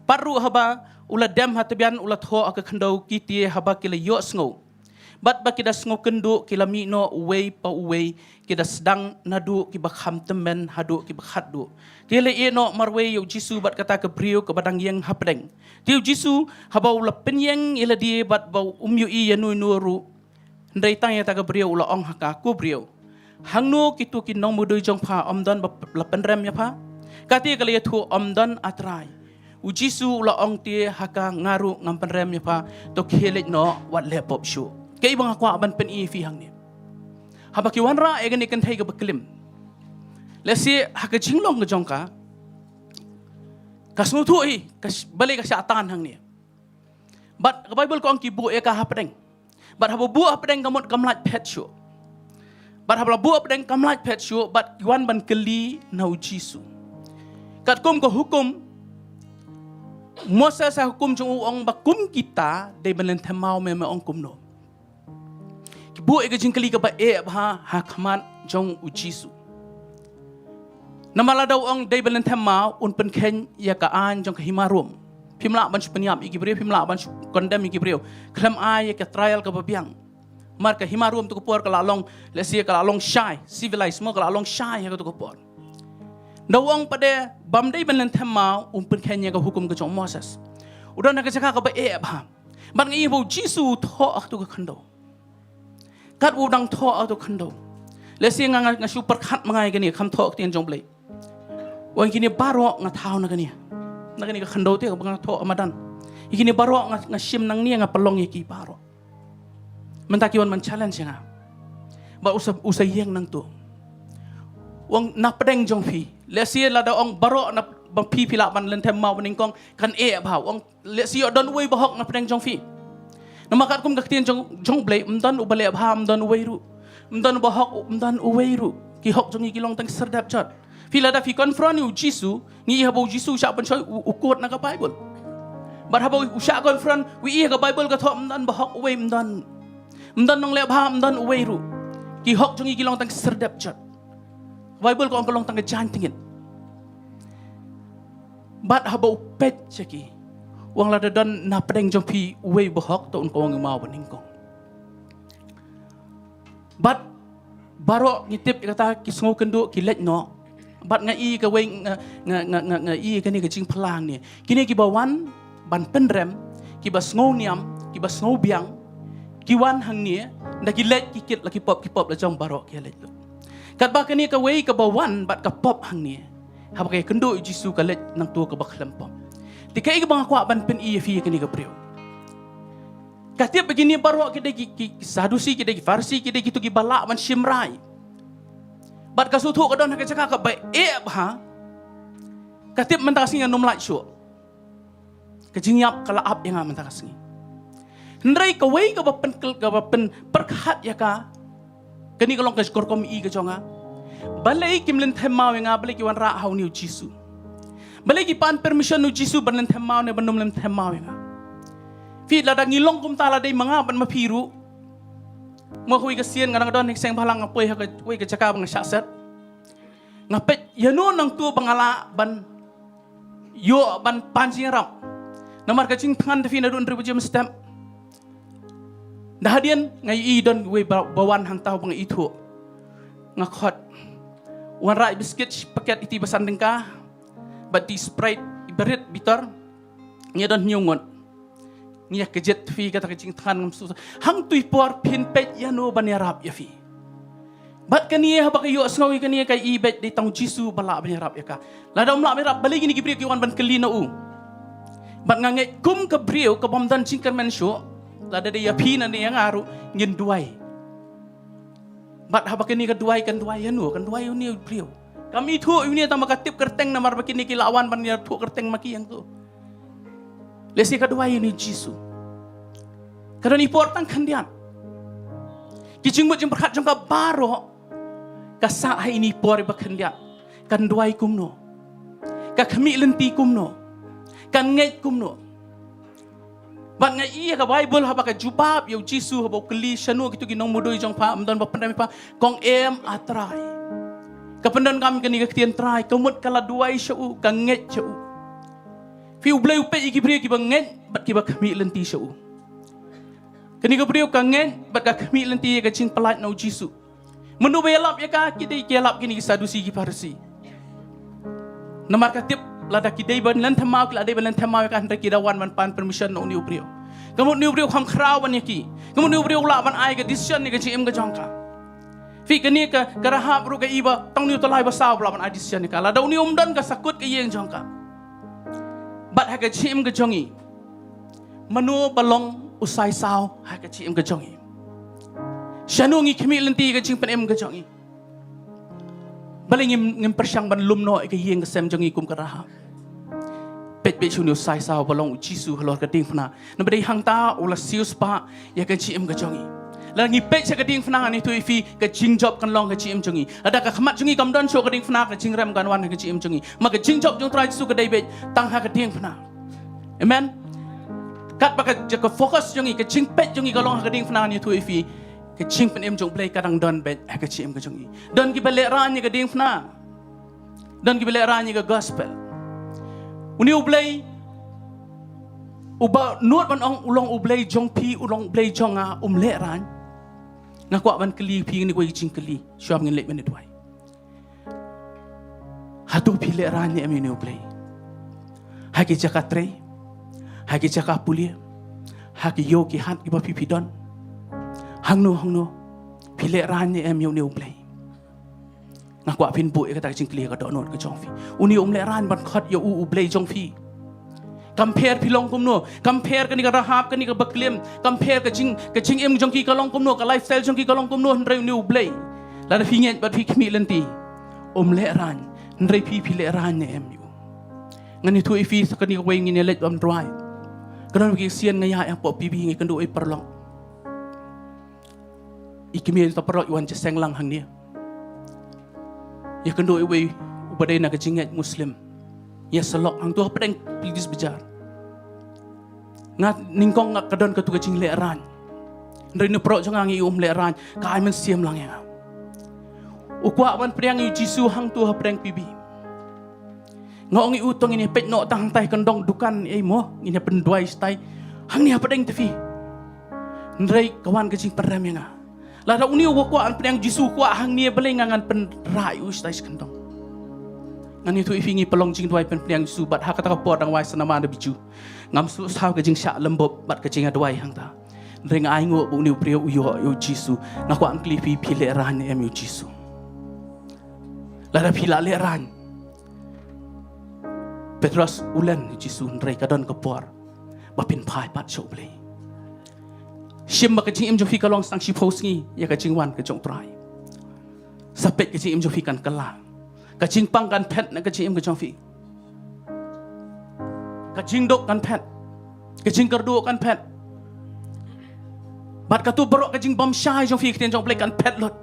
Pat ruh haba u la dem ha tbian u la thoh ha ka khyndew, ki te haba ki la ïohsngew bad ba ki da sngewkynduh ki la mih noh uwei pa uwei, ki da sdang naduh kiba kham tymmen haduh kiba khatduh. Te la ïeh noh marwei ïa U Jisu bad kata ka briew kaba dang ïeng hapdeng. Te U Jisu haba u la pynïeng ïa lade bad ba um ïohi ïa uno uno ruh. Hynrei tang ïa kata ka briew u la ong ha ka, ko briew, hangno kito ki nongmudui jong pha, ym don ba la pynrem ïa pha? Kata ka la ïathuh, ym don, A Trai. U Jisu u la ong te ha ka, nga ruh ngam pynrem ïa pha, to khie leit noh, wat leh pop shuh. Kaei ba nga kwah ban pyni ïa phi hangne? Haba ki wanrah ïa kane ka kynthei kaba klim, lehse ha ka jinglong ka jong ka, ka sngewthuh hi, ka sh-, balei ka shah tan hangne. Bad ka Baibl ka ong ki buh ïa ka hapdeng. Bad haba buh hapdeng ka mut kam lait phet shuh. Bad haba la buh hapdeng kam lait phet shuh, bad ki wan ban kylli na U Jisu. Katkum ka hukum Moses, ha hukum jong u ong ba kum kita dei ban lynthem maw, me me ong kumno? Ki buh ïa ka jingkylli kaba eh bha ha khmat jong U Jisu. Namar lada u ong dei ban lynthem maw, un pynkheiñ ïa ka aiñ jong ka hima Rom. Phim lah ban shu pynïap ïa ki briew, phim lah ban shu condemn ïa ki briew khlem ai ïa ka trial kaba biang. Namar ka hima Rom tu ka por ka la long, lehse ka la long shai, civilized mo, ka la long shai ha ka tu ka por. Da u ong pat de bam dei ban lynthem maw, um pynkheiñ ïa ka hukum ka jong Moses. U don ha ka jaka kaba eh bha. Bad nga i ba u Jisu u thoh ha ka tu ka khyndew. Katba u dang thoh ha ka tu ka khyndew, lehse nga, nga, nga shu pyrkhat ma nga ïa kane, kham thoh ha ka ktien jong U Blei. Wan kine baroh nga thaw na kane, na kane ka khyndew te kaba nga thoh ha madan. Ïa kine baroh nga, nga shim nangne, nga pynlong ïa ki baroh. Mynta ki wan ban challenge ïa nga. Ba u sa, u sa ïeng nangtu. Wan na pdeng jong phi. Lehse lada ong baroh na ba phi phi lah ban lynthem maw ba nyngkong, kan eh bha. Wan lehse ïoh don uwei ba hok na pdeng jong phi. Namar katkum ka ktien jong, jong U Blei, ym don uba leh bha, ym don uwei ruh. Ym don uba hok, ym don uwei ruh. Ki hok jong ngi ki long tang serdep jot. Phi lada phi confront ïa u Jisu, ngi i haba u Jisu u shah pynshoi, u, u quote na ka Bible. Bad haba u shah confront, u i ha ka Bible ka thoh ym don ba hok uwei, ym don. Ym don nongleh bha, ym don uwei ruh. Ki hok jong ngi ki long tang serdep jot. Bible ka ong ka long tang ka jaiñ tngit. Bad haba u peit sha ki, wan lada don na pdeng jong phi uwei ba hok, to un kawang ïa u maw ba nyngkong. Bad baroh ngi tip ïa kata, ki sngew kynduh, ki leit noh. Bad nga i kawei, nga, nga, nga, nga, nga i kane ka jingphylla hangne. Kine kiba wan ban pynrem, kiba sngew niam, kiba sngew biang, ki wan hangne, da ki leit ki kit la ki pop, ki pop la jong baroh ki leit lut. Katba kane kawei kaba wan bad ka pop hangne, haba ka ïakynduh ïa u Jisu ka leit nangtu kaba khlem pop. Te kaei kaba nga kwah ban pyni ïa phi ïa kane ka briew. Ka tip ba kine baroh ki dei ki, ki, ki Sadusi, ki dei ki Pharisi, ki dei kitu kiba lah ban shim rai. Bad ka sngewthuh ka don ha ka jaka kaba eh bha. Ka tip mynta ka sngi ngan ym lait shuh. Ka jingïap ka la ap ïa nga mynta ka sngi. Hynrei kawei kaba pyn, kaba pynpyrkhat ïa ka. Kane ka long ka rukom i ka jong nga. Balei kim lynthem maw ïa nga, balei ki wanrah ha une u Jisu. Balei ki pan permission u Jisu ban lynthem maw ne ban ym lynthem maw ïa nga. Phi, lada ngi long kumta la dei ma nga bad ma phi ruh. Mo kawei ka sien nga dang don ha ka seng bhalang, nga poi ha kawei ka jaka ba nga shah set. Nga peit ïano nangtu ba nga lah ban ïoh ban pan jingïarap. Namar ka jingthngan da phi naduh hynriew baje mynstep. Da hadien nga i don uwei ba, ba wan hangta ba nga ithuh. Nga khot. Wanrah biskit shi paket iti ba san tyngka. Bad ti Sprite iba rit bitor. Ngi don hynñiew ngut. Ngi ïa kjit phi kata ka jingthngan, ngam sngewsih. Hangtu i por phin peit ïano ban ïarap ïa phi. Bad kane haba ka ïohsngew ïa kane ka i beit dei tang u Jisu ba lah ban ïarap ïa ka. Lada um lah ban ïarap, balei kine ki briew ki wan ban kylli na u. Bad nga ngeit kum ka briew ka bym don jingkyrmen shuh, lada dei ïa phi ne ïa nga ruh ngin duwai. Bad haba kane ka duwai, kan duwai ïano, kan duwai ïa une u briew. Kam ithuh ïa une tang ba ka tip kyrteng, namar ba kine ki la wan ban ïathuh kyrteng ma ki hangtu. Lehse ka duwai ïa une u Jisu. Ka don i por tang khyndiat. Ki jingmut jingpyrkhat jong ka baroh ka sah ha ine i por iba khyndiat. Kan duwai kumno. Ka khmih lynti kumno. Kan ngeit kumno. Bad nga i ha ka Bible haba ka jubab ïa u Jisu haba u kylli shano kitu ki nongmudui jong pha, ym don ba pynrem ïa pha, ka ong em A Trai. Ka pyndonkam kane ka ktien Trai, ka mut ka la duwai sha u, ka ngeit sha u. Phi, U Blei u peit ïa ki briew kiba ngeit bad kiba khmih lynti sha u. Kane ka briew ka ngeit bad ka khmih lynti ïa ka jingpyllait na u Jisu. Mynno ba ïalap ïa ka, ki dei ki ïalap kine ki Sadusi ki Pharisi. Namar ka tip lada ki dei ban lynthem maw, ki la dei ban lynthem maw ïa ka, hynrei ki da wan ban pan permission na une u briew. Ka mut une u briew kham khraw ban ïa ki. Ka mut une u briew u lah ban ai ka decision ïa ka jingim ka jong ka. Phi, kane ka, ka Rahab ruh ka i ba tang une u tyllai ba saw ba lah ban ai decision ïa ka. Lada une um don ka sa kut ka ïing jong ka. Bad ha ka jingim ka jong ngi, mano ba long u sai saw ha ka jingim ka jong ngi? Shano ngi khmih lynti ka jingpynim ka jong ngi? Balei ngim, ngim pyrshang ban lum noh ïa ka ïing ka sem jong ngi kum ka Rahab? Peit, peit sha une u sai saw ba long u Jisu halor ka diengphna. Naba dei hangta u la siewspah ïa ka jingim ka jong ngi. Lada ngi peit sha ka diengphna, ngan ïathuh ïa phi, ka jingjop kan long ha ka jingim jong ngi. Lada ka khmat jong ngi kam don shuh ka diengphna, ka jingrem kan wan ha ka jingim jong ngi. Ma ka jingjop jong u Trai Jisu ka dei beit tang ha ka diengphna. Amen. Katba ka, ka focus jong ngi, ka jingpeit jong ngi ka long ha ka diengphna, ngan ïathuh ïa phi, ka jingpynim jong U Blei ka dang don beit ha ka jingim ka jong ngi. Don kiba lehraiñ ïa ka diengphna. Don kiba lehraiñ ïa ka gospel. Une U Blei uba nud ban ong u long U Blei jong phi, u long U Blei jong nga, um lehraiñ. Nga kwah ban kylli phi kane kawei ka jingkylli shuwa ba ngin leit ban ïa duwai. Hato phi lehraiñ ne em ïa une U Blei? Ha ki jaka trei, ha ki jaka pule, ha ki ïew ki hat kiba phi phi don, hangno hangno, phi lehraiñ ne em ïa une U Blei? Nga kwah phin buh ïa kata ka jingkylli ha ka dohnud ka jong phi. Une um lehraiñ ban khot ïa u U Blei jong phi. Kam pher phi long kumno, kam pher kane ka Rahab, kane ka baklim, kam pher ka jing, ka jingim jong ki ka long kumno, ka lifestyle jong ki ka long kumno, hynrei une U Blei, lada phi ngeit bad phi khmih lynti, um lehraiñ. Hynrei phi, phi lehraiñ ne em ïa u? Ngan ïathuh ïa phi sa kane kawei, ngin ïa leit ban duwai. Ka don ki ksian nga ïa, ïa pop phi, phi ngi kynduh ïa paralok. I kmie jong uta u paralok i wan jingïaseng lang hangne. Ïa kynduh iwei uba dei na ka jingngeit Muslim. Ïa sylok hangto hapdeng Pidis Bazaar. Nga nyngkong nga ka don katu ka jinglehraiñ. Hynrei une u paralok jong nga ngi ïohi um lehraiñ, ka ai mynsiem lang ïa nga. U kwah ban pdiang ïa u Jisu hangto hapdeng P B. Nga ong ïa u, to ngin ïa peit noh tang hangtai, kan don dukan ei mo, ngin ïa pynduwai shatai hangne hapdeng te phi. Hynrei ka wan ka jingpynrem ïa nga. Lada une u kwah ban pdiang Jisu, u kwah hangne, balei nga ngan pynrah ïa u shatai sha kyndong? Ngan ïathuh ïa phi, ngi pynlong jingduwai pynpdiang Jisu, bad ha kata ka por dang wai sa namar da Bijou. Ngam sngewthuh ka jingshah lymbup bad ka jingduwai hangta. Hynrei nga ai nguh ba une u briew u ïoh ïa u Jisu. Nga kwah ban kylli phi, phi lehraiñ ne em ïa u Jisu? Lada phi la lehraiñ, Petros u len ïa u Jisu, hynrei ka don ka por ba phin phai pat sha U Blei. Shim ba ka jingim jong phi ka long tang shiphew sngi ïa ka jingwan ka jong U Trai. Sa peit ka jingim jong phi kan kylla. Ka jingpang kan phet na ka jingim ka jong phi. Ka jingduk kan phet. Ka jingkyrduh kan phet. Bad katu baroh ka jingbymshai jong phi, ka ktien jong U Blei, kan phet lut.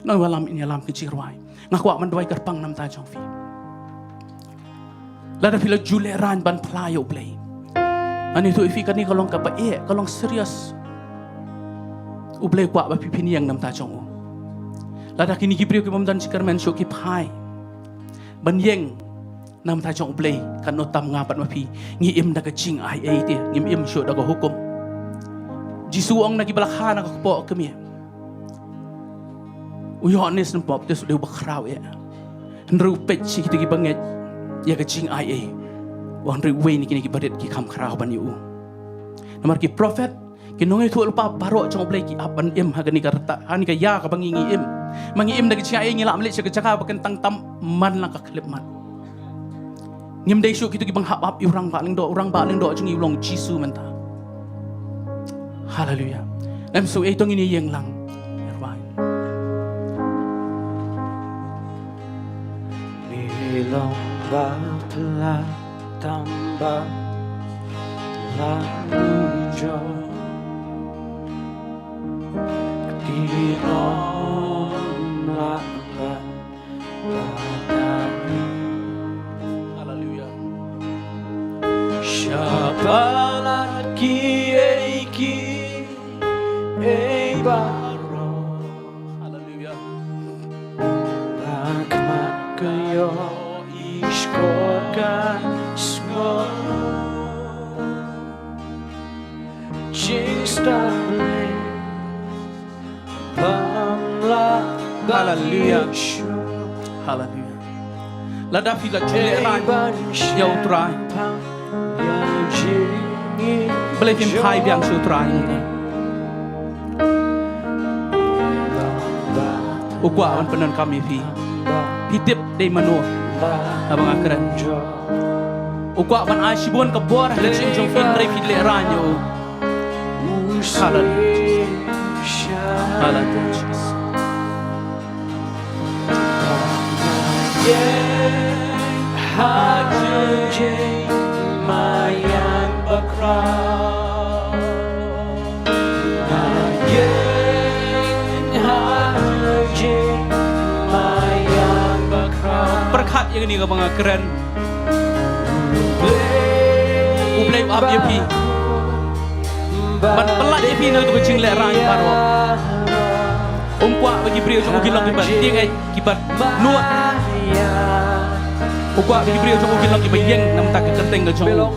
Nongïalam, nongïalam ka jingrwai, nga kwah ban duwai kyrpang namar jong phi. Lada phi la ju lehraiñ ban phla ïa U Blei, ngan ïathuh ïa phi, kane ka long kaba eh, ka long serious. U Blei u kwah ba phi phin ïeng namar jong u. Lada kine ki briew ki bym don jingkyrmen shuh ki phai ban ïeng namar jong U Blei, katno tam nga bad ma phi, ngi im da ka jingai ei te, ngim im shuh da ka hukum. Jisu u ong na kiba la kha na ka kpoh kmie. U Ïoannis Baptist u dei uba khraw eh. Hynrei u peit sha kito kiba ngeit ïa ka jingai ei. Hynrei uwei na kine kiba rit ki kham khraw ban ïa u. Namar ki prophet, ki nongïathuhlypa baroh jong U Blei ki ap ban im ha kane ka rta, ha kane ka ïa kaba ngi ngi im. Ma ngi im da ka jingai ei, ngi lah ban leit sha ka jaka ba kyntang tam man la ka khyllipmat. Ngim dei shuh kito kiba hap ap ïa u rangbah lyngdoh, u rangbah lyngdoh jong ngi u long Jisu mynta. Haleluya. Lem shu ei, to ngin ïeng lang. Ngi long ba pla tang ba la nujor. Kti non la ba. Haleluya. Shabalat kiei kiei baroh. Haleluya. Ba khmat ka ïoh, i shkor ka sngew. Jingstad Blei. Haleluya. Haleluya. Lada phi la ju lehraiñ ïa U Trai, balei phim phai biang sha U Trai? U kwah ban pyndonkam ïa phi. Phi tip dei mano haba nga kren? U kwah ban ai shibun ka bor ha ka jingim jong phi hynrei phi lehraiñ ïa u. Haleluya. Haleluya. Pyrkhat ïa kane kaba nga kren. U Blei u ap ïa phi ban pynlait ïa phi na ka jinglehraiñ baroh. Um kwah ba ki briew jong u ki long kiba tieng eh, kiba nud. U kwah ba ki briew jong u ki long kiba ïeng na ka bynta ka kyrteng ka jong u.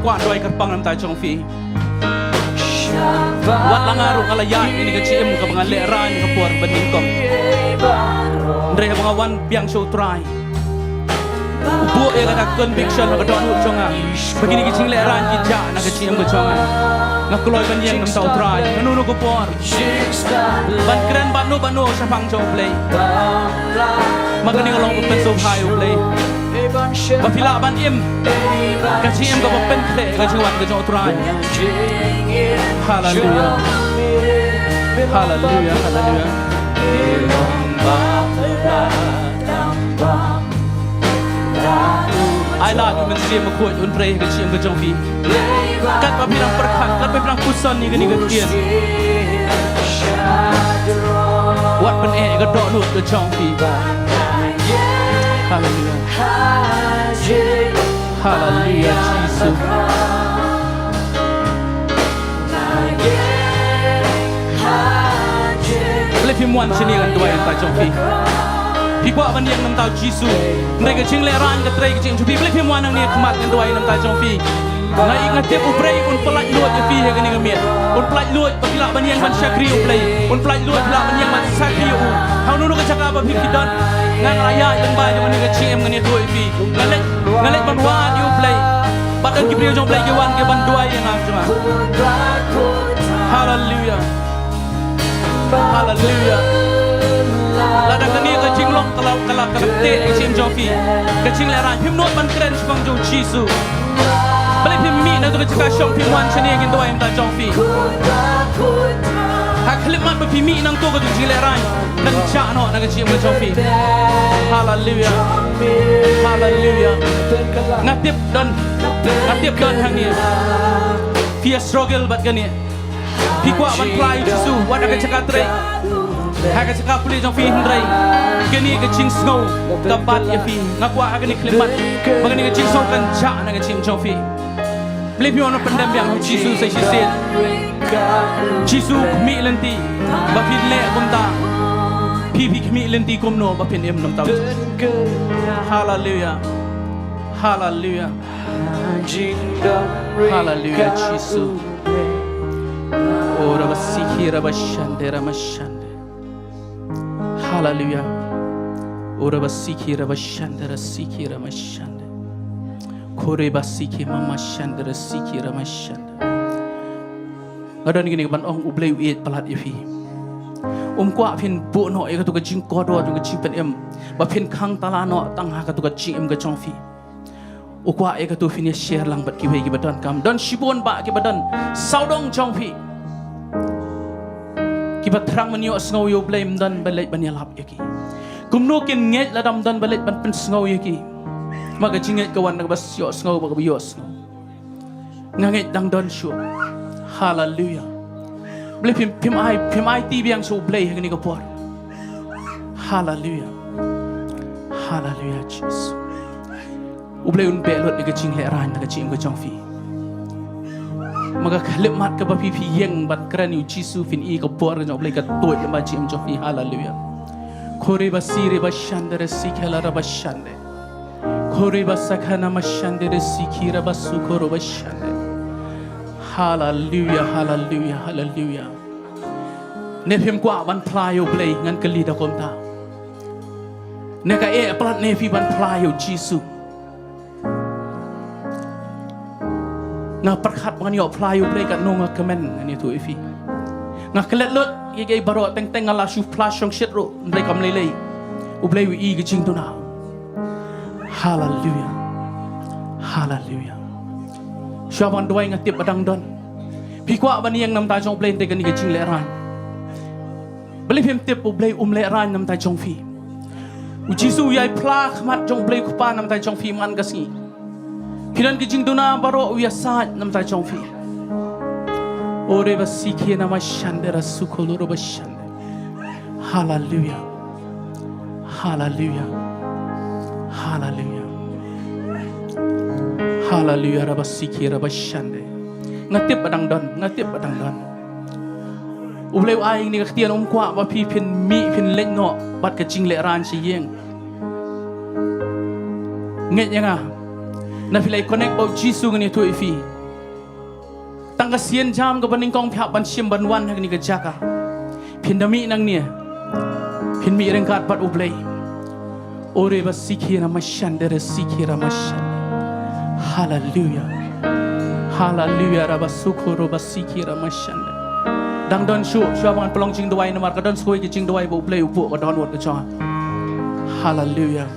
kwah duwai kyrpang na ka bynta jong phi. Wat la nga ruh nga la ïaid ïa kane ka jingim kaba nga lehraiñ ha ka por ba nyngkong. Hynrei haba nga wan biang sha U Trai, u buh ïa kata ka conviction ha ka dohnud jong nga ba kine ki jinglehraiñ ki jah na ka jingim ka jong nga. Nga kloi ban ïeng na ka bynta U Trai. Hano hano ka por ban kren bad no bad no shaphang jong U Blei. Ma kane ka long ka pynsngewbha ïa U Blei ba phi lah ban im ka jingim kaba pynkhreh ïa ka jingwan ka jong U Trai. Haleluya. Haleluya, haleluya. Ai lad U Mynsiem Bakhuid un trei ha ka jingim ka jong phi. Katba phi dang pyrkhat, katba phi dang puson ïa kane ka ktien, wat pyneh ïa ka dohnud ka jong phi. Haleluya. Haleluya, Jisu. Balei phim wan shane ngan duwai na ka bynta jong phi? Phi kwah ban ïeng na ka bynta U Jisu, hynrei ka jinglehraiñ ka trei ka jingim jong phi. Balei phim wan hangne ha khmat ngan duwai na ka bynta jong phi? Nga i, nga tip U Blei un pyllait luid ïa phi ha kane ka miet. Un pyllait luid ba phi lah ban ïeng ban shakri U Blei. Un pyllait luid phi lah ban ïeng ban sakhi ïa u ha kano kano ka jaka ba phi, phi don. Nga la ïaid lyngba jong kane ka jingim, ngan ïathuh ïa phi. Nga leit, nga leit ban wad ïa U Blei. Bad don ki briew jong U Blei ki wan ki ban duwai ïa nga jong nga. Haleluya. Haleluya. Lada kane ka jinglong ka la, ka la, ka la teh ka jingim jong phi, ka jinglehraiñ, phim nud ban kren shaphang jong U Jisu. Balei phim mih na ka jaka shong, phim wan shane ngin duwai na ka bynta jong phi? Ha khyllipmat ba phi mih nangto ka jinglehraiñ kan jah noh na ka jingim ka jong phi. Haleluya. Haleluya. Nga tip don, nga tip don hangne phi ïa struggle bad kane. Phi kwah ban phla ïa U Jisu wat ha ka jaka trei, ha ka jaka pule jong phi, hynrei kane ka jingsngew ka bat ïa phi. Nga kwah ha kane ka khyllipmat ba kane ka jingsngew kan jah na ka jingim jong phi. Balei phim wan pyndem biang ha U Jisu sa shisien? U Jisu u khmih lynti ba phin leh kumta. Phi, phi khmih lynti kumno ba phin im na ka bynta. Haleluya. Haleluya. Haleluya, Jisu. O rabasiki rabashande ramashande. Haleluya. O rabasiki rabashande rasiki ramashande. Kore basiki mamashande rasiki ramashande. Nga don kine ban ong, U Blei u ïeit palat ïa phi. Um kwah phin buh noh ïa katu ka jingkordor jong ka jingpynim ba phin khang tala noh tang ha katu ka jingim ka jong phi. U kwah ïa katu phin ïa share lang bad kiwei kiba donkam. Don shibun bah kiba don sawdong jong phi kiba thrang ban ïohsngew ïa U Blei, ym don ba leit ban ïalap ïa ki. Kumno kin ngeit lada ym don ba leit ban pynsngew ïa ki? Ma ka jingngeit ka wan na kaba ïohsngew bad kaba ïohsngew. Nga ngeit dang don shuh. Haleluya. Balei phim, phim ai, phim aiti biang sha U Blei ha kane ka por? Haleluya. Haleluya, Jisu. U Blei un beh lut ïa ka jinglehraiñ na ka jingim ka jong phi. Ma ka khyllipmat kaba phi, phi ïeng ban kren ïa U Jisu, phin i ka bor ka jong U Blei ka tuid lem ha ka jingim jong phi. Haleluya. Kore ba sire ba shandere sikela ra ba shande. Kore ba sakana ma shandere sikira ba sukoro ba shande. Haleluya, haleluya, haleluya. Ne phim kwah ban phla ïa U Blei? Ngan kylli da kumta. Ne ka eh palat ne phi ban phla ïa U Jisu? Nga pyrkhat ba ngan ïoh phla ïa U Blei, katno nga kmen, ngan ïathuh ïa phi. Nga klet lut ïa kiei baroh, teng teng nga la shu phla shongshit ruh, hynrei kam lei lei. U Blei u i ka jingduna. Haleluya. Haleluya. Shuwa ban duwai nga tip ba dang don. Phi kwah ban ïeng na bynta jong U Blei hynrei kane ka jinglehraiñ. Balei phim tip U Blei um lehraiñ na bynta jong phi? U Jisu u ïai phla khmat jong U Blei U Kpa na bynta jong phi man ka sngi. Phi don ki jingduna baroh u ïasaid na bynta jong phi. Ore ba sikhe na ma shande ra sukolo ro ba shande. Haleluya. Haleluya. Haleluya. Haleluya, ra ba sikhe ra ba shande. Nga tip ba dang don, nga tip ba dang don. U Blei u ai ïa kane ka ktien, um kwah ba phi phin mih phin leit noh bad ka jinglehraiñ sha ïing. Ngeit ïa nga, na phi la connect bad U Jisu, ngan ïathuh ïa phi, Tang ka sienjam kaba nyngkong phi hap ban shim ban wan ha kane ka jaka. Phin da mih nangne. Phin mih ryngkat bad U Blei. Ore ba sikhi ra mashande re sikhi ra mashande. Hallelujah. Hallelujah ra ba sukhu ro ba sikhi ra mashande. Dang don shuh shuh ba ngan pynlong jingduwai namar ka don sa kawei ka jingduwai ba U Blei u buh ka dohnud ka jong nga. Hallelujah.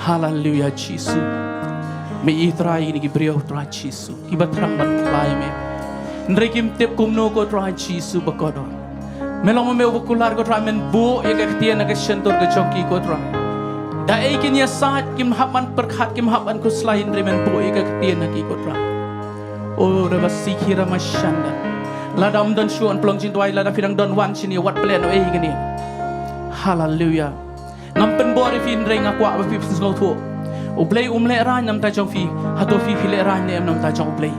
Hallelujah Jisu. Me i Trai ïa kine ki briew Trai Jisu. Kiba thrang ban phla ïa me. Hynrei kim tip kumno ko Trai Jisu ba kordor. Me long ma me uba kular ko Trai men buh ïa ka ktien na ka shyntur ka jong ki ko Trai. Da ei kin ïasaid kim hap ban pyrkhat kim hap ban khuslai hynrei men buh ïa ka ktien na ki ko Trai. O re ba sikhi ra mashande. Lada ym don shuh ngan pynlong jingduwai lada phi dang don wan shane wat pynleh noh ei kane. Hallelujah. Ngam pynbor ïa phi hynrei nga kwah ba phi pynsngewthuh. U Blei um lehraiñ namar jong phi, hato phi phi lehraiñ ne em namar jong U Blei.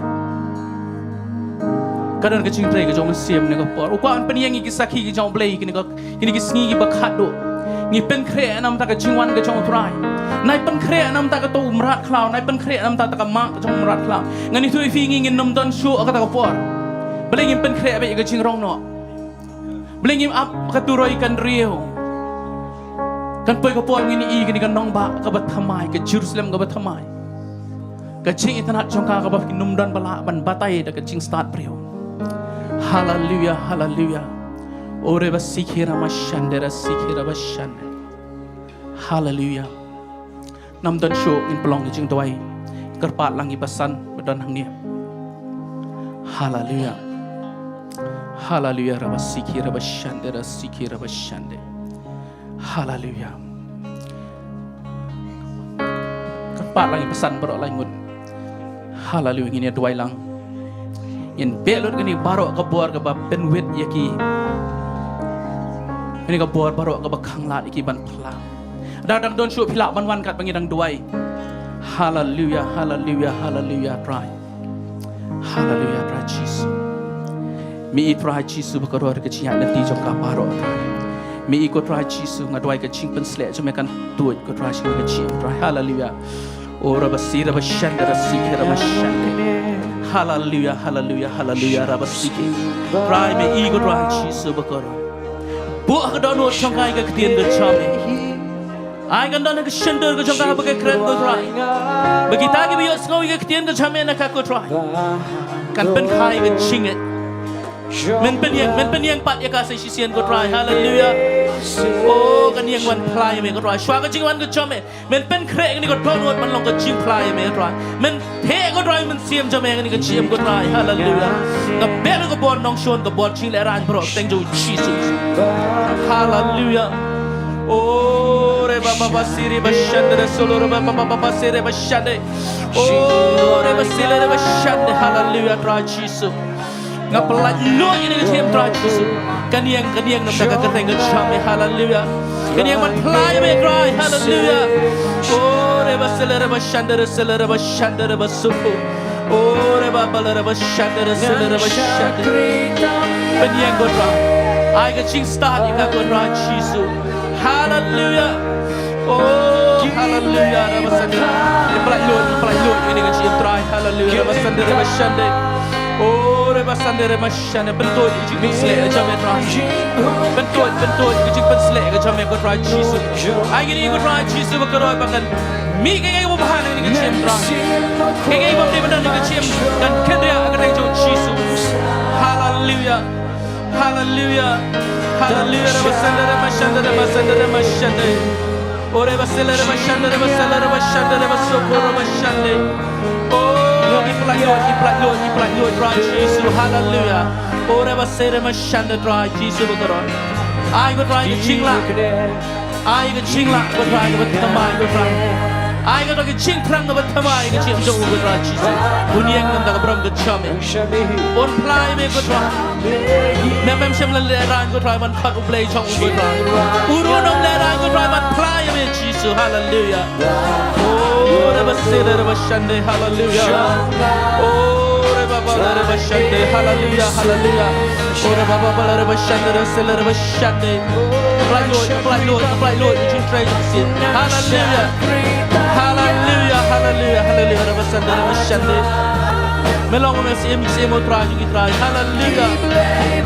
Ka don ka jingtrei ka jong u Mynsiem ne ka por. U kwah ban pynïeng ïa ki sakhi ki jong U Blei kine ka kine ki sngi kiba khatduh. Ngi pynkhreh namar ka jingwan ka jong U Trai. Nai pynkhreh namar kato u mrad khlaw, nai pynkhreh namar ka mak ka jong u mrad khlaw. Ngan ïathuh ïa phi ngi ngin nym don shuh kata ka por. Balei ngin pynkhreh beit ïa ka jingrong noh. Balei ngim ap ka turoi kan riew. Kan poi ka por ngin ïohi kane ka nongbah kaba thymmai, ka Jerusalem kaba thymmai. Ka jingitynnad jong ka kaba phin nym don ba lah ban batai da ka jingstad briew. Hallelujah, hallelujah. O re ba sikhi ra mashande ra sikhi ra mashande. Hallelujah. Ngam don shuh ngin pynlong ïa ka jingduwai. Kyrpad lang ïa i basan ba don hangne. Hallelujah. Hallelujah ra ba sikhi ra mashande ra sikhi ra mashande. Hallelujah. Kyrpad lang ïa i basan baroh lai ngut. Hallelujah ngin ïa duwai lang. Ngin beh lut kane baroh ka bor kaba pynwit ïa ki. Kane ka bor baroh kaba khanglad ïa ki ban phla. Da dang don shuh phi lah ban wan katba ngi dang duwai. Hallelujah, hallelujah, hallelujah Trai. Hallelujah Trai Jisu. Me i Trai Jisu ba kordor ka jingïaid lynti jong ka baroh Trai. Me i ko Trai Jisu nga duwai ka jingpynshlur jong me kan tuid ko Trai sha ka jingim Trai. Hallelujah. O ra ba si ra ba shan ra sikhi ra ba shan. Hallelujah, hallelujah, hallelujah ra ba sikhi. Trai me i ko Trai Jisu ba kordor. Buh ha ka dohnud jong ka ïa ka ktien ka jong me. Ai kan don ha ka shyntur ka jong ka ba ka kren ko Trai. Ba kita kiba ïohsngew ïa ka ktien ka jong me na ka ko Trai. Kan pynkha ïa ka jingngeit. Men pynïeng, men pynïeng pat ïa ka sa shisien ko Trai. Hallelujah. O kan ïeng ban phla ïa me ko Trai. Shuwa ka jingwan ka jong me. Men pynkhreh kane ka dohnud ban long ka jingphla ïa me ko Trai. Men theh ko Trai Mynsiem jong me ha kane ka jingim ko Trai. Hallelujah. Nga beh ka bor nongshun ka bor jinglehrain baroh ha ka kyrteng jong u Jisu. Hallelujah. O re ba ba ba si re ba shan re solo re ba ba ba ba ba si re ba shan re. O re ba si re ba shan re. Hallelujah Trai Jisu. Nga pynlait lut ïa kane ka jingim Trai Jisu. Kan ïeng, kan ïeng namar ka kyrteng ka jong me. Hallelujah. Kan ïeng ban phla ïa me Trai. Hallelujah. O re ba sele re ba shande re sele re ba shande re ba supu. O re ba ba le re ba shande re sele re ba shande. Kan ïeng ko Trai. Ai ka jingstad ïa ka ko Trai Jisu. Hallelujah. O hallelujah re ba sande. Pynlait lut, pynlait lut ïa kane ka jingim Trai. Hallelujah re ba sande re ba shande. O re ba sande re ba shande, pyntuid ïa ka jingpynsleh ka jong me Trai. Pyntuid, pyntuid ïa ka jingpynsleh ka jong me ko Trai Jisu. Ai kane ko Trai Jisu ba kordor ba kan mih kaei kaei ba bha na ka jingim Trai. Kaei kaei ba bha na ka jingim kan kynriah ha ka kyrteng jong Jisu. Hallelujah. Hallelujah. Hallelujah. Re ba sande re ba shande re ba sande re ba shande. O re ba sele re ba shande re ba sele re ba shande re ba soko re ba shande. O ki pynlait lut, ki pynlait lut, ki pynlait lut Trai Jisu. Hallelujah. O re ba sele re ba shande Trai Jisu ba kordor. Ai ko Trai ka jinglah. Ai ka jinglah ko Trai kaba thymmai ko Trai. Ai ko Trai ka jingthrang kaba thymmai ka jingim jong u ko Trai Jisu. Un ïeng namar ka burom ka jong me. Un phla ïa me ko Trai. Me mem shym la lehraiñ ko Trai ban khot u Blei jong u ko Trai. U ruh um lehraiñ ko Trai ban phla ïa me Jisu. Hallelujah. O re ba sele re ba shande. Hallelujah. O re ba ba le re ba shande. Hallelujah. Hallelujah. O re ba ba ba le re ba shande re sele re ba shande. Pynlait lut, pynlait lut, pynlait lut. Hallelujah. Hallelujah. Hallelujah. Hallelujah. Re ba sande re ba shande. Me long u Mynsiem, Mynsiem U Trai jong ngi Trai. Haleluya.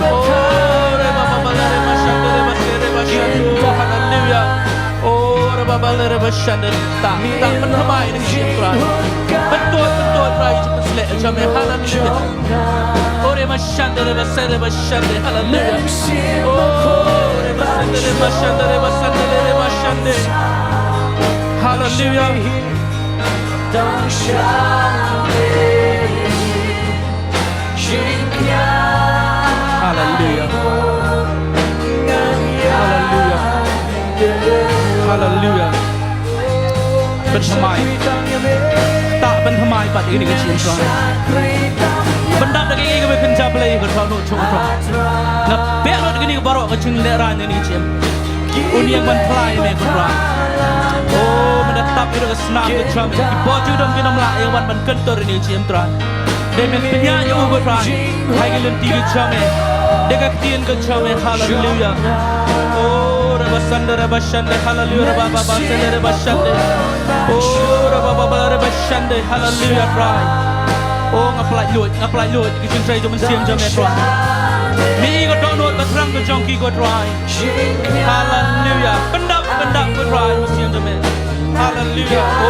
Oh, re ba ba ba le re ba shande re ba se re ba shande. Oh, haleluya. Oh, re ba ba le re ba shande. Ta, ta, pynthymmai ïa ngi Mynsiem Trai. Pyntud, pyntud Trai, jingpynshlur jong me. Haleluya. Oh, re ba shande re ba se re ba shande. Haleluya. Oh, re ba shande re ba shande re ba shande re ba shande. Haleluya. Haleluya. Haleluya. Haleluya. Pynthymmai. Ta pynthymmai pat ïa kane ka jingim Trai. Pyndap da kane kaba kynja Blei ka Trai, noh jong Trai. Nga peit lut ïa kane ka baroh ka jinglehrain ïa kane ka jingim. Une ïa ban phla ïa me ko Trai. O, me da tap ïa ka snam ka jam. Ki bor jingdum kim lah ïa wan ban kyntur ïa kane ka jingim Trai. Dei men pynïaid ïa u ko Trai. Ha ki lynti ki jam eh. Dei ka ktien ka jam eh. Haleluya. O, re ba shande re ba shande. Haleluya. Re ba ba ba shande re ba shande. O, re ba ba ba re ba shande. Haleluya Trai. O, nga pynlait lut, nga pynlait lut. Ki jingtrei jong Mynsiem jong me Trai. Me i ka dohnud ba thrang ka jong ki ko Trai. Haleluya. Pyndap, pyndap ko Trai, Mynsiem jong me. Haleluya. O,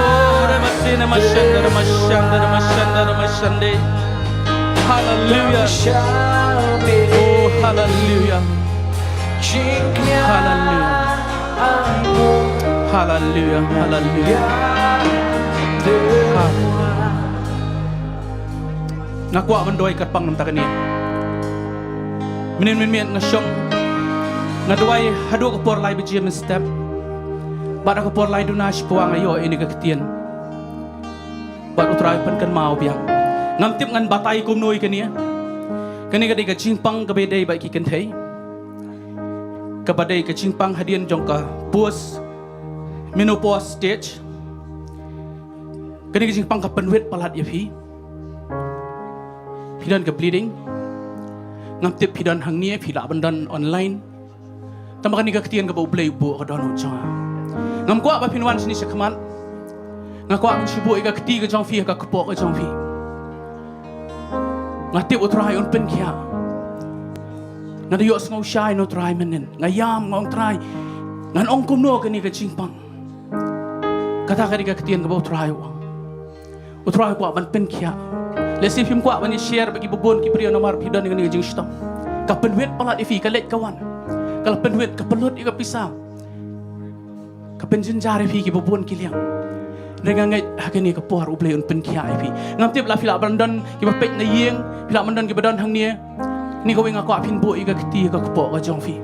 re ba shande, re ba shande, re ba shande, re ba shande. Haleluya. O, haleluya. Haleluya. Haleluya, haleluya. Haleluya. Nga kwah ban duwai kyrpang namar kane. Mynnin mynmiet nga shong. Nga duwai haduh ka por lai baje mynstep. Bad ha ka por lai duna shiphew nga ïoh ïa kane ka ktien. Bad U Trai pynkynmaw biang. Ngam tip ngan batai kumno ïa kane. Kane ka dei ka jingpang kaba dei bad ki kynthei. Kaba dei ka jingpang hadien jong ka post menopause stage. Kane ka jingpang ka pynwit palat ïa phi. Phi don ka bleeding. Ngam tip phi don hangne, phi lah ban don online. Tangba kane ka ktien kaba U Blei u buh ha ka dohnud jong nga. Ngam kwah ba phin wan shane shakhmat. Nga kwah ban shu buh ïa ka kti ka jong phi ha ka kpoh ka jong phi. Nga tip U Trai un pynkhiah. Nga da ïohsngew shai na U Trai mynnin. Nga ïam, nga ong Trai. Ngan ong kumno kane ka jingpang. Kata ka dei ka ktien kaba U Trai u ong. U Trai u kwah ban pynkhiah. Lehse phim kwah ban ïa share bad kiba bun ki briew namar phi don ïa kane ka jingshitom. Ka pynwit palat ïa phi, ka leit ka wan. Ka la pynwit, ka pynlut ïa ka pisa. Ka pynjynjar ïa phi kiba bun ki liang. Hynrei nga ngeit ha kane ka por U Blei un pynkhiah ïa phi. Ngam tip la phi lah ban don kiba peit na ïing, phi lah ban don kiba don hangne. Kane kawei nga kwah phin buh ïa ka kti ha ka kpoh ka jong phi.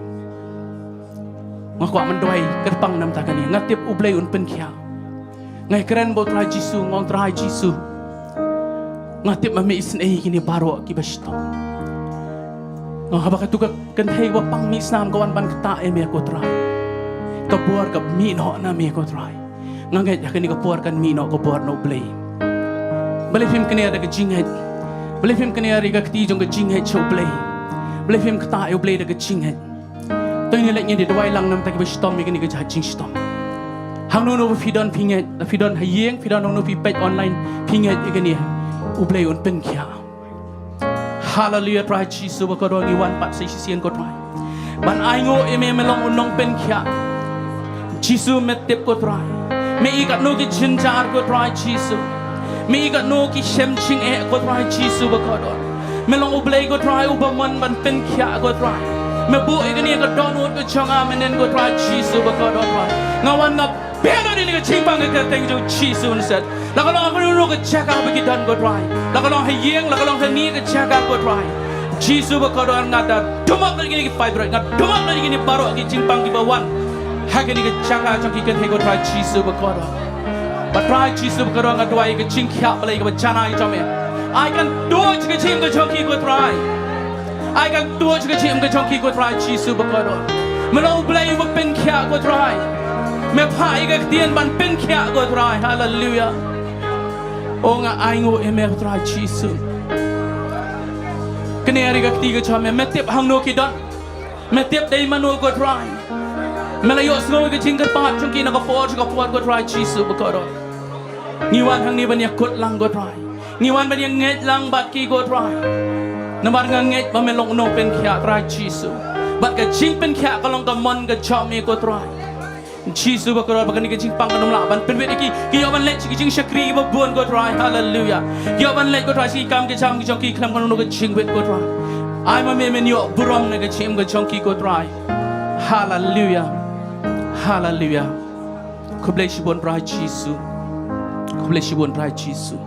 Nga kwah ban duwai kyrpang namar kane. Nga tip U Blei un pynkhiah. Nga ïakren bad U Trai Jisu, nga ong Trai Jisu. Nga tip ma me isynei ïa kine baroh kiba shitom. Nga ong haba katu ka kynthei ba pang mih snam ka wan ban ktah ïa me ko Trai. Ka bor ka mih noh na me ko Trai. Nga ngeit ha kane ka por kan mih noh ka bor na U Blei. Balei phim kner da ka jingngeit. Balei phim kner ïa ka kti jong ka jingngeit sha U Blei. Balei phim ktah ïa U Blei da ka jingngeit. To ngin leit ngin ïa duwai lang namar kiba shitom ïa kane ka jait jingshitom. Hangno hangno ba phi don phi ngeit, la phi don ha ïing, phi don hangno phi peit online, phi ngeit ïa kane. U Blei un pynkhiah. Haleluya Trai Jisu ba kordor ngi wan pat sa shisien ko Trai. Ban ainguh ïa me me long u nongpynkhiah. Jisu me tip ko Trai. Me i katno ki jynjar ko Trai Jisu. Me i katno ki shem jingeh ko Trai Jisu ba kordor. Me long U Blei ko Trai uba mon ban pynkhiah ko Trai. Me buh ïa kane ka dohnud ka jong nga mynnin ko Trai Jisu ba kordor Trai. Nga wan nga beh ïa kane ka jingpang ha ka kyrteng jong Jisu Nasaret. La ka long ha kano kano ka jaka ba ki don ko Trai. La ka long ha ïing, la ka long ha kane ka jaka ko Trai. Jisu ba kordor nga da dumap lut ïa kine ki fibroid, nga dumap lut ïa kine baroh ki jingpang kiba wan. Ha kane ka jaka jong ki kynthei ko Trai Jisu ba kordor. Ba Trai Jisu ba kordor nga duwai ïa ka jingkhiah Blei kaba janai jong me. Ai kan tuid ka jingim ka jong ki ko Trai. Ai kan tuid ka jingim ka jong ki ko Trai Jisu ba kordor. Me long U Blei uba pynkhiah ko Trai. Me phah ïa ka ktien ban pynkhiah ko Trai. Haleluya. O nga ainguh ïa me ko Trai Jisu. Kane ïa ka kti ka jong me, me tip hangno ki don. Me tip dei mano ko Trai. Me la ïohsngew ïa ka jingkyrpad jong ki na ka por sha ka por ko Trai Jisu ba kordor. Ngi wan hangne ban ïakut lang ko Trai. Ngi wan ban ïa ngeit lang bad ki ko Trai. Namar nga ngeit ba me long u nongpynkhiah Trai Jisu. Bad ka jingpynkhiah ka long ka mon ka jong me ko Trai. Jisu bakordor, ba kane ka jingpang kan ym lah ban pynwit ïa ki. Ki ïoh ban leit sha ki jingshakri kiba bun ko Trai. Haleluya. Ki ïoh ban leit ko Trai sha ki kam ki jam ki jong ki khlem kano kano ka jingwit ko Trai. Ai ma me men ïoh burom na ka jingim ka jong ki ko Trai. Haleluya. Haleluya. Khublei shibun Trai Jisu. Khublei shibun Trai Jisu.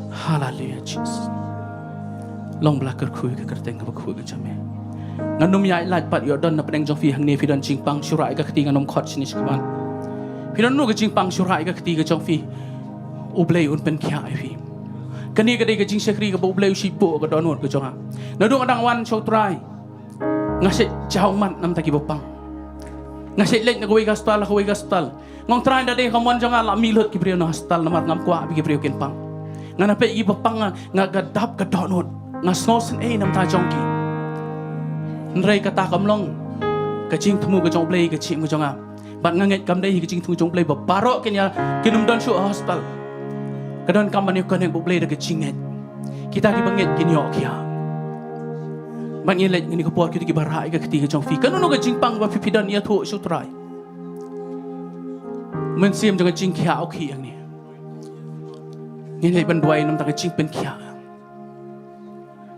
Haleluya Jisu. Long ba la kyrkhu ïa ka kyrteng kaba khuid ka jong me. Ngan ym ïaid lait pat ïoh don na pdeng jong phi hangne phi don jingpang shu rah ïa ka kti, ngan ym khot shane sha khmat. Phi don no ka jingpang shu rah ïa ka kti ka jong phi. U Blei un pynkhiah ïa phi. Kane ka dei ka jingshakri kaba U Blei u shait buh ka dohnud ka jong nga. Naduh nga dang wan sha U Trai. Nga shait jaw mat namar ki ba pang. Nga shait leit na kawei ka hospital, na kawei ka hospital. Nga ong Trai, da dei ka mon jong nga la mih lut ki briew na hospital namar ngam kwah ba ki briew kin pang. Nga na peit ki ba pang nga, nga ka dap ka dohnud. Nga sngewsynei namar jong ki. Hynrei kata kam long ka jingthmu ka jong U Blei ka jingim ka jong nga. Bad nga ngeit kam dei hi ka jingthmu jong U Blei ba baroh kin ïa, kin ym don shuh ha hospital. Ka donkam ban ïa connect bad U Blei da ka jingngeit. Kita kiba ngeit kin ïoh khia. Bad ngi leit ngi ka por kita kiba rah ïa ka kti ka jong phi. Kano kano ka jingpang ba phi phi don ïathuh sha U Trai. Mynsiem jong ka jingkhiah u khih hangne. Ngin leit ban duwai namar ka jingpynkhiah.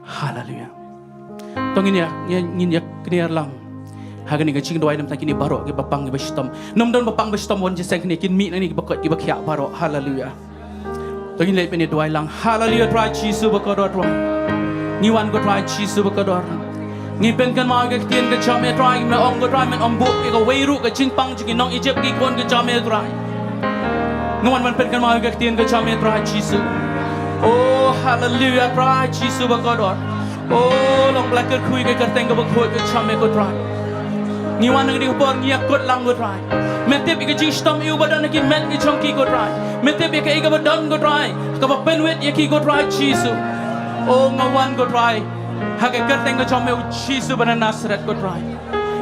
Haleluya. To ngin ïa, ngin, ngin ïa kner lang ha kane ka jingduwai namar kine baroh kiba pang kiba shitom. Ym don ba pang ba shitom wan jingïaseng kane, kin mih nangne kiba koit kiba khiah baroh. Haleluya. To ngin leit ban ïa duwai lang. Haleluya Trai Jisu bakordor Trai. Ngi wan ko Trai Jisu bakordor. Ngi pynkynmaw ïa ka ktien ka jong me Trai, me ong ko Trai men ym buh ïa kawei ruh ka jingpang jong ki nong Ijipt ki khun ka jong me Trai. Ngi wan ban pynkynmaw ïa ka ktien ka jong me Trai Jisu. Oh, haleluya, Trai Jisu bakordor. Oh, long ba la kyrkhu ïa ka kyrteng kaba khuid ka jong me ko Trai. Ngi wan ha kane ka por ngi ïakut lang ko Trai. Me tip ïa ka jingshitom ïa u ba don ha ki met ka jong ki ko Trai. Me tip ïa kaei kaba don ko Trai. Kaba pynwit ïa ki ko Trai Jisu. Oh, nga wan ko Trai. Ha ka kyrteng ka jong me U Jisu ba na Nasareth ko Trai.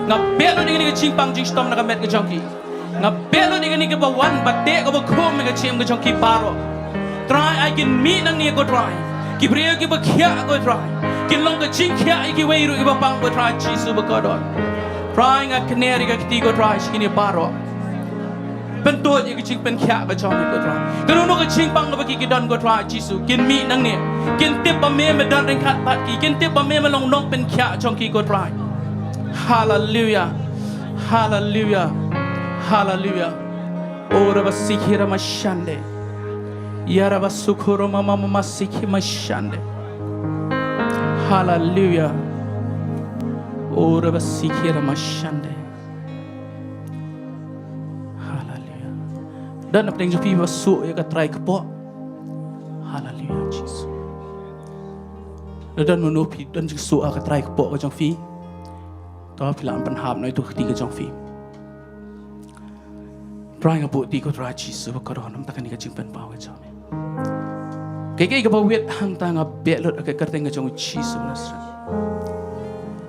Nga beh lut ïa kane ka jingpang jingshitom na ka met ka jong ki. Nga beh lut ïa kane kaba wan ba teh kaba khum ïa ka jingim ka jong ki baroh. Trai, ai kin mih nangne ko Trai. Ki briew kiba khiah ko Trai. Kin long ka jingkhiah ïa kiwei ruh kiba pang ko Trai Jisu bakordor. Trai, nga kner ïa ka kti ko Trai sha kine baroh. Pyntud ïa ka jingpynkhiah ka jong me ko Trai. Kano kano ka jingpang kaba ki ki don ko Trai Jisu. Kin mih nangne. Kin tip ba me me don ryngkat bad ki. Kin tip ba me me long nongpynkhiah jong ki ko Trai. Haleluya. Haleluya. Haleluya. Ora ba sikira mashande. Yara ba sukuro mama mama siki mashande. Haleluya. Ora ba sikira mashande. Haleluya. Don na pdeng jong phi ba suk ïa ka trai kpoh. Haleluya Jisu. Don mano phi don jingsuk ïa ka trai kpoh ka jong phi. To phi lah ban pynhap noh ïa tu ka kti ka jong phi. Trai nga buh ïa ti ko Trai Jisu bakordor namar kane ka jingpynpaw ka jong me. Kaei kaei kaba wit hangta nga beh lut ha ka kyrteng ka jong U Jisu Nasareth.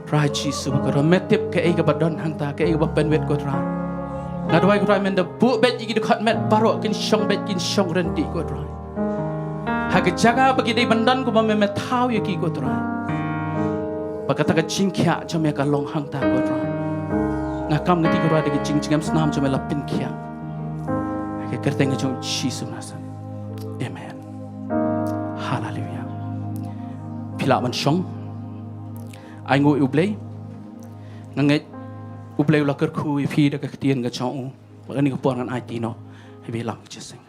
Trai Jisu bakordor me tip kaei kaba don hangta kaei kaba pynwit ko Trai. Nga duwai ko Trai men da buh beit ïa ki dkhot met baroh kin shong beit kin shong ryntih ko Trai. Ha ka jaka ba ki dei ban don ko ba me me thaw ïa ki ko Trai. Ba kata ka jingkhiah jong me ka long hangta ko Trai. Nga kam ka ti ko Trai da ka jingjngem snam jong me la pynkhiah. Ha ka kyrteng ka jong U Jisu Nasareth. Amen. Haleluya. Phi lah ban shong. Ai nguh ïa U Blei. Nga ngeit U Blei u la kyrkhu ïa phi da ka ktien ka jong u. Ba kane ka por ngan aiti noh. Hei ba lam ka jingïaseng.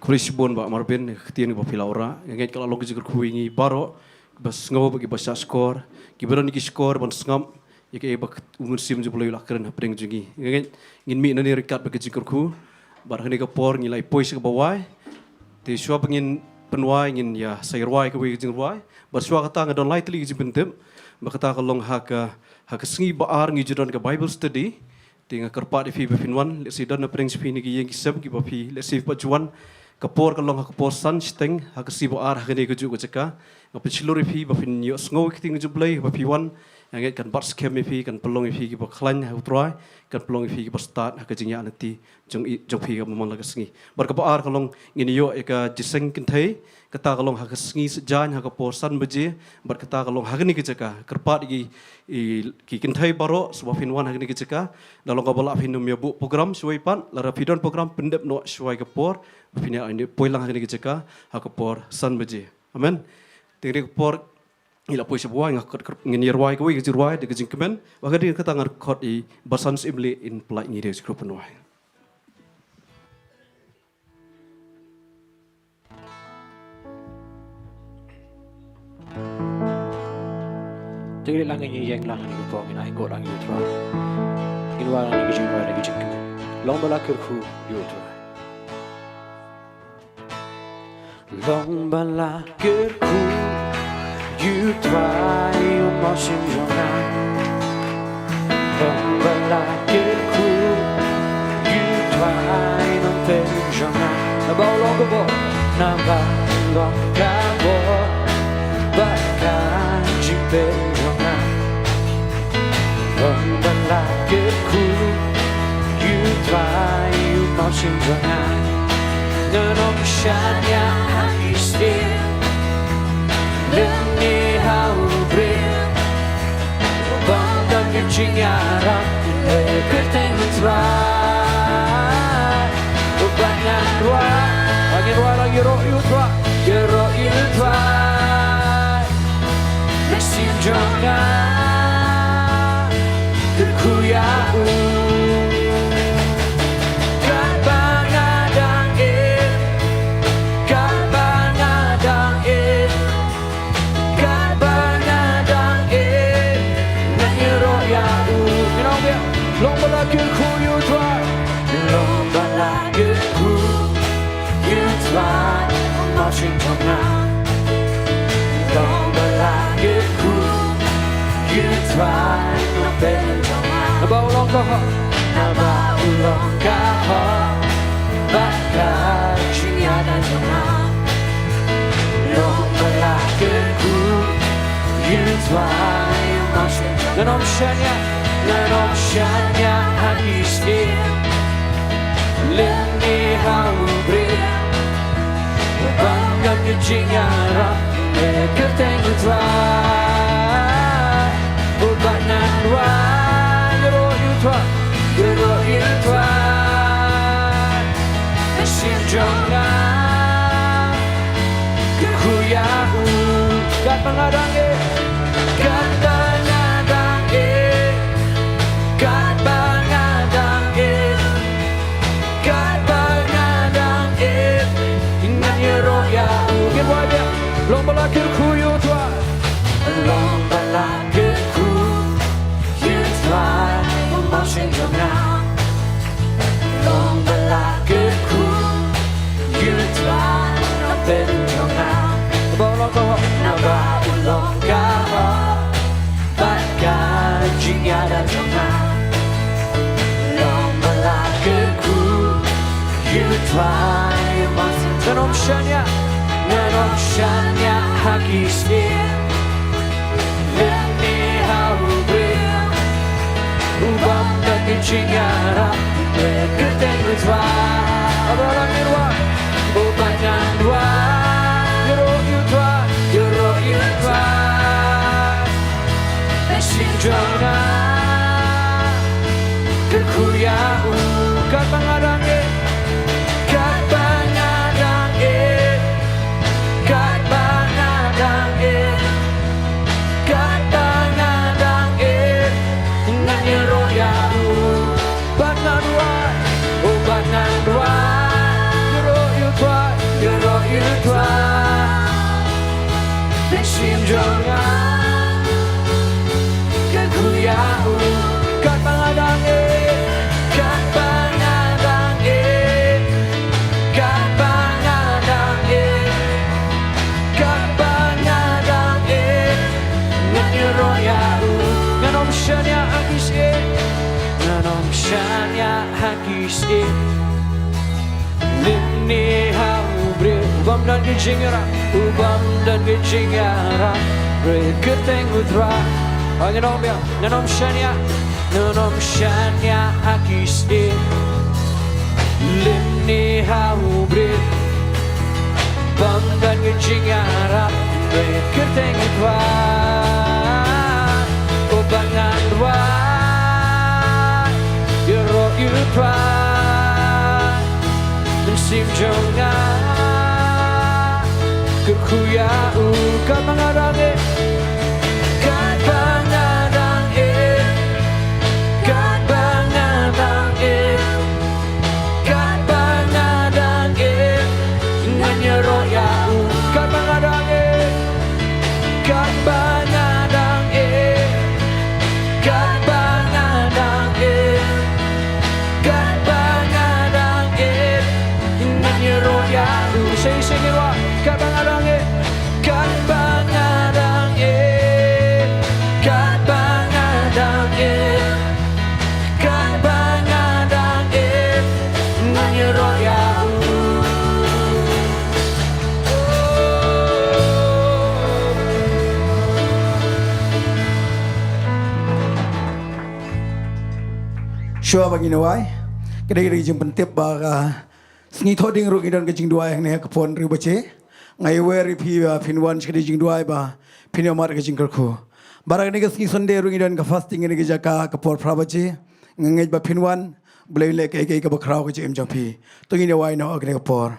Khublei shibun Bah Marvin, ka ktien ba phi la wanrah. Nga ngeit ka la long ka jingkyrkhu ïa ngi baroh, kiba sngew bad kiba shah shkor, kiba don ki shkor ban sngap ïa kaei ba u Mynsiem jong U Blei u la kren hapdeng jong ngi. Nga ngeit ngin mih nangne ryngkat bad ka jingkyrkhu. Bad ha kane ka por ngi la ïa poi sha kaba wai. Te shuwa ba ngin pynwai ngin ïa sa ïa rwai kawei ka jingrwai. Bad shuwa kata nga don lai tylli ka jingpyntip. Ba kata ka long ha ka, ha ka sngi ba ar ngi ju don ka Bible study. Te nga kyrpad ïa phi ba phin wan, lehse don na pdeng jong phi ne ki ïing ki sem kiba phi, lehse phi pat ju wan. Ka por ka long ha ka por san shiteng, ha ka sngi ba ar ha kane kajuh ka jaka. Nga pynshlur ïa phi ba phin ïohsngew ïa ka ktien jong U Blei, ba phi wan, ïa ngeit kan bat skhem ïa phi, kan pynlong ïa phi kiba khlaiñ ha U Trai, kan pynlong ïa phi kiba stad ha ka jingïaid lynti jong i, jong phi ha man la ka sngi. Bad kaba ar ka long ngin ïoh ïa ka jingïaseng kynthei, kata ka long ha ka sngi Saitjaiñ ha ka por san baje, bad kata ka long ha kane ka jaka, kyrpad ïa ki, i, ki kynthei baroh, shuwa phin wan ha kane ka jaka, da long kaba lah phin ym ïa buh program shuwa pat, lada phi don program pyndep noh shuwa ïa ka por, ba phin ïa poi lang ha kane ka jaka, ha ka por san baje. Amen. Te kane ka por, ngi la poi sha ba wai, nga khot, ngin ïa rwai kawei ka jingrwai, da ka jingkmen, bad ka dei kata ngan khot i Basan Syiemlieh in pynlait ngi da ka jingkyrpad pynwai. Te kane lang ngin ïeng lang ha kane ka por, ngin ai nguh lang ïa U Trai. Ngin wai lang ïa ka jingrwai da ka jingkmen. Long ba la kyrkhu ïa U Trai. Long ba la kyrkhu ïa U Trai, U Mynsiem jong nga. Long ba la kyrkhu ïa U Trai, U Nongpynim jong nga. Naba u long ka bor, naba u long ka bor bad ka jingpynim jong nga. Long ba la kyrkhu ïa U Trai, U Mynsiem jong nga. Ngan ym shaniah ha ki syiem lane ha u briew. Bad ka jingïarap na ka kyrteng U Trai. Bad ngan rwai, ngan rwai lang, ïaroh ïa U Trai, ïaroh ïa U Trai. Mynsiem jong nga, kyrkhu ïa u. Katba nga dang im, katba nga dang im, katba nga dang im, ngan ïaroh ïa u. Ngin ong biang, long ba la kyrkhu ïa U Trai. Long ba la kyrkhu ïa U Trai, U Mynsiem jong nga. Long ba la kyrkhu ïa U Trai, U Nongpynim jong nga. Naba u long ka hok, naba u long ka hok bad ka jingïada jong nga. Long ba la kyrkhu ïa U Trai, U Mynsiem jong nga. Ngan ym shaniah, ngan ym shaniah ha ki syiem lane ha u briew. Bad ka jingïarap na ka kyrteng U Trai. Bad ngan rwai, ïaroh ïa U Trai, ïaroh ïa U Trai. Mynsiem jong nga, kyrkhu ïa u. Katba nga dang im, katba nga dang im, katba nga dang im, katba nga dang im, ngan ïaroh ïa u. Ngin wai biang, long ba la kyrkhu ïa U Trai. Long ba la kyrkhu ïa U Trai, U Mynsiem jong nga. Long ba la kyrkhu ïa U Trai, U Nongpynim jong nga. Naba u long ka hok, naba u long ka hok bad ka jingïada jong nga. Long ba la kyrkhu ïa U Trai, U Mynsiem jong nga. Ngan ym shaniah, ngan ym shaniah ha ki syiem lane ha u briew. Bad ka jingïarap na ka kyrteng U Trai. Ngan rwai, bad ngan rwai, ïaroh ïa U Trai, ïaroh ïa U Trai. Mynsiem jong nga, kyrkhu ïa u. Katba nga dang im, katba nga dang im, katba nga dang im, katba nga dang im, ngan ïaroh ïa u. Bad ngan rwai, oh, bad ngan rwai, ïaroh ïa U Trai, ïaroh ïa U Trai. Mynsiem jong nga, kyrkhu ïa u. Katba nga dang im, katba nga dang im, katba nga dang im, katba nga dang im, ngan ïaroh ïa u. Ngan ym shaniah ha ki syiem, ngan ym shaniah ha ki syiem lane ha u briew. Bym don ka jingïarap, u bym don ka jingïarap, hynrei kyrteng u Trai. Ngan ym ïa, ngan ym shaniah, ngan ym shaniah ha ki sih. Lymne ha u briew. Bym don ka jingïarap, hynrei kyrteng u Trai. U ba ngan duwai, ïaroh ïa u Trai. Mynsiem jong nga, kyrkhu ïa u, katba nga dang ïeit, katba nga dang ïeit, katba nga dang ïeit, katba nga dang ïeit, ngan ïaroh ïa u, katba nga dang ïeit, katba nga dang ïeit, katba nga dang ïeit, katba nga dang ïeit, ngan ïaroh ïa u. Shisha, shisha, katba nga dang ïeit, katba nga dang ïeit, katba nga dang ïeit, katba nga dang ïeit, ngan ïaroh ïa u. Shuwa ba ngin duwai, ka dei ka jingpyntip ba ka sngi Thohdieng ruh ngi don ka jingduwai hangne ha ka por hynriew baje. Nga ïawer ïa phi ba phin wan sha ka jingduwai ba phin ïohmad ka jingkyrkhu. Bad ha kane ka sngi Sunday ruh ngi don ka fasting ha kane ka jaka ha ka por phra baje. Nga ngeit ba phin wan, Blei un leh kaei kaei kaba khraw ha ka jingim jong phi. To ngin ïa wai noh ha kane ka por.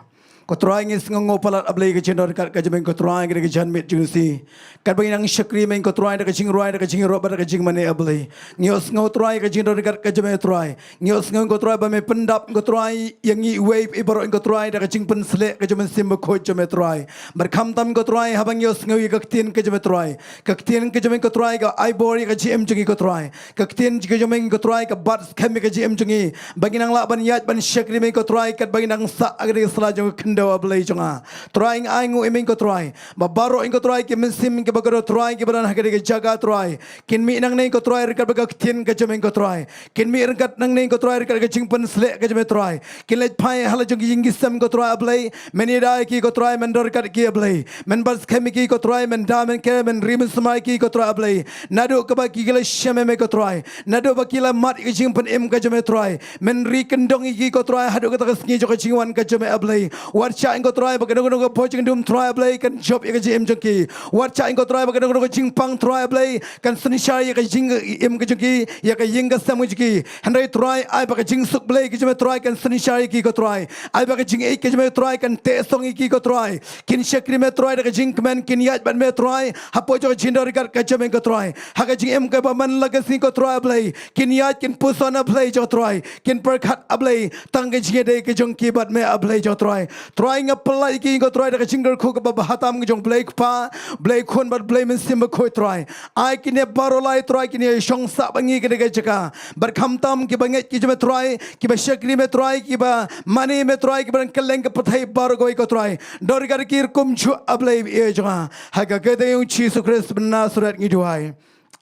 Ko Trai, ngi sngewnguh palat, A Blei, ka jingdon ryngkat ka jong me ko Trai, ha kane ka janmiet Jingïaseng. Katba ngi nang shakri me ko Trai, da ka jingrwai, da ka jingïaroh bad da ka jingmane, A Blei. Ngi ïohsngew Trai ka jingdon ryngkat ka jong me Trai. Ngi ïohsngew ko Trai ba me pyndap ko Trai ïa ngi iwei pa iwei baroh ko Trai da ka jingpynshlur ka jong u Mynsiem Bakhuid jong me Trai. Bad khamtam ko Trai, haba ngi ïohsngew ïa ka ktien ka jong me Trai, ka ktien ka jong me ko Trai ka ai bor ïa ka jingim jong ngi ko Trai. Ka ktien ka jong me ko Trai ka bat skhem ïa ka jingim jong ngi ba ngin nang lah ban ïaid ban shakri me ko Trai katba ngin nang sah ha ka sla jong ka khyndew, A Blei jong nga. Trai, nga ainguh ïa me ko Trai ba baroh ko Trai ki mynsiem kiba kordor Trai kiba don ha ka jaka Trai, kin mih nangne ko Trai ryngkat bad ka ktien ka jong me ko Trai. Kin mih ryngkat nangne ko Trai ryngkat ka jingpynshlur ka jong me Trai. Kin leit phai ha la jong ki ïing ki sem ko Trai, A Blei. Men ïada ïa ki ko Trai, men don ryngkat ki, A Blei. Men bat skhem ïa ki ko Trai, men da men ker, men ri men sumar ïa ki ko Trai, A Blei. Naduh kaba ki la shem ïa me ko Trai, naduh ba ki la mad ïa ka jingpynim ka jong me Trai, men ri kyndong ïa ki ko Trai haduh kata ka sngi jong ka jingwan ka jong me, A Blei. Wat shah ko Trai ba kano kano ka pyrthei jingdum Trai, A Blei, kan jop ïa ka jingim jong ki. Wat shah ko Trai ba kano kano ka jingpang Trai, A Blei, kan synshar ïa ka jingim ka jong ki, ïa ka ïing ka sem ka jong ki. Hynrei Trai, ai ba ka jingsuk Blei ka jong me Trai kan synshar ïa ki ko Trai. Ai ba ka jingïeit ka jong me Trai kan teh song ïa ki ko Trai. Kin shakri me Trai da ka jingkmen, kin ïaid bad me Trai hapoh jong ka jingdon ryngkat ka jong me ko Trai. Ha ka jingim kaba man la ka sngi ko Trai, A Blei, kin ïaid, kin puson, A Blei jong Trai, kin pyrkhat, A Blei, tang ka jingïadei ka jong ki bad me, A Blei jong Trai. Trai, nga pynlait ïa ki ko Trai da ka jingkyrkhu kaba bha tam ka jong Blei Kpa, Blei Khun bad Blei Mynsiem Bakhuid Trai. Ai kine baroh lai Trai, kine shong sah bad ngi ha kane ka jaka. Bad khamtam kiba ngeit ki jong me Trai, kiba shakri me Trai, kiba mane me Trai, kiba don kylleng ka pyrthei baroh kawei ko Trai. Don ryngkat ki ruh kumjuh, A Blei, ïa jong nga. Ha ka kyrteng jong u Jisu Khrist ba Nasaret ngi duwai.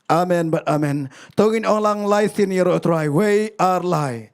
Amen bad amen. To ngin ong lang lai sien ïaroh Trai. Wei ar lai.